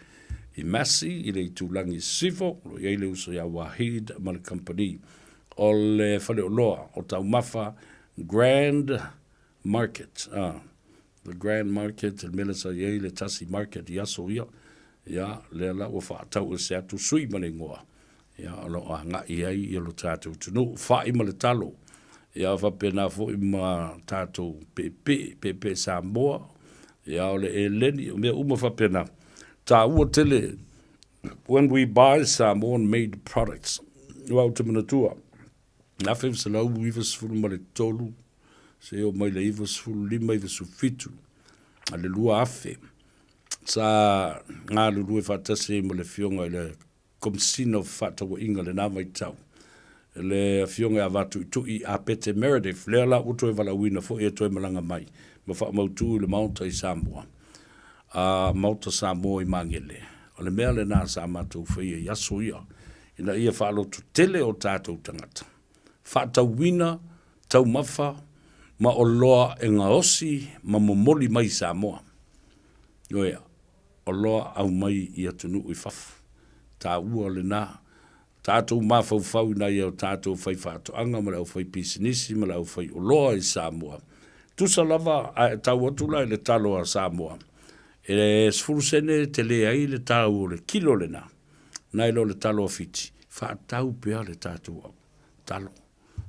i Massey i le itulagi i sisifo, o lo o i ai le uso ia Wahid ma le kamupani o le faleoloa o taumafa Grand Market. The Grand Market, le mea lea sa i ai le Tasi Market i aso ia, ia, lea la ua faatauese atu sui ma le igoa. Ia, o lo o agai ai ia lo tatou atunuu, fai ma le talo. Ia, faapena foi ma tatou peepee, peepee Samoa, ia, o le eleni, o mea uma faapena. Taua tele, when we buy Samoan made products, aua ou te manatua, 1993, seia oo mai le 95, 97, le 2000, sa galulue faatasi ai ma le Afioga i le Komesina o Fefaatauaiga i lena vaitau, le Afioga ia Vatuitui Apete Meredith, lea la ua toe valaauina foi e toe malaga mai ma faamautu i le Maota i Samoa, a Maota Samoa i Magele. O le mea lena sa matou faia i aso ia, ina ia faalototele o tatou tagata, faatauina taumafa ma oloa e gaosi ma momoli mai i Samoa. Ioe, oloa aumai i atunuu i fafo. Taua lena. Tatou mafaufau i nai o tatou faifaatoaga ma le aufaipisinisi ma le aufaioloa i Samoa. Tusa lava a e tau atu la i le talo a Samoa, e 10 sene e tele ai le tau o le kilo lena, nai lo le talo a Fiti. Faatau pea le tatou talo.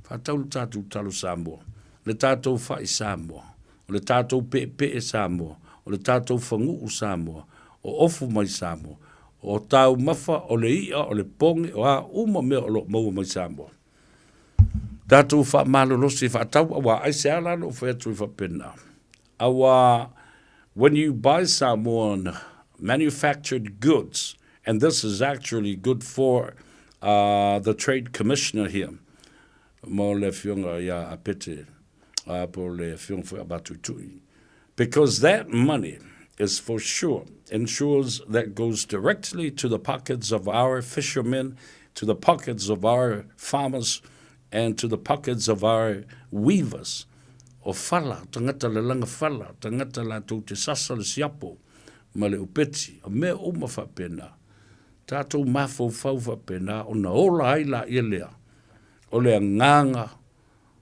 Faatau le tatou talo Samoa, le tatou fai Samoa, o le tatou peepee Samoa, o le tatou faguu Samoa, o ofu mai Samoa, o taumafa, o le i'a, o le poge, o a uma mea o lo o maua mai Samoa. Tatou faamalolosi e faatau, aua aisea la lou fai atu ai faapena? Aua when you buy Samoan manufactured goods, and this is actually good for the Trade Commissioner here, mo le Afioga ia Apete, po o le Afioga foi ia Vatuitui, because that money is for sure ensures that goes directly to the pockets of our fishermen, to the pockets of our farmers, and to the pockets of our weavers. O fala, tagata lalaga fala, tagata latou te sasa le siapo ma le upeti, o mea uma faapena. Tatou mafaufau faapena ona ola ai laia lea o le agaga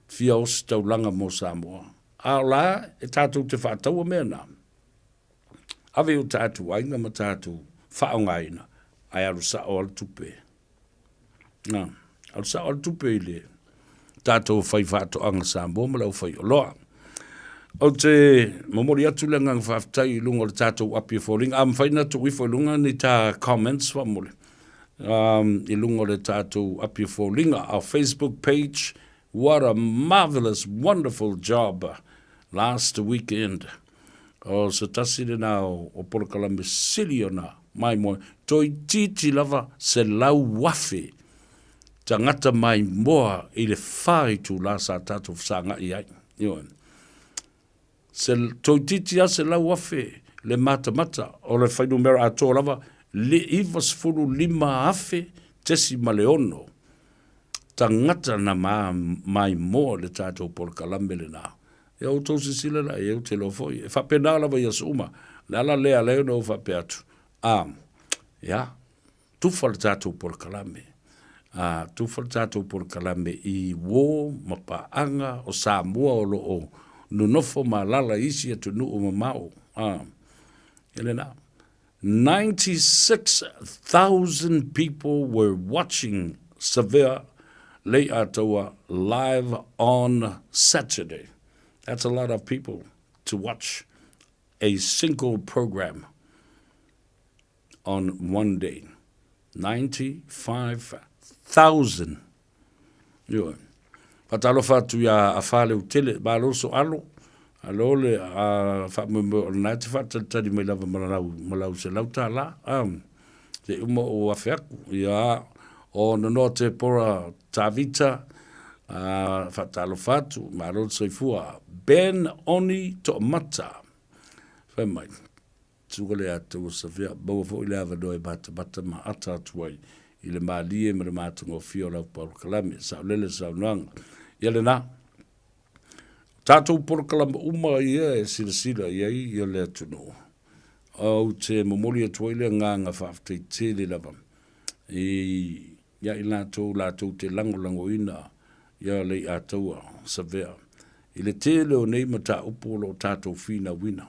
fia ositaulaga mo Samoa. A o la e tatou te faataua mea na. Ave i o tatou aiga ma tatou faaaogaina, ae alu sao lava le tupe. Na, alu sao lava le tupe i le tatou faifaatoaga Samoa ma le aufaioloa. Ou te momoli atu le agaga faafetai i luga o le tatou api o foliga. A mafai ona tuu ifo i luga ni ta comments faamolemole i luga o le tatou api o foliga, our Facebook page. What a marvelous, wonderful job last weekend. O se tasi lena o polokalame sili ona maimoa, toeitiiti lava 100,000 tagata maimoa i le fa itula sa tatou fesagai ai. Ioe. Se, toeitiiti lava 100,000 le matamata o le fuainumera atoa lava, le 95,000.6 tagata na maimoa i le tatou polokalame lena. Ia outou silasila la i ai, ou te iloa foi, e faapena lava i aso uma. O le ala lea e ala ai ona ou faapea atu, a, ia, tufa le tatou polokalame. A, tufa le tatou polokalame i uō ma paaga o Samoa o lo o nonofo ma alaala i isi atunuu mamao. A, ia lena. 96,000 people were watching Savea Lei'ataua live on Saturday. That's a lot of people to watch a single program on one day. 95,000. Ioe. Faatalofa atu iā Afaleutele, malo soalo, alo le faamoemoe o lena e te faatalitali mai lava ma lau, ma lau $100, a, se i uma ou afe aku. Ia, o Nonoa Tepora Tavita, a, faatalofa atu, malo le soifua. Ben Oni Toomata, fai mai. Tuga le ata ua savea, maua foi le avanoa e matamata ma ata atu ai i le malie ma le matagofie o lau polokalame. Saolele saunoaga. Ia lena. O tatou polokalame uma ia e silasila i ai ia le atunuu. Ou te momoli atu ai le agaga faafetai tele lava i ia i latou latou te lagolagoina ia Lei'ataua Savea i le tele o nei mataupu o lo o tatou finauina.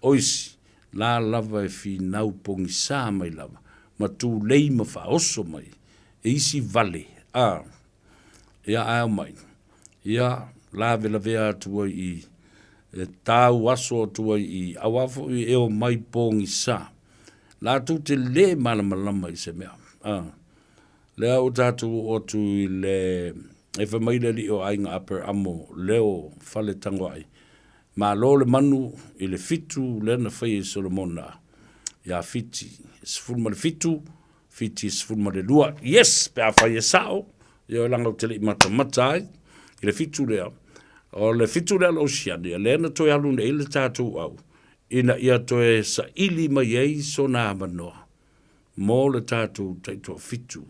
O isi, la lava e finau pogisā mai lava ma tulei ma faaoso mai e isi vale, a, ia ae omai, ia lavelavea atu ai i, e tau aso atu ai i, auā foi e omai pogisā. Latou te lē malamalama i se mea. A, lea ua tatou oo atu i le, e fai mai le alii o Aiga Aperamo, Leo Faletagoai, Malo le manu i le fitu lea na faia i Solomona ia Fiti 17, Fiti 12. Yes! Pe afai e sao, ia leaga ou te le i matamata ai i le fitu lea. O le fitu lea o le Oceania, lea na toe alu nei le tatou au, ina ia toe saili mai ai sona avanoa mo le tatou taitoafitu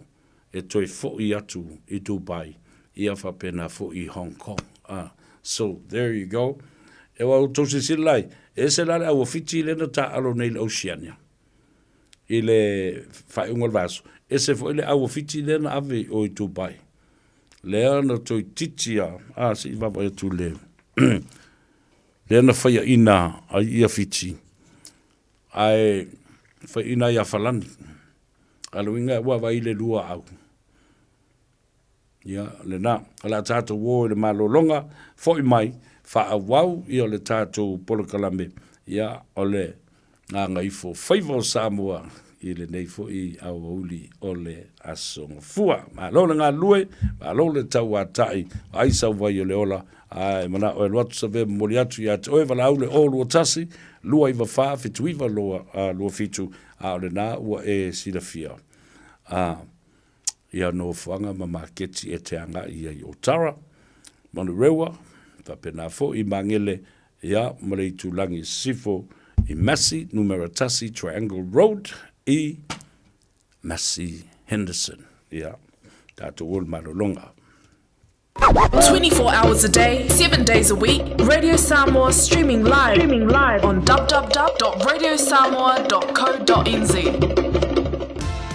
e toe foi atu i Dubai, ia faapena foi i Hong Kong. Ah, so there you go. E ua outou silasila lai, e ese la le au o Fiti lea na taaalo nei i le Oceania i le faaiuga o le vaiaso, ese foi le au o Fiti lea na ave i o i Dubai. Lea na toeitiiti a, ah, se i vaavaai atu i le lea na faiaina ai ia Fiti, ae faiaina ai ia Falani. A o le uiga ua vaai le lua au. Ia, lena. O le a tatou o i le malologa, foi mai, faaauau ia le tatou polokalame, ia, o le gagaifo faiva o Samoa i lenei foi aoauli o le Aso Gafua. Malo le galulue, malo le tauatai, vaai sau vai o le ola, ae manao e alu atu Savea momoli atu ia te oe valaau le 021 294 79 27, a o lena ua e silafia a ia nofoaga ma maketi e te agai ai o Tara, Manurewa, faapena foi Magele, ia ma le itulagi i sisifo i Massey, numera 1 Triangle Road i Massey Henderson. Ia, tatou o le malologa. 24 hours a day, 7 days a week, Radio Samoa streaming live, streaming live on www.radiosamoa.co.nz.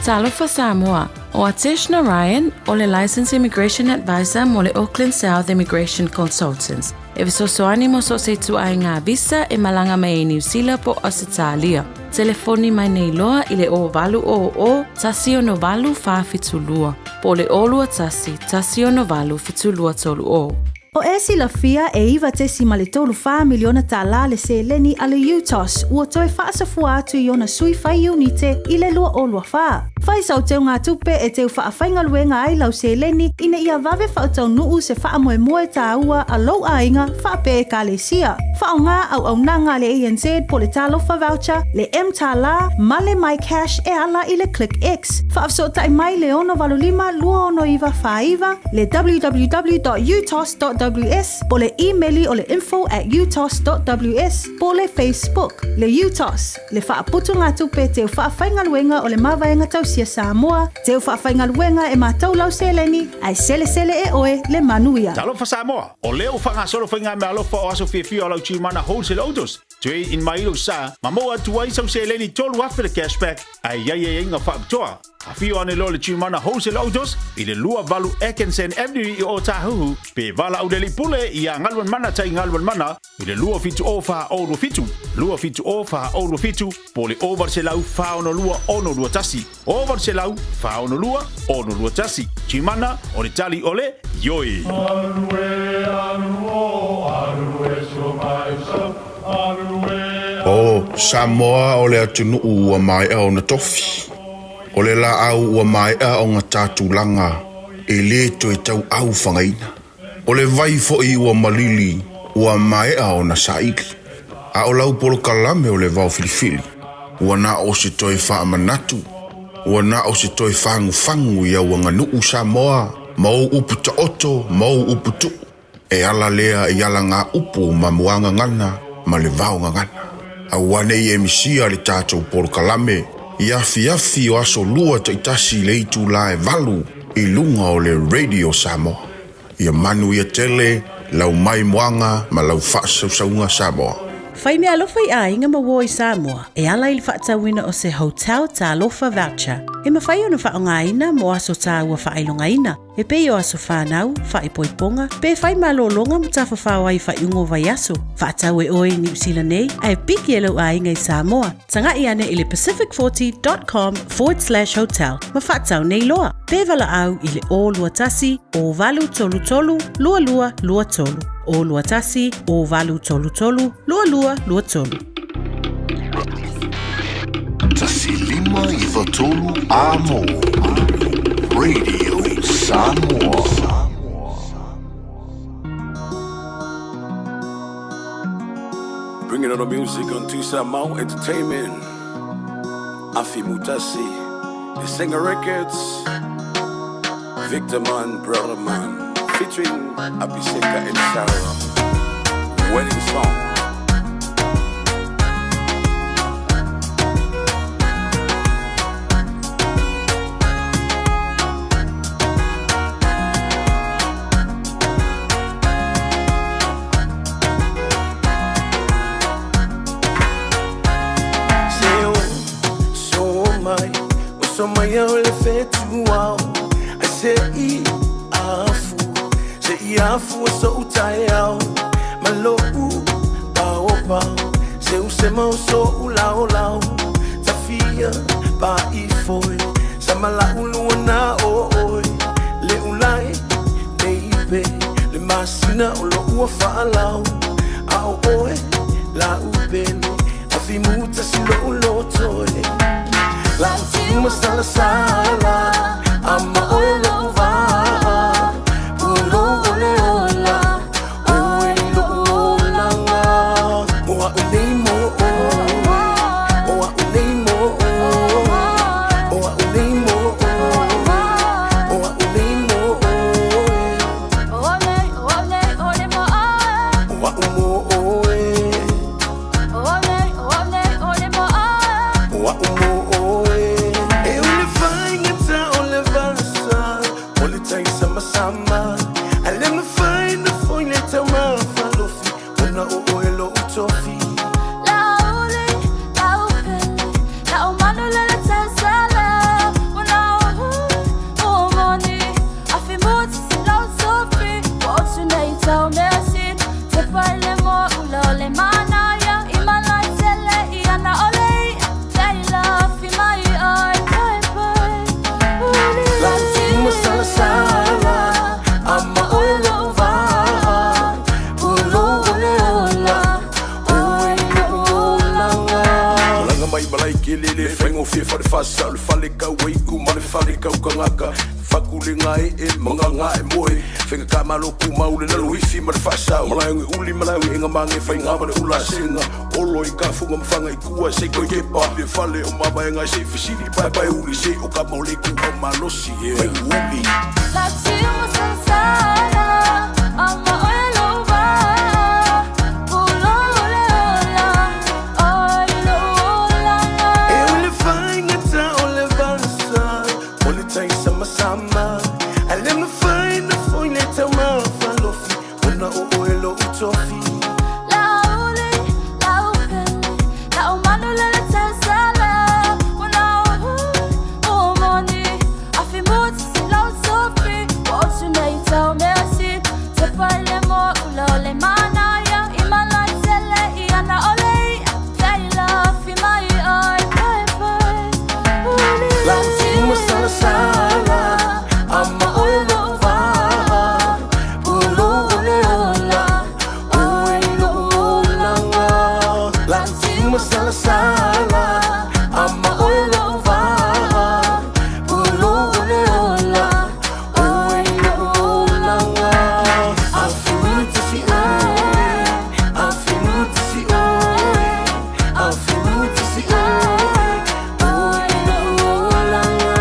Talofa Samoa, ʻO Atesh Narayan, ʻo le Licensed Immigration Advisor mo le Auckland South Immigration Consultants, e fesoasoani mo so o se ituaiga visa e malaga mai ai Niu Sila po o Ausetalia. Telefoni mai nei loa i le 0800 168 472 po o le 021 168 7230. O e silafia e 9.34 miliona tālā le seleni a le UTOS ua toe faasafua atu i ona sui fai iunite i le 2024. Fai sau teugatupe e teu faafaigaluega ai lau seleni ina ia vave faataunuu se faamoemoe tāua a lou aiga faapea ekalesia. Faaaoga auaunaga a le ANZ po o le Talofa Voucher, le mTālā ma le MyCash e ala i le ClickX. Faafesootai mai le 685 269 49, le www.utos.ws po o le imeli o le info@utos.ws po o le Facebook. Le UTOS, le faaputugatupe teu faafaigaluega o le Mavaega Tausia Samoa, teu faafaigaluega e matou lau seleni, ae selesele e oe le manuia. Talofa Samoa! O lea ua faagasolo faigameaalofa o aso fiafia o lau Gmana Wholesale Autos, Trade in mai lou sa, ma maua atu ai sau seleni 3,000 le cashback, ae i ai aiaiga faapitoa. Afio ane loa le Gmana Wholesale Autos i le 28 Atkinson Avenue i Ōtāhuhu, pe valaau le alii pule iā Galuanmana Tai Galuanmana i le 270 427, 270 427, po o le 0 800 462 621, 0 800 462 621. Gmana, o le tali o le ioe. O Samoa o le atunuu ua maea ona tofi. O le laau ua maea ona ta tulaga e lē toe tauau fagaina. O le vai foi ua malili ua maea ona saili. A o lau polokalame o le vao filifili, ua na o se toe faamanatu, ua na o se toe fagufagu i au aganuu Samoa ma ou upu taoto ma ou upu tuu. E ala lea i alagaupu ma muagagana ma le vaogagana. Aua ne i e misia le tatou polokalame i afiafi o aso lua taitasi i le itulā e 8 i luga o le Radio Samoa. Ia manuia tele lau maimoaga ma lau faasausauga Samoa. Fai meaalofa i aiga ma uo i Samoa e ala i le faatauina o se Hotel Talofa Voucher e mafai ona faaaogaina mo aso tāua faailogaina e pei o aso whānau, whaipoiponga, pe whai malōlōga ma tafafao ai faaiuga o vaiaso. Faatau e oe i Niu Sila nei, ae piki e lou aiga i Samoa. Tagai ane i le pacific40.com/hotel ma faatau nei loa. Pe valaau i le 021 0833 2223. 021 0833 2223. 1 5 9 3 Amo Radio Samoa. Bringing on the music on Tusamau Entertainment. Afi Mutasi, The Singer Records, Victor Man, Brother Man, featuring Abiseka and Sarah. Wedding song. Se o so mai o so mai o le fetuao ai se i afu se i afu o so utaeao ma lo'u paopao se u sema o so ulao lao tafia pa ifoi sa malaulu na o oi le ulai baby le masina o lo ua faalau a o oe la upele afimuta si lo ulotoe la utuma sala sala ama oe lo vaa ulo ole ola oe lo olanga o a unei mo o a unei mo o a unei mo o a unei mo o a umo oe o a umo oe e o le faigata o le vasa o le taisamasama a le mafai na foi le taumafalofi ona o oe lo utofi. Lauli, laupele, laumanu lele tesele, wana o moni, afimuti si lau sofi, wa otu nei tau mesin, te paile mo ula o le manaya, i malai tele i ana ole i, feila fi mai ai, pai pai, uli. La utuma sala sala ama oe lo vaa. Kele le faigofie falefasa o le fale kauaiʻu ma le fale kaukagaka Fakulegae magagae moe Faigatamalo tumau le laloifi ma le faasao Malae uli malae ega mage faiga ma le ulasega Olo i kafuga ma faga i tua se i toe tepa I le fale o mavaega se i fesili paepae uli se o kama o le ituau malosi e uli. E o le faigata o le valesa o le tai samasama A le mafai na foi le taumafa lofi Ona o oe lo'u tofi. Lautiu masalasala ama oe lo'u vaa Pulou o le ola oe lo'u olaga Lautiu masalasala ama oe lo'u vaa Pulou o le ola oe lo'u olaga Afimutusi oe Afimutusi oe Afimutusi oe Oe lo'u olaga.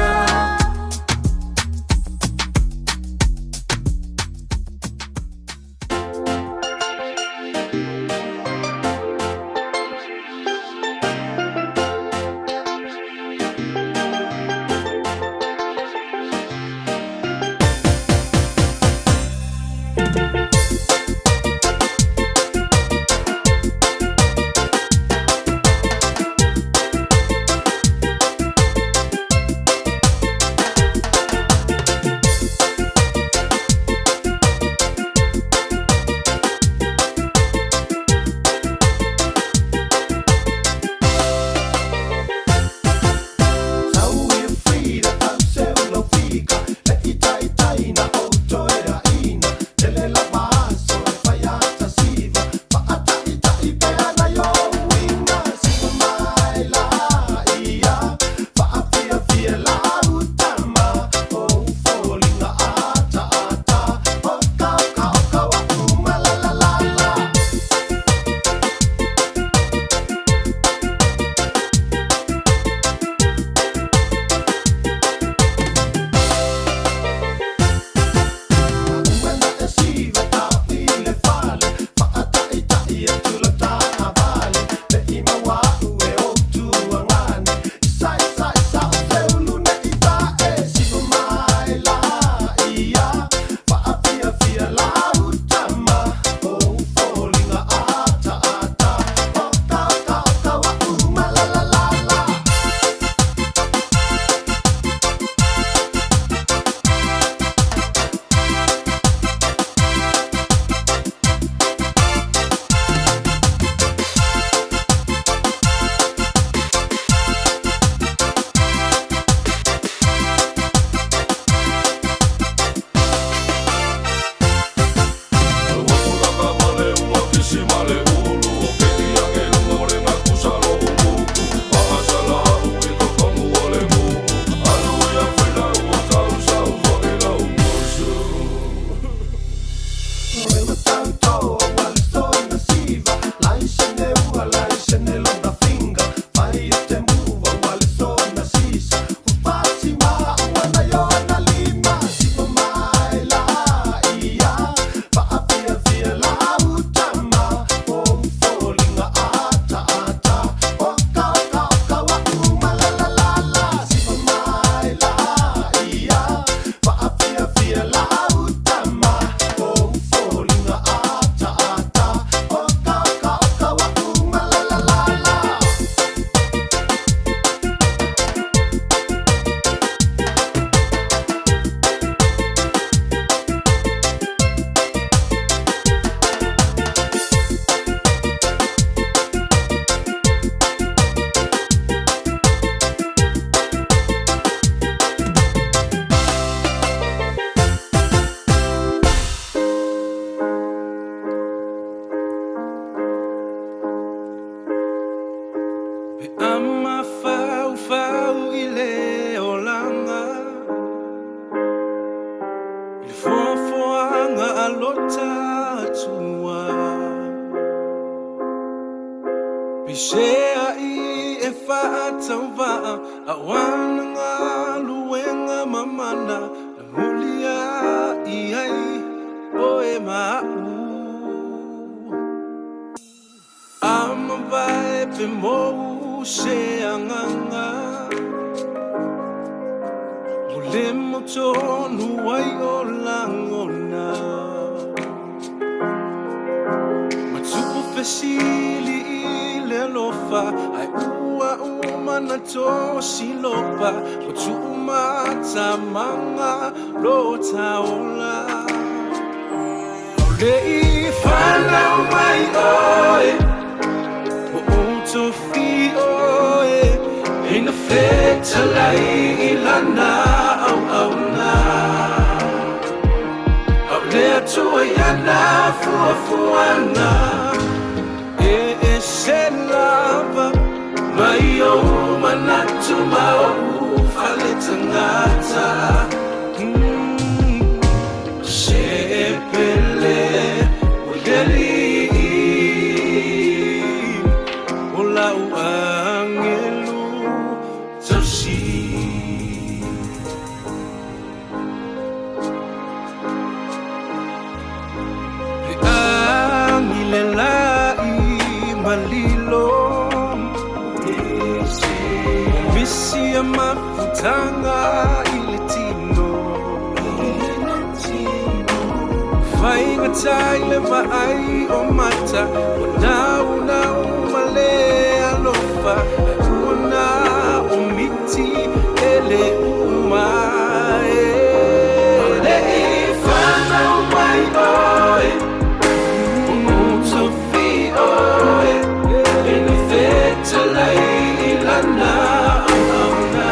Pe ama. tatua. Peiseai e faatauvaa a o ana galuega mamana na muliaʻi ai oe ma aʻu. A mavae pe mou se agaga, ua le mautonu ai o lagona. Ma tupu fesili i le alofa, ae ua uma na tosilopa, ua tuu matamaga lo ta ola. Aole i fanau mai oe, ua ou tofi oe, ina fetalai i lana auauna. Aole atua i ana fuafuaga, e ese lava mai ou manatu ma ou faletagata. Se pele o le alii, o lau agelu tausi. Le agi le lai malilo, misi a mafutaga i le tino. Faigata i le vaai o mata, ua naunau ma le alofa, ae ua na o miti e le uma e. Aole i fanau mai oe, ua ou tofi oe, ina fetalai i lana auauna.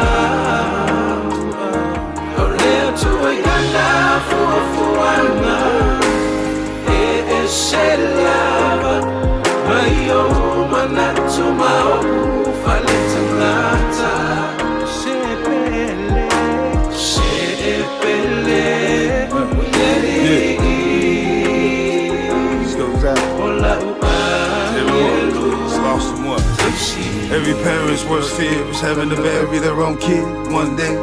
Aole atua i ana fuafuaga, e ese lava mai ou manatu ma ou faletagata. Se pele, se pele, o le alii, o lau agelu tausi. Every parent's worst fear is having to bury their own kid one day.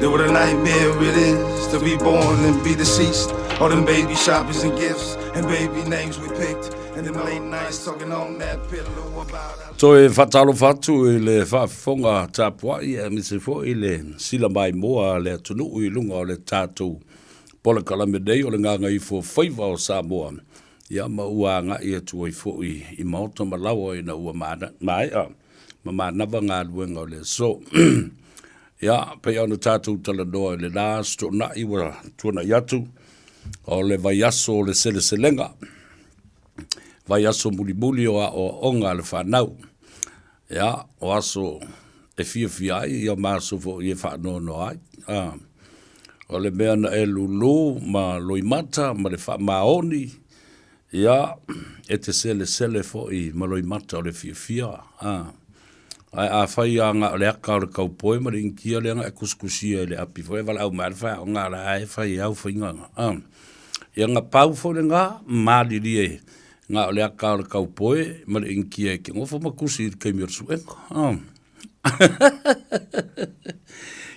Then what a nightmare it is to be born and be deceased. All them baby shoppers and gifts and baby names we picked. And them late nights talking on that pillow about our Toe faatalofa atu i le faafofoga tapuai aemaise foi le sila maimoa a le atunuu i luga o le tatou polokalame nei o le Gagaifo Faiva o Samoa, ia ma ua agai atu ai foi i maota ma laoa ina ua maea ma manava galuega o le aso. Ia, pei ona tatou talanoa i le la Aso Toonai ua tuanai atu, o le vaiaso o le seleselega, vaiaso mulimuli o aoaoga a le fanau. Ia, o aso e fiafia ai, ia ma aso foi e faanoanoa ai. A, o le mea na e lūlū ma loimata ma le faamaoni, ia, e te selesele foi ma loimata o le fiafia. A, ae afai lava na o le aka o le kaupoe ma le inikia lea na e kusikusia i le api foi e valaau mai le whaeaoga la e fai e au whainga. A, ia na pau foi le ngā, malilie na o le aka o le kaupoe ma le inikia e ke ngofo ma kusi i le taimi o le suega. A.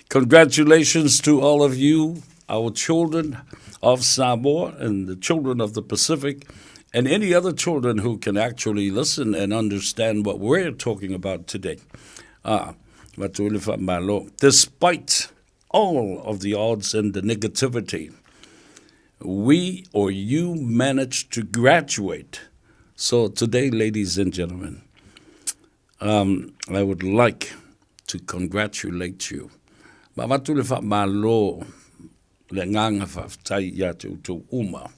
Congratulations to all of you, our children of Samoa and the children of the Pacific, and any other children who can actually listen and understand what we're talking about today. Ah, despite all of the odds and the negativity, we or you managed to graduate. So today, ladies and gentlemen, um, I would like to congratulate you. Ma avatu le faamalo le agaga faafetai ia te outou uma.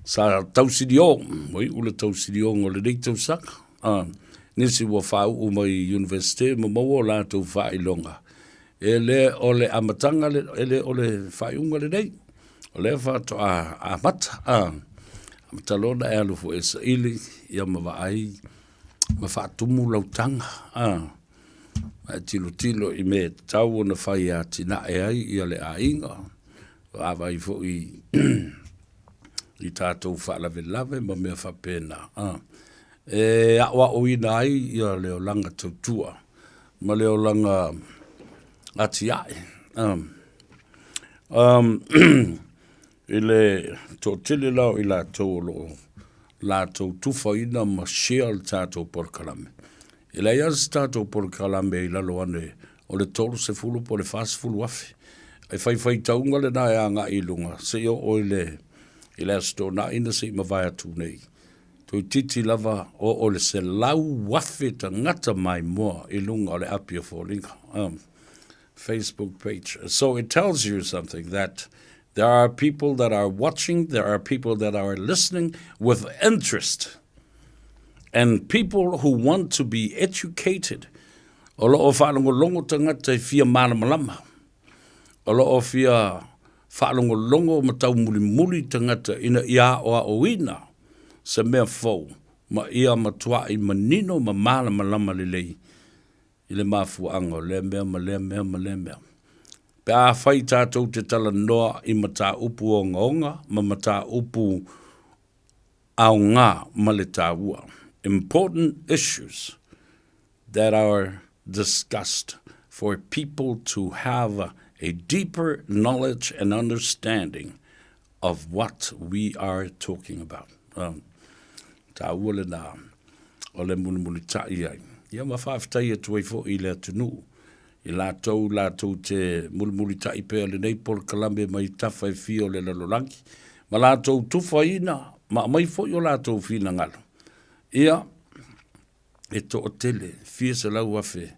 Sa tausilio, ua iu le tausilioga o lenei tausaga. Ah, nisi ua faauu mai i Universite ma maua o latou faailoga. E le o le amataga, le, e le o le faaiuga lenei. O lea faatoa amata. Ah, amata loa ona e alu foi e saili, ia ma vaai ma faatumu lau taga, a, ma e tilotilo i mea e tatau ona fai e atinae ai ia le aiga, vaavaai foi i tatou faalavelave ma mea faapena. E aoaoina ai ia le olaga tautua ma le olaga atiae. I le toatele la o i latou o lo o latou tufaina ma share le tatou polokalame, e leai lava se tatou polokalame i lalo ane o le 30 po o le 40,000. E faifaitauga lena e agai i luga seia oo i le i le Aso Toonai na se i mavae atu nei. Toeitiiti lava oo i le 100,000 tagata maimoa i luga o le api o foliga. Facebook page. So it tells you something that there are people that are watching, there are people that are listening with interest. And people who want to be educated. O lo o whaalongolongo tangata e fia malamalama. O lo o fia whaalongolongo ma tau mulimuli tangata ina ia o a oina se mea fou ma ia matuai manino ma malamalama lelei i le mafuaaga o lea mea ma lea mea ma lea mea. Pe afai tatou te talanoa i mataupu ogaoga ma mataupu aoga ma le taua, important issues that are discussed for people to have a deeper knowledge and understanding of what we are talking about. Um, taua lena o le mulimulitai ai. Ia ma faafetai atu ai foi i le atunuu i latou latou te mulimulitai pea lenei polokalame mai tafa e fia o le lalolagi ma latou tufaina ma aumai foi o latou finagalo. Ia, e toatele, fia 100,000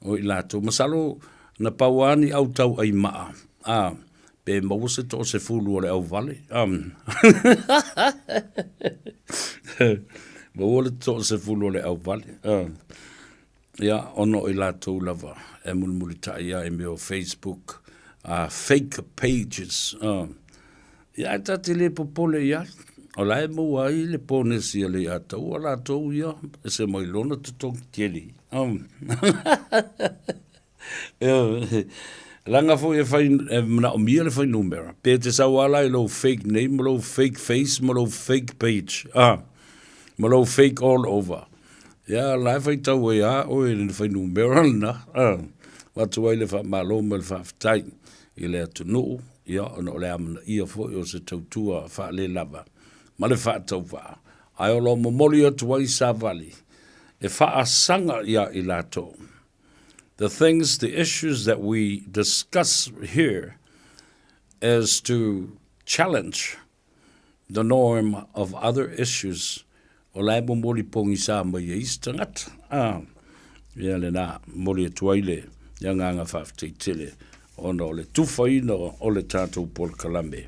o i latou. Masalo na pau lava ni au tauai maa, a, pe maua se toasefulu o le auvale, a, maua le toasefulu o le auvale, a, ia, ona o i latou lava e mulimulitai ai i mea o Facebook, a, fake pages, a, Ia ae ta te le popole i ai, o la e maua ai le ponesi a le Ataua latou ia, ese mai lona totogi tele. Leaga foi e fai, e manaomia le fuainumera, pe te sau lava la i lou fake name ma lou fake face ma lou fake page, ah, ma lou fake all over. Ia, la e faitau ai lava oe i le fuainumera lena, ah, avatu ai le faamalo ma le faafetai i le atunuu, ia, ona o le amanaia foi o se tautua faalelava ma le faatauvaa, ae o lo o momoli atu ai savali e faasaga iā i latou. The things, the issues that we discuss here is to challenge the norm of other issues o la e momoli pogisa mai ai isi tagata. Ah, ia lena, momoli atu ai le agaga faafetai tele ona o le tufaina o le tatou polokalame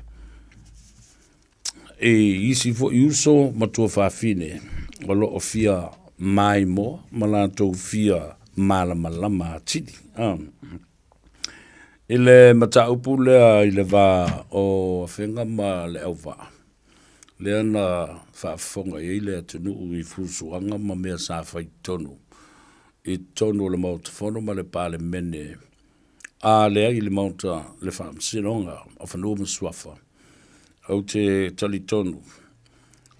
i isi foi uso ma tuafafine o lo o fia maimoa ma latou fia malamalama atili. Ah. I le mataupu lea i le va o Afega ma le Auvaa, lea na faafofoga i ai le atunuu i fusuaga ma mea sa fai tonu i totonu o le Maota Fono ma le Palemene, a leai i le Maota le Faamasinoga o Fanua ma Suafa. Ou te talitonu,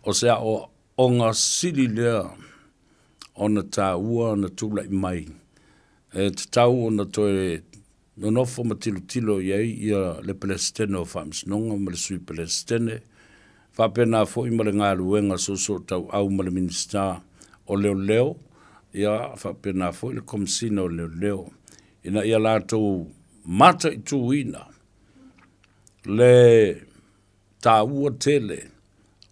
o se aoaoga sili lea ona taua na tulai mai e tatau ona toe nonofo ma tilotilo i ai ia le Peresetene o Faamasinoga ma le Sui Peresetene, faapena foi ma le galuega soosootauau ma le Minisita o Leoleo, ia faapena foi le Komesina o Leoleo, ina ia latou mataituina le taua tele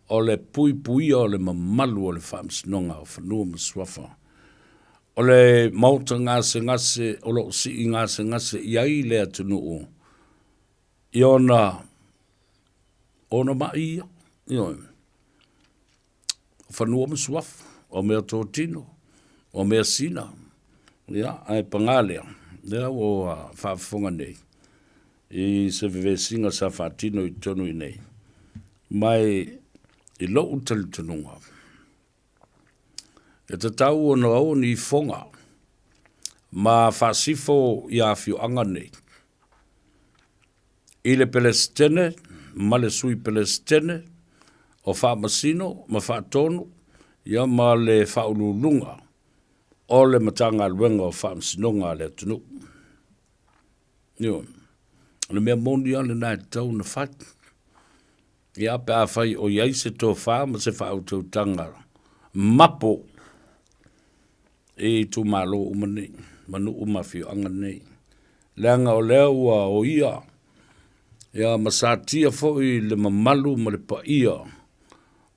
o le puipuia o le mamalu o le Faamasinoga o Fanua ma Suafa. O le maota gasegase o lo o sii gasegase i ai le atunuu i ona ona ma'i ia, ioe, o fanua ma suafa, o mea totino, o mea sina, ia, ae pagā lea, lea ua faafofoga nei i se vevesiga sa faatino i totonu i nei, ma i lou talitonuga, E tatau ona o ni ifoga ma faasifo i afioaga nei i le Pelesitene ma le Sui Pelesitene o Faamasino ma Faatonu, ia ma le Faauluuluga o le Matagaluega o Faamasinoga a le atunuu. Ioe. O le mea moni lava lena e tatau ona fai. Ia, pe afai o i ai se tofa ma se faautautaga mapo i itumalo uma nei, ma nuu ma afioaga nei, leaga o lea ua oia, ia, ma satia foi le mamalu ma le paia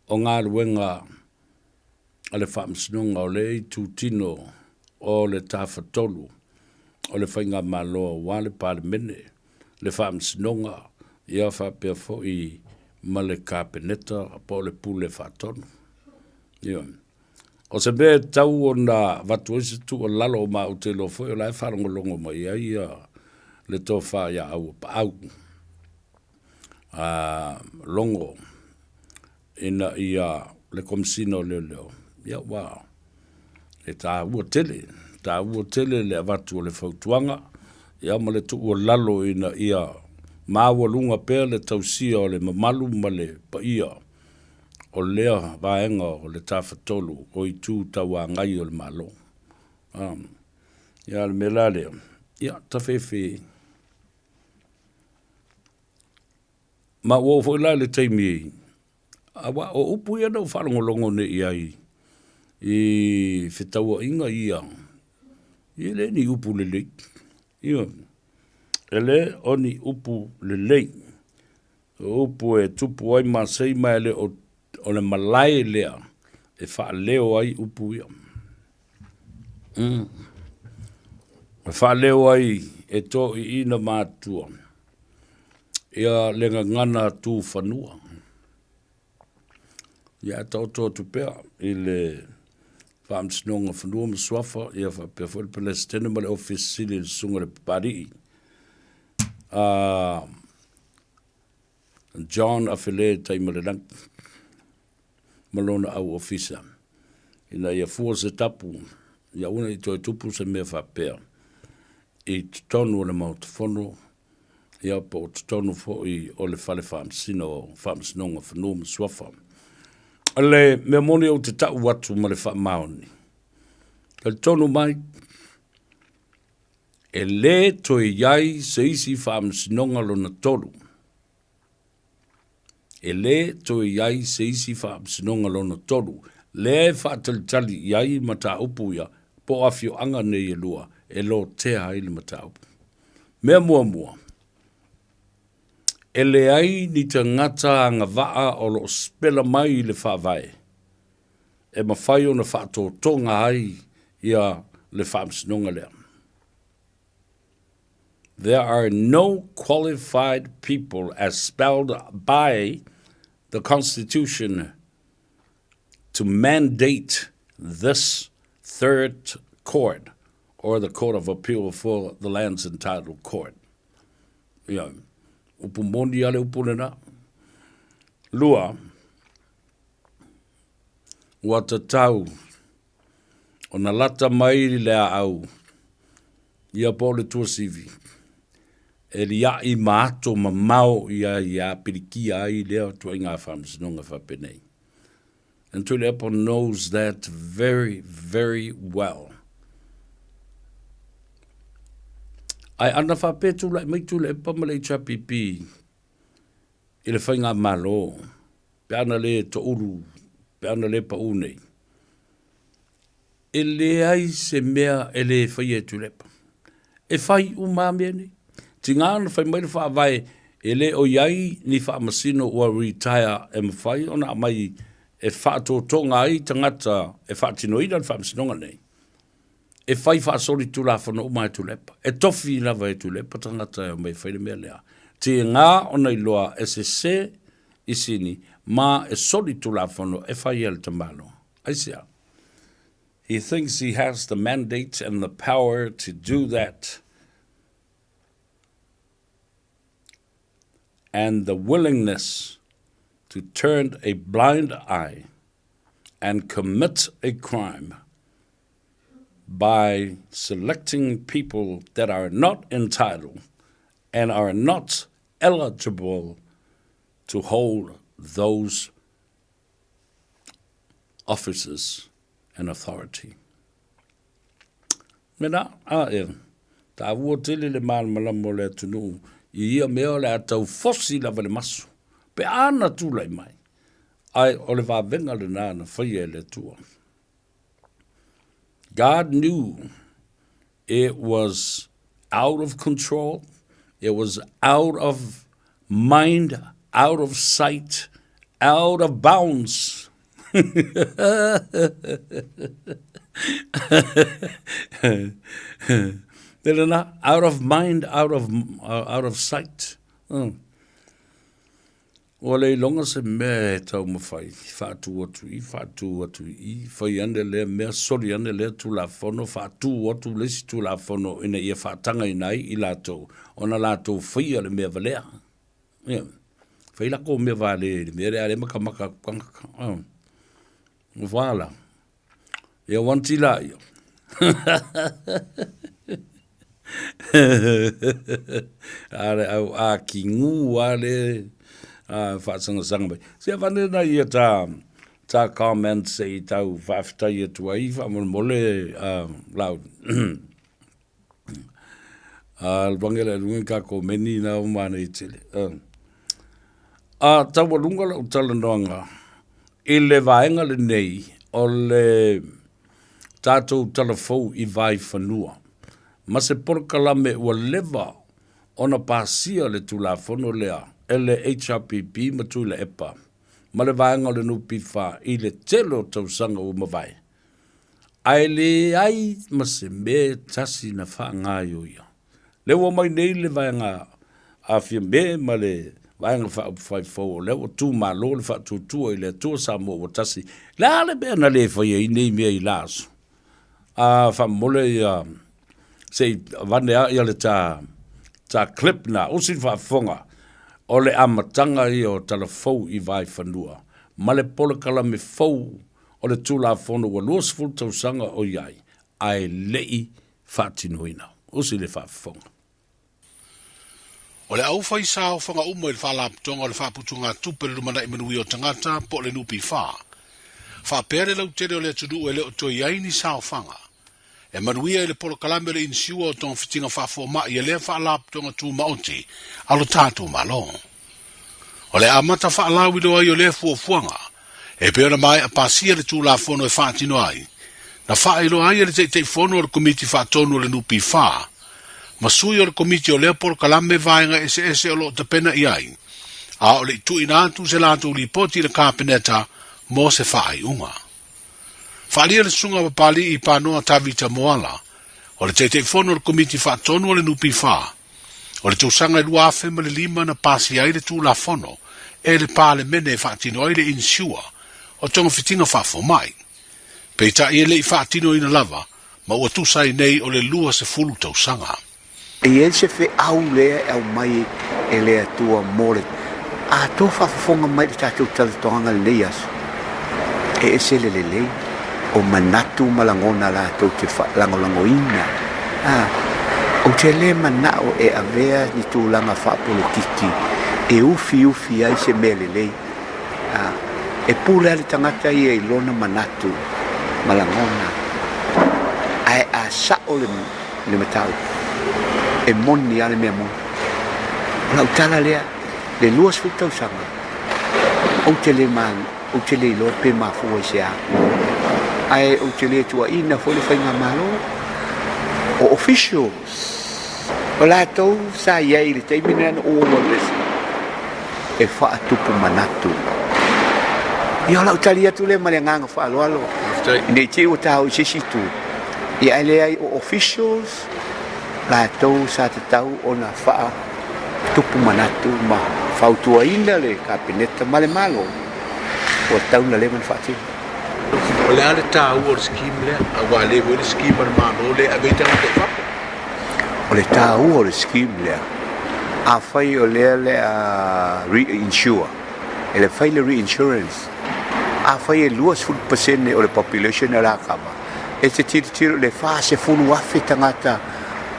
o galuega a le Faamasinoga o le itutino o le Tafatolu o le Faigamalo aua le Palemene, le Faamasinoga, ia faapea foi ma le Kapeneta po o le Pule Faatonu. Ioe. O se mea e tatau ona avatu ai se tuualalo ma ou te iloa foi o la e faalogologo mai ai ia le tofa ia Auapaau a Logo ina ia le Komesina o Leoleo, ia ua e taua tele, taua tele le avatu o le fautuaga, ia ma le tuualalo ina ia maualuga pea le tausia o le mamalu ma le paia o lea vaega o le Tafatolu o Itu Tauagai o le Malo. Ia, o le mea la lea, ia, tafefe. Ma ua oo foi la i le taimi, aua o upu ia na ou faalogologo nei i ai i fetauaiga ia, e le ni upu lelei. Ioe. E le o ni upu lelei. O upu e tupu ai masei ma e le o, o le malae lea e faaleo ai upu ia. E faaleo ai e toʻiina matua ia le gagana tu fanua. Ia ae taoto atu pea i le Faamasinoga o Fanua ma Suafa ia faapea foi le Peresetene ma le Ofisa Sili i le Susuga i le Papalii a John Afele Taimalelagi ma lona au ofisa ina ia fua se tapu ia aua ne i toe tupu se mea faapea i totonu o le Maota Fono ia po o totonu foi o le Fale Faamasino o Faamasinoga o Fanua ma Suafa. O le mea moni ou te tau atu ma le faamaoni, talitonu mai, e lē toe i ai se isi faamasinoga lona tolu. E lē toe i ai se isi faamasinoga lona tolu, lea e faatalitali i ai mataupu ia po o afioaga nei e lua e lotea ai le mataupu. Mea muamua, e leai ni tagata agavaa o lo o sipela mai i le Faavae e mafai ona faatotoga ai ia le faamasinoga lea. There are no qualified people as spelled by the Constitution to mandate this third court or the Court of Appeal for the Lands and Title Court. Ia, upu moni a le upu lena. Lua, ua tatau ona lata mai le aau ia po o le tuasivi e liaʻi ma ato mamao ia ia pilikia ai lea tuaiga faamasinoga faapenei. And Tuilaepa knows that very, very well. Ae ana faapea tulai mai Tuilaepa ma le HRPP i le faigamalo, pe ana le toulu, pe ana le pau nei, e leai se mea e le faia e Tuilaepa. E fai uma lava mea nei. Tiga ona fai mai le faavae e le o i ai ni faamasino ua retire e mafai ona aumai e faatotoga ai tagata e faatinoina le faamasinoga nei. E fai faasolitulafono uma e Tuilaepa. E tofi lava e Tuilaepa tagata e omai e fai le mea lea. Tiga ona iloa e sese i sini ma e solitulafono e fai e le tamaloa. Aisea? He thinks he has the mandate and the power to do that and the willingness to turn a blind eye and commit a crime by selecting people that are not entitled and are not eligible to hold those officers and authority. Mena, a e, taua tele le malamalama o le atunuu i ia mea o le a tau fosi lava le maso, pe a na tulai mai, ae o le vavega lena na faia e le Atua. God knew it was out of control, it was out of mind, out of sight, out of bounds. Out of mind, out of, out of sight. Ua le iloga se mea e taumafai, faatū atu i, faatū atu i i, fai ane lea mea, soli ane lea Tulafono, faatū atu le isi Tulafono ina ia faatagaina ai i latou ona latou faia le mea valea. Ia, fai lakou mea vale i le mea lea a lea makamaka atu tagata. Oh. Ua wala. Ia wanti la ia. Ale au a ki ngu ale a whaasangasanga mai. Se vane na ia tā, tā comment se i tau whaafetai atu ai whaamolemole a lau. A wangela runga ka ko meni na o mana i tele. A taualuga lau talanoaga i le vaega lenei o le tatou talafou i Vaifanua ma se polokalame ua leva ona pasia le Tulafono lea e le HRPP ma Tuilaepa ma le vaega o le NPF i le tele o tausaga ua mavae, ae leai ma se mea e tasi na faagaioia. Lea ua omai nei le vaega a Fiame ma le Vaega Faaupufai fou o lea ua tumalo le faatuatua i le Atua Samoa ua tasi. Le a le mea na le faia ai nei mea i la aso? A faamomole ia se i avane a ia le ta ta clip na usi le faafofoga o le amataga ia o Talafou i Vaifanua ma le polokalame fou o le Tulafono ua 20 tausaga o i ai ae le i faatinoina. Usi le faafofoga. O le au fai saofaga uma i le Faalapotopotoga o le Faaputugatupe o le Lumanai Manuia o Tagata po o le NPF, faapea le lautele o le atunuu e le o toe i ai ni saofaga e manuia i le polokalame o le inisiua o togafitiga faafomai a lea Faalapotopotoga Tumaoti a lo tatou Malo. O le amata faalauiloa ai o lea fuafuaga, e pei ona maea pasia le Tulafono e faatino ai, na faailoa ai e le Taitaifono o le Komiti Faatonu o le NPF ma sui o le Komiti o lea polokalame vaega eseese o lo o tapena i ai, a o le i tuuina atu se latou lipoti i le Kapeneta mo se faaiuga. Faaalia le Susuga a Papali'i Panoa Tavita Moala, o le Taitaifono o le Komiti Faatonu o le NPF, O le tausaga e 2005 na pasia ai le Tulafono e le Palemene e faatino ai le inisiua o togafitiga faafomai. Peitai e le i faatinoina lava ma ua tusa ai nei o le 20 tausaga. E i ai se feau lea e aumai e le Atua mo le atoa faafofoga mai i le tatou talitoaga lenei aso, e ese le lelei o manatu ma lagona latou te lagolagoina. A, ou te le manao e avea ni tulaga faapolokiki e ufiufi ai se mea lelei. A, e pule lava le tagata ia i lona manatu ma lagona, ae a sao le, le mataupu, e moni lava le mea moni. O lau tala lea, le 20 tausaga, ou te le ma, ou te le iloa pe mafua i se a. Ae ou te le tuuaina foi le faigamalo o officials o latou sa i ai i le taimi lena na ou alu ese e faatupu manatu. Ia o lau tali atu lea ma le agaga faaaloalo ne i te i ua taua i se isi itu, ia ae leai o officials latou sa tatau ona faatupu manatu ma fautuaina le Kapeneta ma le Malo ua tatau ona leva ona faatino. O le a le taua o le scheme lea? Aua e le foi le scheme a le Malo lea e ave ai tagata i fafo. O le taua o le scheme lea, afai o lea le a re-insure, e le fai le re-insurance, afai e 20% o le population o le a kava, e te tilotilo i le 40,000 tagata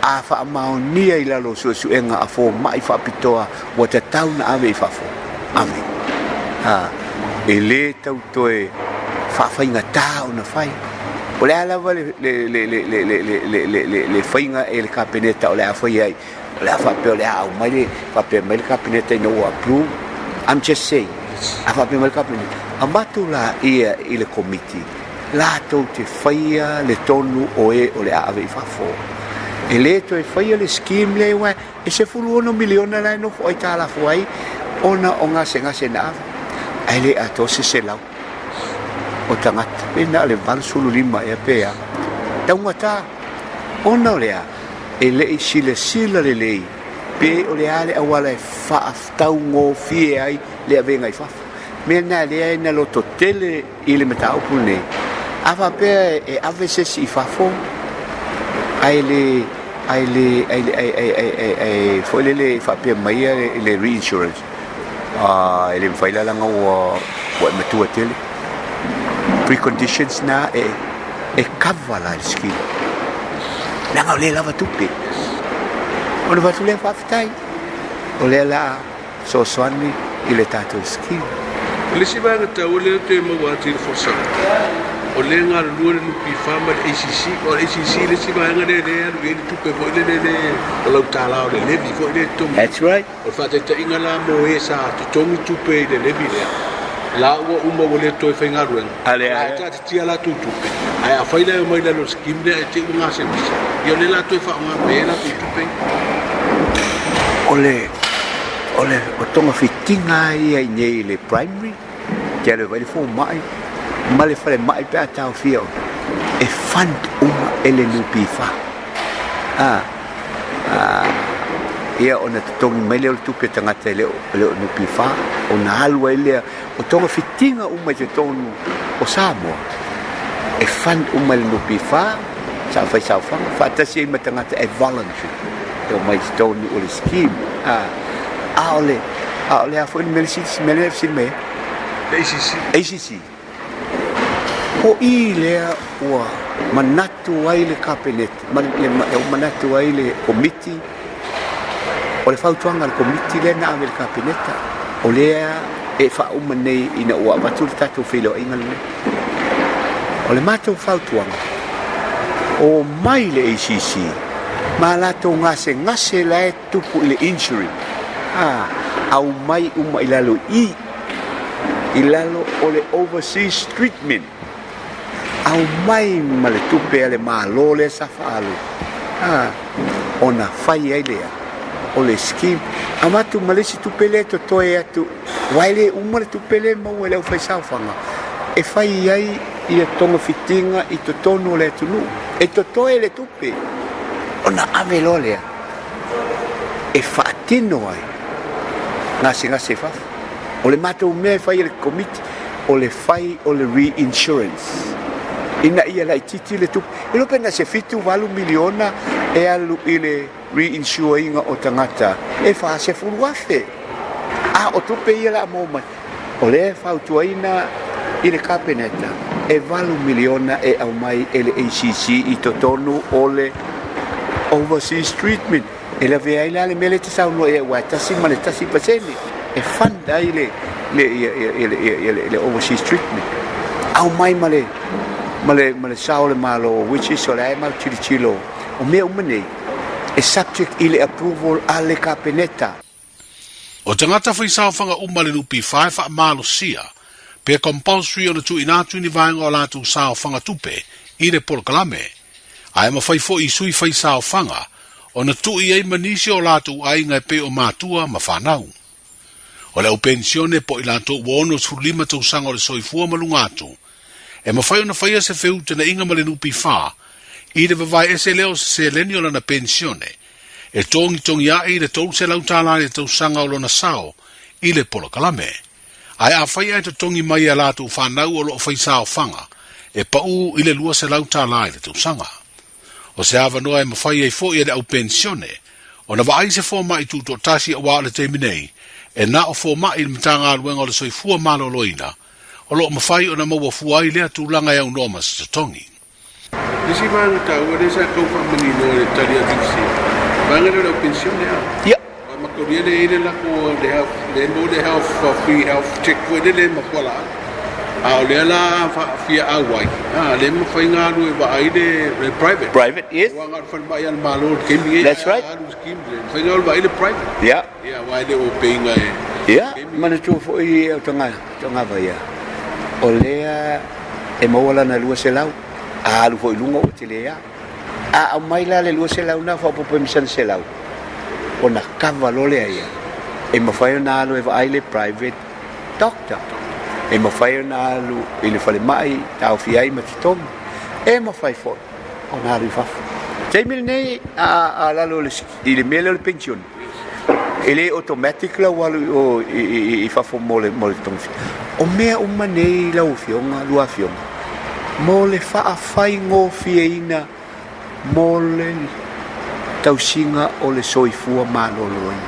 a faamaonia i lalo o suesuega a fomai faapitoa ua tatau ona ave i fafo. Ave. Ha, e le tau toe faafaigata ona fai. O le a lava le, le, le, le, le, le, le, le, le, le, le faiga e le Kapeneta o le a fai ai, o le a faapea o le a aumai le, faapea mai le Kapeneta ina ua approve. I'm just saying, a faapea mai le Kapeneta, avatu laia i le Komiti, latou te faia le tonu o e o le a ave i fafo. E le toe faia le scheme lea aua e $16 miliona la e nofo aitalafu ai ona o gasegase na ave, ae le atoa se 100 o tagata, pe na o le 85 ea pe a. Taugata, ona o le a? E le i silasila lelei pe o le a le auala e faataugofie ai le avega i fafo. Mea na lea e na loto tele i le mataupu lenei, a faapea e ave se isi i fafo, ae le, ae le, ae le, ae, ae, ae, ae, ae foi lele faapea mai ia le reinsurance, a e le mafai la leaga ua, ua e matua tele. Preconditions na e, e cover la le scheme. Leaga o lea lava tupe. Ona fai atu lea faafetai, o lea la fesoasoani i le tatou scheme. O le isi vaega taua lea ou te maua atu i le folasaga, o lea e galulue le NPF ma le ACC. O le ACC le isi vaega lea lea e alu i ai le tupe foi lele le o lau tala o le levy foi lea e totogi. That's right. O le faataitaiga la mo e sa totogi tupe i le levy lea, la ua uma ua le toe faigaluega, A lea la e taatitia latou tupe, ae afai la e omai i lalo o le scheme lea ae te i ua gasegase, ia o lea la toe faaaoga mai ai latou tupe ia. O le o le o togafitiga lava ia i inei i le primary, te alu e vaai le fomai ma le falemai pe a taofia oe, e fund uma e le NPF. A, a, ia ona totogi mai lea o le tupe a tagata e le o, e le o NPF, ona alu ai lea o togafitiga uma i totonu o Samoa, e fund uma e le NPF, sa fai saofaga, faatasi ai ma tagata e voluntary, e omai i totonu o le scheme. A, a o le, a o le a foi le mea le sili, mea lea e fesili mai ai? Le ACC. ACC. O i lea ua manatu ai le Kapeneta, ma le, ua manatu ai le Komiti, o le fautuaga a le Komiti lea na ave i le Kapeneta, o lea e faauma nei ina ua avatu le tatou feiloaiga lenei. O le matou fautuaga, omai le ACC ma latou gasegase la e tupu i le injury, a, aumai uma i lalo i i lalo o le overseas treatment. Aumai ma le tupe a le Malo lea sa faaalu, a, ona fai ai lea o le scheme. Avatu ma le isi tupe lea e totoe atu, aua e le uma le tupe lea e maua e le aufaisaofaga e fai ai ia togafitiga i totonu o le atunuu. E totoe le tupe ona ave loa lea e faatino ai gasegase i fafo. O le matou mea e fai e le Komiti, o le fai o le reinsurance ina ia laitiiti le tupe. E iloa pe na se 7, 8 miliona e alu i le reinsure ina o tagata e 40,000. A o tupe ia la maua mai, o lea e fautuaina i le Kapeneta e 8 miliona e aumai e le ACC i totonu o le overseas treatment. E lavea ai la le mea lea e te saunoa i ai aua e 1.1% e fund ai le, le, ia, ia, ia, ia, ia, le overseas treatment. Aumai ma le, ma le, ma le sao o le Malo, which is o le a e mau tilotilo o mea uma nei, e subject i le approval a le Kapeneta. O tagata faisaofaga uma le NPF e faamalosia pe compulsory ona tuuina atu ni vaega o latou saofaga tupe i le polokalame, ae mafai foi i sui faisaofaga ona tuu i ai ma nisi o latou aiga e pei o matua ma fanau. O le au penisione po o i latou ua 65 tausaga o le soifua ma luga atu, e mafai ona faia se feutanaiga ma le NPF i le vavae ese lea o se seleni o lana penisione e togitogi aʻe i le $300 i le tausaga o lona sao i le polokalame. Ae afai ae totogi mai e a latou fanau o lo o fai saofaga, e paʻū i le $200 i le tausaga. O se avanoa e mafai ai foi e le au penisione ona vaai se fomai tutoatasi aua o le taimi nei, e na o fomai i le Matagaluega o le Soifua Maloloina o lo o mafai ona maua fua ai lea tulaga e aunoa ma se totogi. Le isi vaega taua lea sa tau faamanino i le tali atu i fesili, vaega lea o le au penisione a? Ia. Aua mataulia lea e i ai le latou le health, le maua le health, free health check foi lele ma fualaau. A o lea la fia auai, a le mafai ona alu e vaai le le private. Private, yes. Aua na o le falemai a le Malo i le taimi nei. That's right. A alu i le scheme, le mafai ona alu vaai le private. Yeah. Ia, aua e le o pay ina e. Ia, manatua foi au tagava ia, o lea e maua lana 200, a alu foi i luga ua tele lava. A aumai la le 200 lena faaopoopo ai ma sana 100, ona kava loa lea ia, e mafai ona alu e vaai le private doctor, e mafai ona alu i le falemai taofia ai ma totogi, e mafai foi ona alu i fafo. O le taimi lenei a lalo i le mea lea o le penisione, e le automatic lau alu i o i fafo mo le togafiti. O mea uma nei lau Afioga, lua Afioga, mo le faafaigofieina mo le tausiga o le soifua maloloina.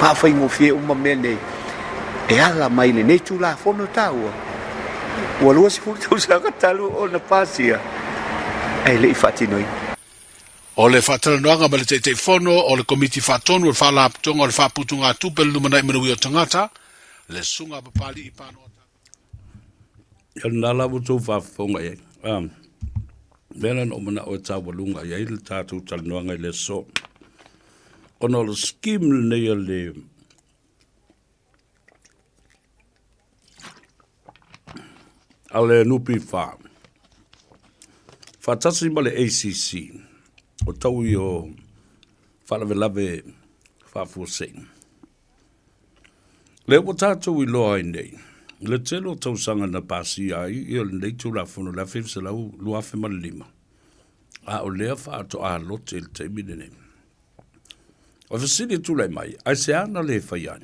Faafaigofie uma mea nei e ala mai lenei Tulafono taua ua 20 tausaga talu ona pasia ae le i faatinoina. O le faatalanoaga ma le Taitaifono o le Komiti Faatonu o le Faalapotopotoga o le Faaputugatupe o le Lumanai Manuia o Tagata, le Susuga a Papali'i Panoa. Ia lena la ua outou faafofoga i ai. Ah, mea lea na ou manao e taualuga i ai le tatou talanoaga i le aso. Ona o le scheme lenei a le a le NPF faatasi ma le ACC o taui o faalavelave faafuasei. Lea ua tatou iloa ai nei, le tele o tausaga na pasia ai ia lenei Tulafono i le 1905, a o lea faatoa lote i le taimi lenei. O le fesili e tulai mai, aisea na le fai ai?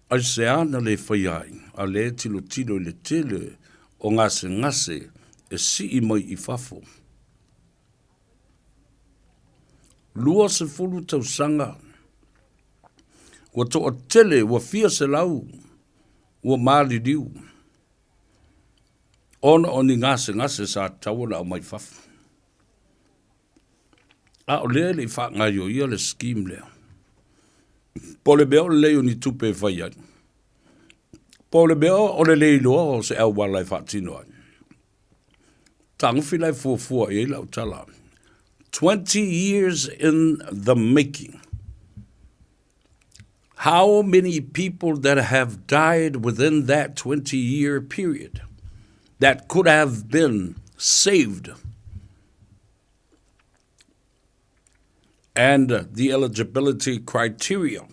Aisea na le fai ai, a lea e tilotilo i le tele o gasegase e sii mai i fafo? 20 tausaga ua toatele ua fia selau ua maliliu ona o ni gasegase sa tatau ona aumai fafo. A o lea e le i faagaioia le scheme lea. Po o le mea o le lei o ni tupe e fai ai. Po o le mea o le le iloa o se auala e faatino ai. Tagofi la e fuafua i ai lau tala. 20 years in the making. How many people that have died within that 20 year period that could have been saved and the eligibility criteria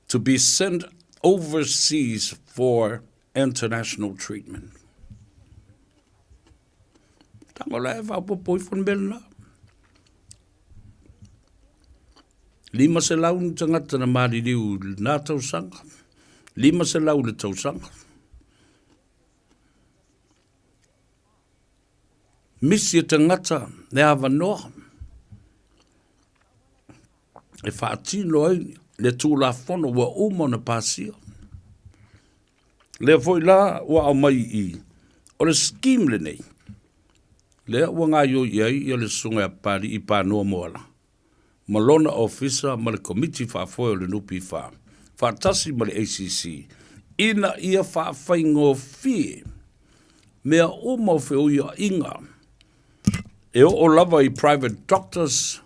to be sent overseas for international treatment. Tango la e faaopoopo ifo le mea lena. 500 ni tagata na maliliu i lena tausaga. 500 le tausaga. Misi e tagata le avanoa e faatino ai le Tulafono ua uma ona pasia. Lea foi la ua aumai i i, o le scheme lenei, lea ua gaoioi i ai ia le Susuga ia Papali'i Panoa Moala ma lona ofisa ma le Komiti Faafoe o le NPF faatasi ma le ACC ina ia faafaigofie mea uma o feuiaiga e oo lava i private doctors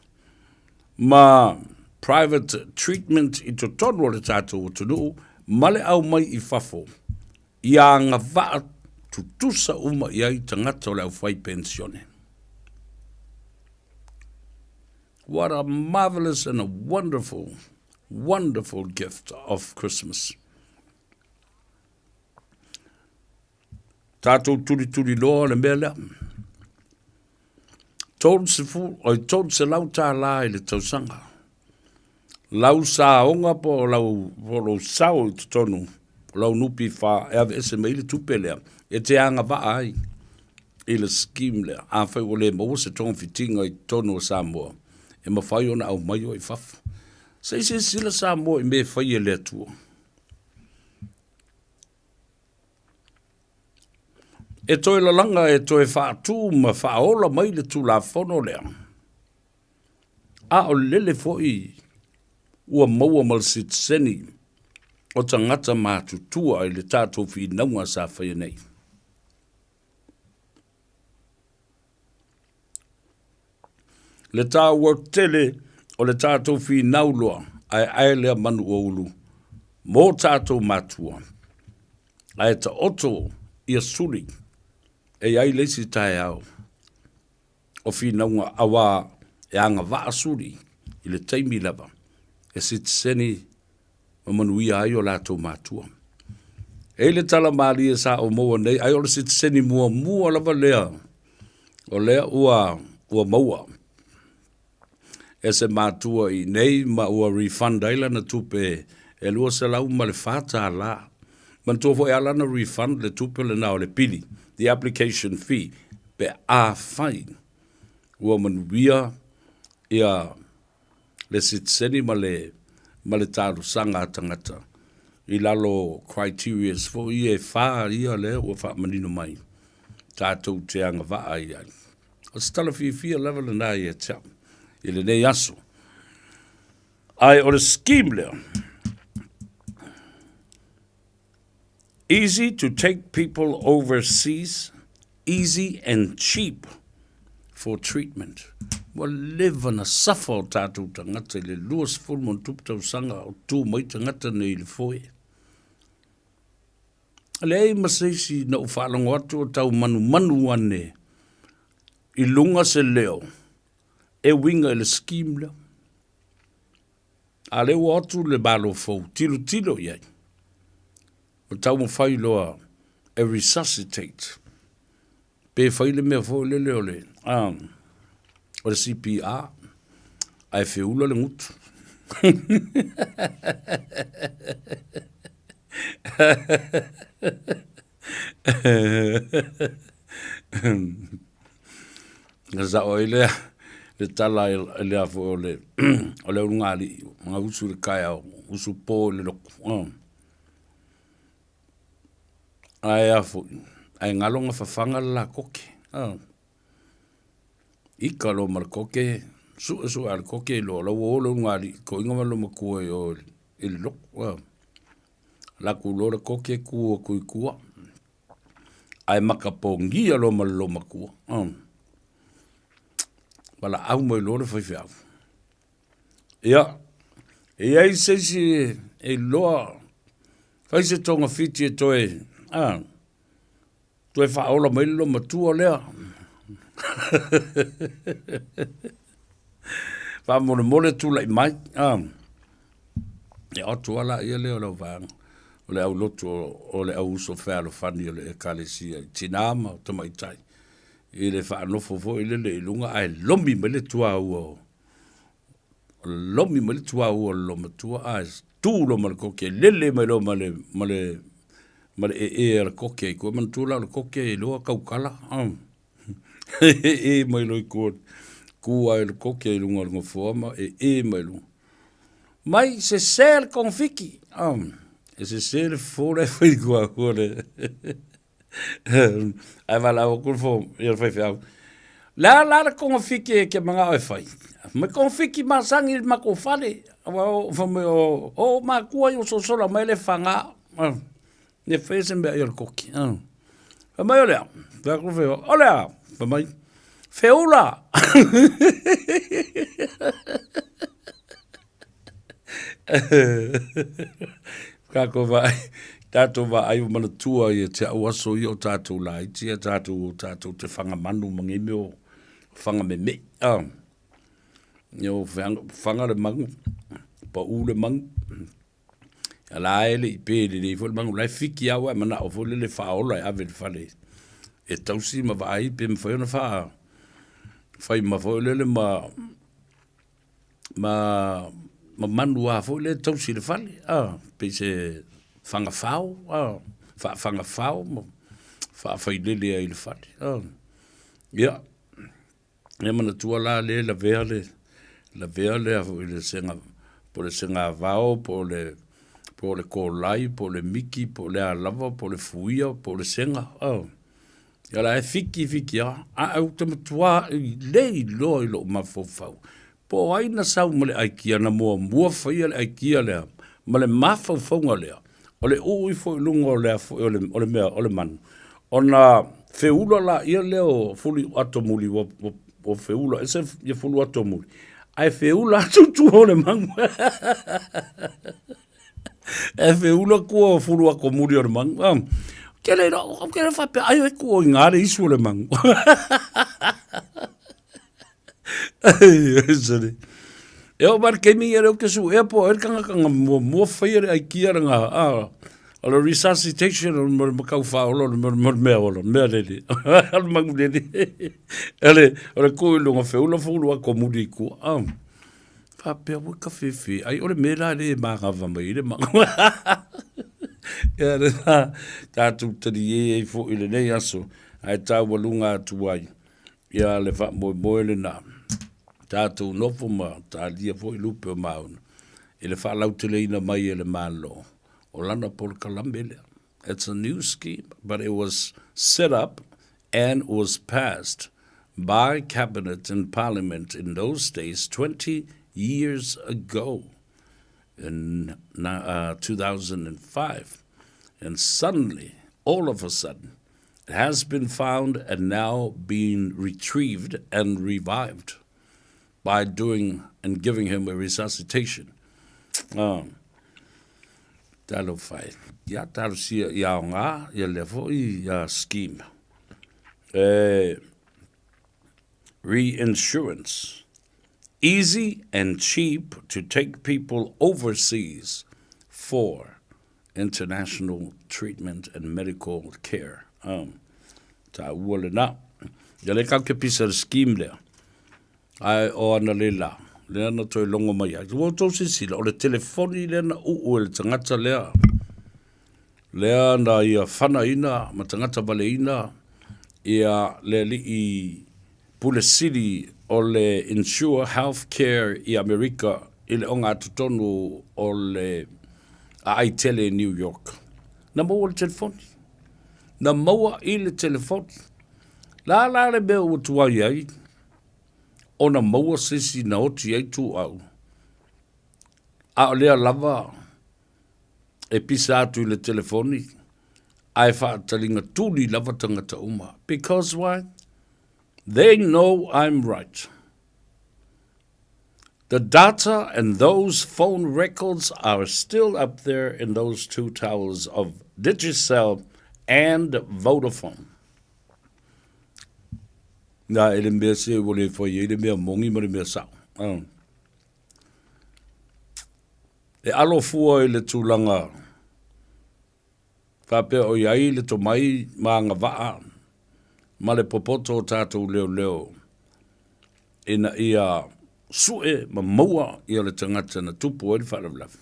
ma private treatment i totonu o le tatou atunuu ma le aumai i fafo ia agavaa tutusa uma i ai tagata o le aufai penisione. What a marvelous and a wonderful, wonderful gift of Christmas. Tatou tulituli loa le mea lea. $300 i le tausaga. Lau saoga po o lau, po o lou sao i totonu o lau NPF e aveese mai le tupe lea e te agavaa ai i le scheme lea. Afai ua le maua se togafitiga i totonu o Samoa, e mafai ona aumai oe i fafo. Se i silasila Samoa i mea e fai e le Atua. E toe lalaga e toe faatu ma faaola mai le Tulafono lea, a o lele foi ua maua ma le sitiseni o tagata matutua i le tatou finauga sa faia nei. Le taua tele o le tatou finau loa ae ae lea manu ua ulu mo tatou matua ae taoto ia suli e i ai le isi taeao o finauga auā e agavaa suli i le taimi lava e sitiseni ma manuia ai o latou matua. E i le tala malie sa ou maua nei, ai o le sitiseni muamua lava lea o lea ua, ua maua e se matua i nei ma ua refund ai lana tupe e $204. Manatua foi a lana refund le tupe lena o le pili, the application fee, pe afai ua manuia ia le sitiseni ma le ma le talosaga a tagata i lalo o criterias foi ia e fa ia lea ua faamanino mai tatou te agavaa i ai. O se tala fiafia lava lena ia te au i lenei aso. Ae o le scheme lea, easy to take people overseas, easy and cheap for treatment. Ua leva na suffer o tatou tagata i le 20 ma tupu tausaga o tu mai tagata nei i le foe. Leai ma se isi na ou faalogo atu o tau manumanu ane i luga se leo e uiga i le scheme lea. A lea ua atu le Malo fou, tilotilo i ai. Ma taumafai loa e resuscitate. Pe fai le mea foi lele o le, o le CPR, ae feula le gutu. Na sao ai lea le tala i lea foi o le o le ulugalii na usu i le taeao, usu po i le lotu. Ae a foi, ae galo na fafaga le la koke. Ika loa ma le koke, sue sue a le koke loa, la ua o le ulugalii, toeaina ma le loomatua i o i le lotu. Alu atu loa le koke tu atu i tua, ae makapogia loa ma le loomatua. Valaau mai loa le faifeau. Ia, e i ai se isi e iloa, fai se togafiti e toe, a, toe faaola mai le loomatua lea. Faamolemole tulai mai, a. Ia o atu lava laia lea o lau vaega, o le aulotu o le au uso fealofani o le Ekalesia i tinā ma tamaitai i le faanofo foi lele i luga ae lomi mai le tuaua o lomi mai le tuaua o le loomatua ae tu loa ma le koke, lele mai loa ma le ma le ma le ee a le koke i tua. Manatua la o le koke e iloa taukala, ee mai loa i tua, tu ai le koke i luga o le nofoa ma ee mai luga. Mai sese le togafiti, e sese le fofo la e fai i tua le Ae valaau atu le fo, ia le faifeau. Le a la le togafiti e te manao e fai? Mai togafiti masani i le matou fale. Aua o fai mai o, o matua i o sosola mai le faga. Ne fai se mea i o le koki. Fai mai o lea. Fai atu le o lea. Fai mai, feula. Tatou vaai, tatou vaai ua manatua ia te au aso ia o tatou laiti ia tatou o tatou te faga manu ma nei mea o faga meme'i. Ah. Ia o faga le manu, pau le manu. A la e le i pe lelei foi le manu, la e fiki lava ua e manao foi lele faaola e ave i le fale e tausi ma vaai pe mafai ona faa fai ma foi lele ma ma ma manu a foi lea e tausi i le fale, a, pei se faga fao, a, faafaga fao ma faafailele ai i le fale, a. Ia, ia manatua la lea e lavea le, lavea le foi le sega, po o le segavao, po o le, po o le kolai, po o le miki, po o le a lava, po o le fuia, po o le sega, a. Ia la e fiki fiki lava, ae ou te matua le iloa i lou mafaufau. Po o ai na sau ma le aikia na muamua faia le aikia lea ma le mafaufauga lea o le uu ifo i luga o le o le, o le mea o le manu ona feula laia lea o fuli ato muli ua, ua, ua feula ese ia fulu ato muli ae feula atu tua o le manu e feula kua o fulu ako muli o le manu. Um, ke le o ke le faapea ai e ku o i ngā le isu o le manu. Sorry. E o mar kemi e reo ke su e po e kanga kanga mua mua whai re ai kia ranga a o le resuscitation o mo makau wha olo mo mo mea olo mea lele al mangu lele ele o le ku i lunga feula fulu a komuri ku a Faapea ua ka fefe ai o le mea la le magava mai i le maga. Ia lena tatou talie ai foi i lenei aso ae taualuga atu ai ia le faamoemoe lena. Tatou nofo ma talia foi lupe o mauna i le faalauteleina mai e le Malo o lana polokalame lea. It's a new scheme, but it was set up and was passed by Cabinet and Parliament in those days 20 years ago in 2005. And suddenly, all of a sudden, it has been found and now being retrieved and revived by doing and giving him a resuscitation. Um, Talofa e. Ia talosia i aoga ia lea foi ia scheme. E, reinsurance. Easy and cheap to take people overseas for international treatment and medical care. Um, ta ua le na. Ia le kau ke pisa le scheme lea. Ae o ana le la, lea na toe logo mai ai. Ua outou silasila, o le telefoni lea na uu e le tagata lea, lea na ia fanaina ma tagata valeina ia le alii pule sili o le Insure Health Care i Amerika i le ogatotonu o le aai tele i New York. Na maua i le telefoni. Na maua i le telefoni. La la le mea ua tuai ai, ona maua se isi na oti ai tuuau, a o lea lava e pisa atu i le telefoni, ae faataliga tuli lava tagata uma. Because why? They know I'm right. The data and those phone records are still up there in those two towers of Digicel and Vodafone. Nā, e le mea se ua le whai e le mea mongi ma le mea sao. Oh. E alo fua i le tūlanga faapea o i ai le tomai ma agavaa ma le popoto o tatou leoleo ina ia sue ma maua ia le tagata na tupu ai le faalavelave.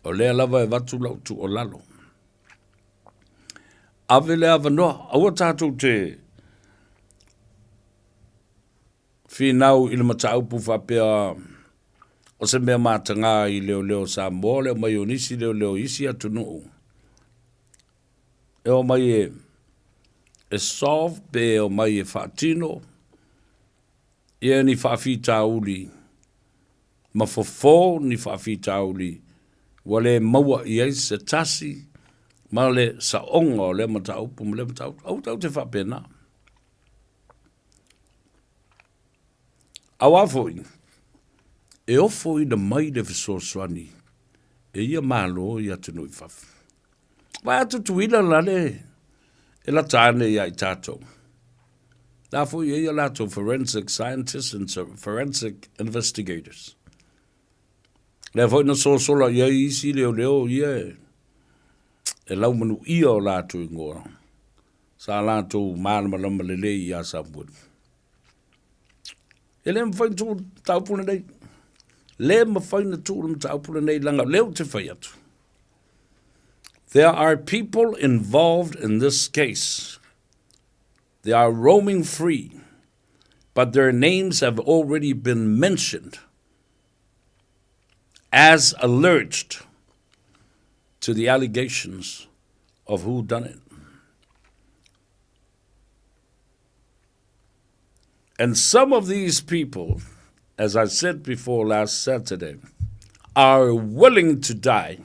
O lea lava e avatu lau tuualalo. Ave le avanoa, aua tatou te finau i le mataupu faapea o se mea matagā i leoleo Samoa, le omai o nisi leoleo i isi atunuu e omai e, e solve pe e omai e faatino ia ni faafitauli ma fofo ni faafitauli ua le maua i ai se tasi ma le saoga o lea mataupu ma lea mataupu. Aua tatou te faapena. Auā foi, e ofoina mai le fesoasoani e ia Malo i atunuu i fafo. Vaai atu Tutuila la le e lata ane ia i tatou. La foi e ia latou forensic scientists and forensic investigators. Lea foi na sosola i ai isi leoleo ia e, e laumanuia o latou ingoa. Sa latou malamalama lelei iā Samuelu. E le mafai ona tuu le mataupu lenei. Le mafai ona tuu le mataupu lenei leaga o lea ou te fai atu. There are people involved in this case. They are roaming free, but their names have already been mentioned as alleged to the allegations of who done it. And some of these people, as I said before last Saturday, are willing to die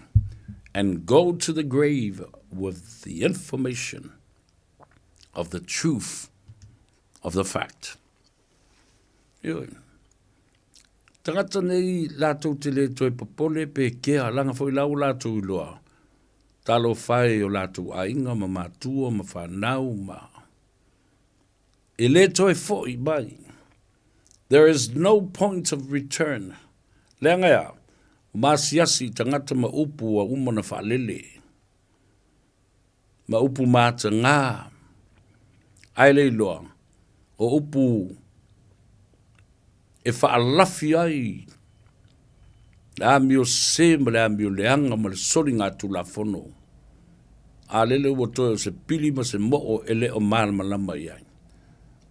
and go to the grave with the information of the truth of the fact. Ioe. Tagata nei latou te le toe popole pe kea, langa foi la ua latou iloa. Talofa e i o latou aiga ma matua ma fanau ma. E le toe foi mai. There is no point of return. Leaga e a? Ua maasiasi i tagata ma upu ua uma ona faalele. Ma upu matagā. Ae le iloa, o upu e faalafi ai le amio sese ma le amio leaga ma le soligatulafono, a lele ua toe o se pili ma se moo e le o malamalama i ai.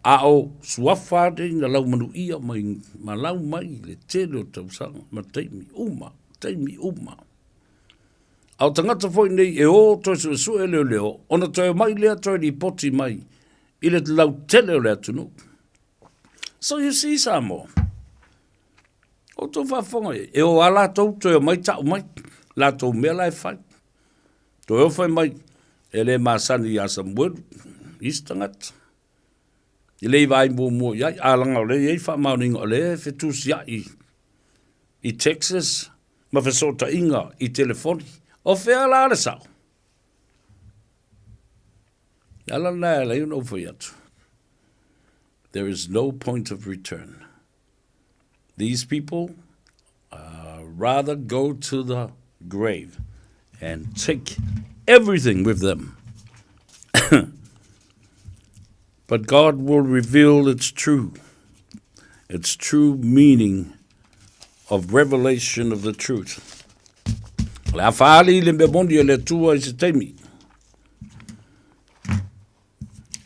A o suafa nei na laumanuia mai ma lau mai le tele o tausaga ma taimi uma, taimi uma. A o tagata foi nei e o toe suesue leoleo, ona toe omai lea toe lipoti mai i le lautele o le atunuu. So you see Samoa, outou faafofoga i ai, e o a latou toe omai tau mai latou mea la e fai. Toe o fai mai, e le masani ia Samuelu, isi tagata. E le i vaai muamua i ai, a laga o lea e i ai faamaoniga o lea e fetusiai i Texas ma fesootaiga i telefoni. O fea la le sao? Le ala lena e ala ai ona ou fai atu, there is no point of return. These people uh, rather go to the grave and take everything with them. but God will reveal its true, its true meaning of revelation of the truth. O le a whaali le mea moni e le Atua i se taimi.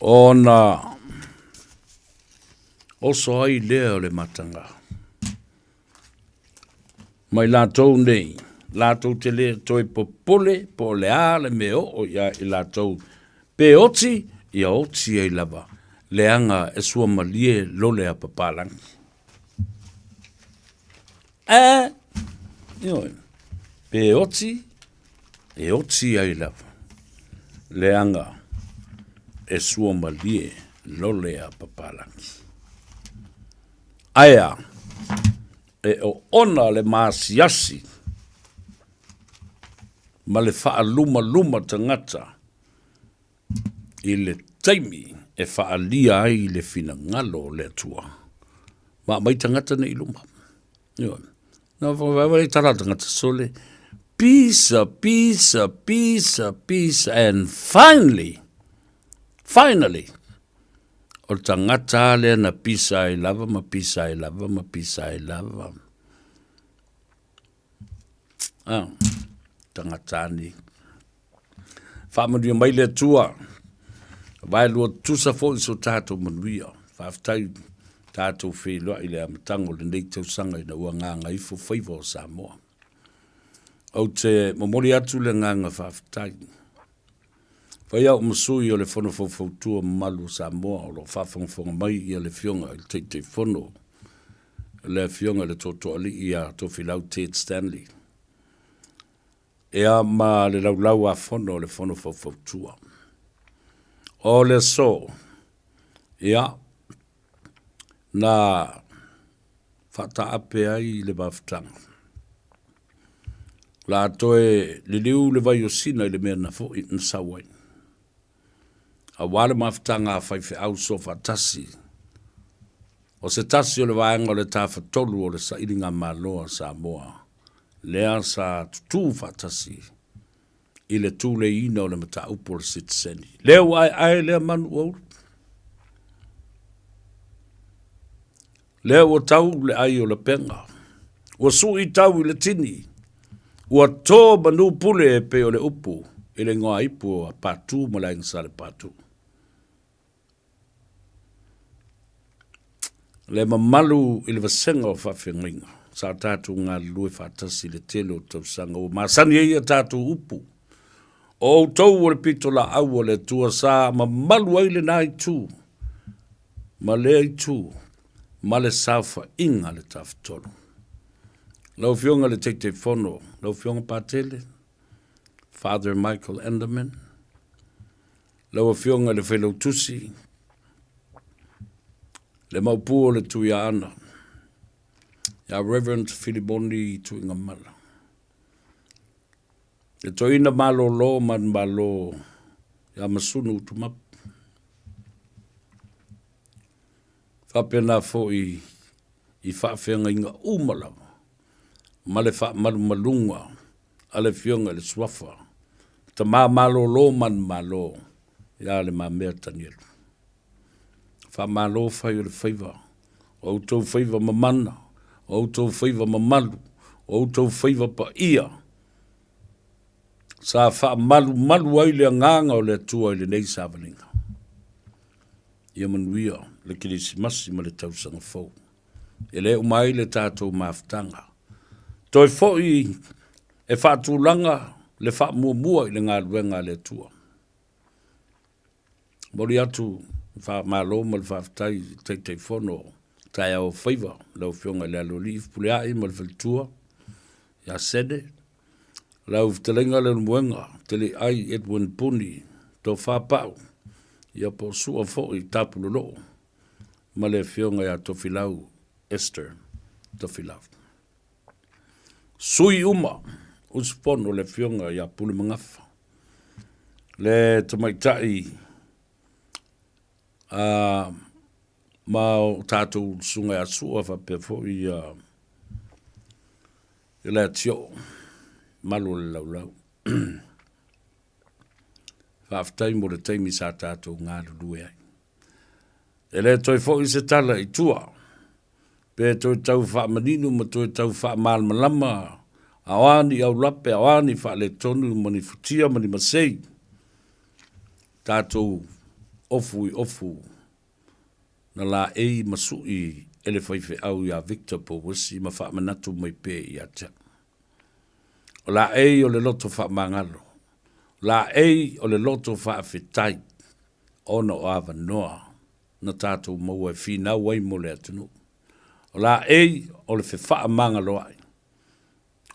Ona oso ai lea o le matanga. Mai latou nei, latou te le toe popole po o le a le mea oo ia i latou, pe oti, ia oti ai lava, leaga e suamalie lole a papalagi. Ä, ioe, pe oti, e oti ai lava, leaga e suamalie lole a papalagi. Aea, e oona le maasiasi ma le faalumaluma tagata i le taimi e faaalia ai le finagalo o le Atua. Ma aumai tagata nei i luma. Ioe. Na whawhai tala tagata sole, pisa, pisa, pisa, pisa, and finally, finally, O le tagata lea na pisa ai lava ma pisa ai lava ma pisa ai lava. Ah, tagata ni. Faamanuia mai le Atua. Vaelua tutusa foi so tātou manuia. Faafetai tātou feiloai i le amataga o lenei tausaga ina ua gagaifo faiva o Samoa. Ou te momoli atu le agaga faafetai. Fai au ma sui o le Fono Faufautua Mamalu o Samoa o lo o faafogafoga mai ia le Afioga i le Taitaifono, le Afioga i le Tootooalii ia Tofilau Ted Stanley, ea ma le Laulau a Fono o le Fono Faufautua. O le aso, ia, na faataape ai le mafutaga. O le a toe liliu le vai o Sina i le mea na foi na sau ai. Aua le mafutaga a faifeau soofaatasi, o se tasi o le vaega o le Tafatolu o le Sailigamalo a Samoa, lea sa tutū faatasi i le tuleiina o le mataupu o le sitiseni. Lea ua aeae lea manu ua ulu. Lea ua tau le ai o lapega. Ua sui tau i le tini. Ua to manu pule e pei o le upu i le igoa ipu a Patu ma le Aiga Salepatu. Le mamalu i le vasega o faafeagaiga sa tatou galulue faatasi i le tele o tausaga ua masani ai a tatou upu. O outou o le pitolaau a le Atua sa mamalu ai lena itu ma lea itu. ma le saofaiga a le Tafatolu. Lau Afioga i le Taitaifono, lau Afioga Patele, Father Michael Enderman, lau Afioga i le Failautusi, le Maopu o le Tuiaana, ia Reverend Filimoni Tuigamala. Le toeaina malolo manumalo ia Masunu Utumapu. Faapena foi i faafeagaiga uma lava ma le faamalumaluga a le Afioga i le Suafa, Tama malolo manumalo ia Le Mamea Tanielu. Faamalo fai o le faiva, o outou faiva mamana, o outou faiva mamalu, o outou faiva paia, sa faamalumalu ai le agaga o le Atua i lenei savaliga. Ia manuia le Kerisimasi ma le tausaga fou. E le uma ai le tatou mafutaga. Toe foi e faatulaga le faamuamua i le galuega a le Atua. Momoli atu le faamalo ma le faafetai i le Taitaifono o Taeao o Faiva, lau Afioga i le Aloalii Fepuleai ma le Faletua ia Sene, lau Fetalaiga Leulumoega Teleai Edwin Puni, Tofa Pau, ia po o Sua foi Tapuloloo ma le Afioga ia Tofilau Esther Tofilau. Sui uma usufono le Afioga ia Pulemagafa, le tamaitai ma o tatou susuga ia Sua faapea foi ia Leatioo, malu o le laulau. Faafetai mo le taimi sa tatou galulue ai. E le toe foi se tala i tua, pe toe tau faamanino ma toe tau faamalamalama a o a ni aulape, a o a ni faaletonu ma ni futia ma ni masei, tatou ofu i ofu na laei ma sui e le faifeau iā Victor Powesi ma faamanatu mai pea ia te au. O laei o le loto faamagalo, o laei o le loto faafetai ona o avanoa na tatou maua e finau ai mo le atunuu. O laei o le fefaamagaloaʻi,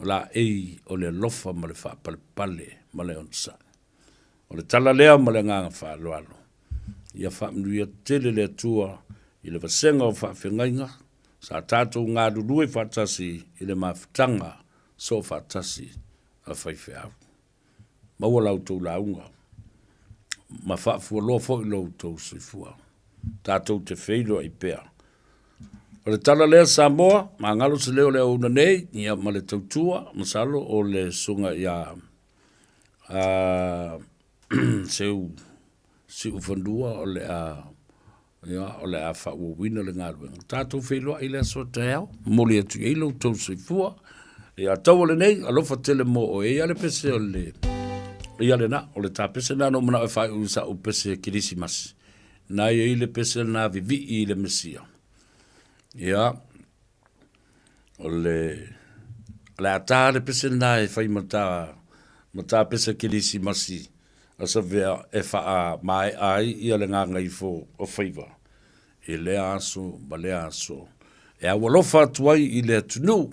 o laei o le alofa ma le faapalepale ma le onosai. O le tala lea ma le agaga faaaloalo, ia faamanuia tele le Atua i le vasega o faafeagaiga sa tatou galulue faatasi i le mafutaga soofaatasi a faifeau. Maua la outou lauga ma faafualoa foi lo outou soifua. Tatou te feiloai pea. O le tala lea Samoa, magalo se leo o le auauna nei, ia ma le tautua, masalo o le susuga ia Seu Siufanua o le a ia, o le a faaauauina le galuega. Tatou feiloai i le aso taeao, momoli atu i ai lo outou soifua. Ia taua lenei, alofa tele mo oe. E i ai le pese o le, ia lena, o le ta pese lena na ou manao e faaiu i sa'u pese Kerisimasi. Na i ai le pese lena vivii i le Mesia. Ia, o le, o le a ta le pese lena e fai ma ta, ma ta pese Kerisimasi a Savea e faamaea ai ia le gagaifo o faiva i lea aso ma lea aso e aualofa atu ai i le atunuu.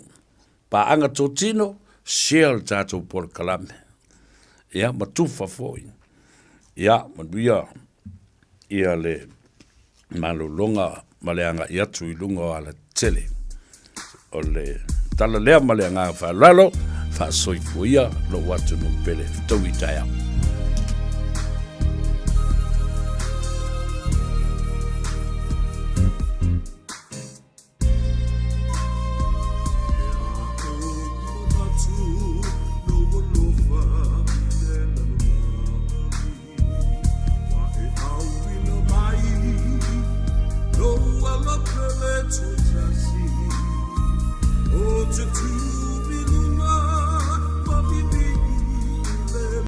Paaga totino, share le tatou polokalame. Ia, ma tufa foi. Ia, manuia ia le malologa ma le agai atu i luga o alatele. O le tala lea ma le agaga faaaloalo, faasoifua ia lou atunuu pele, fetaui taeao.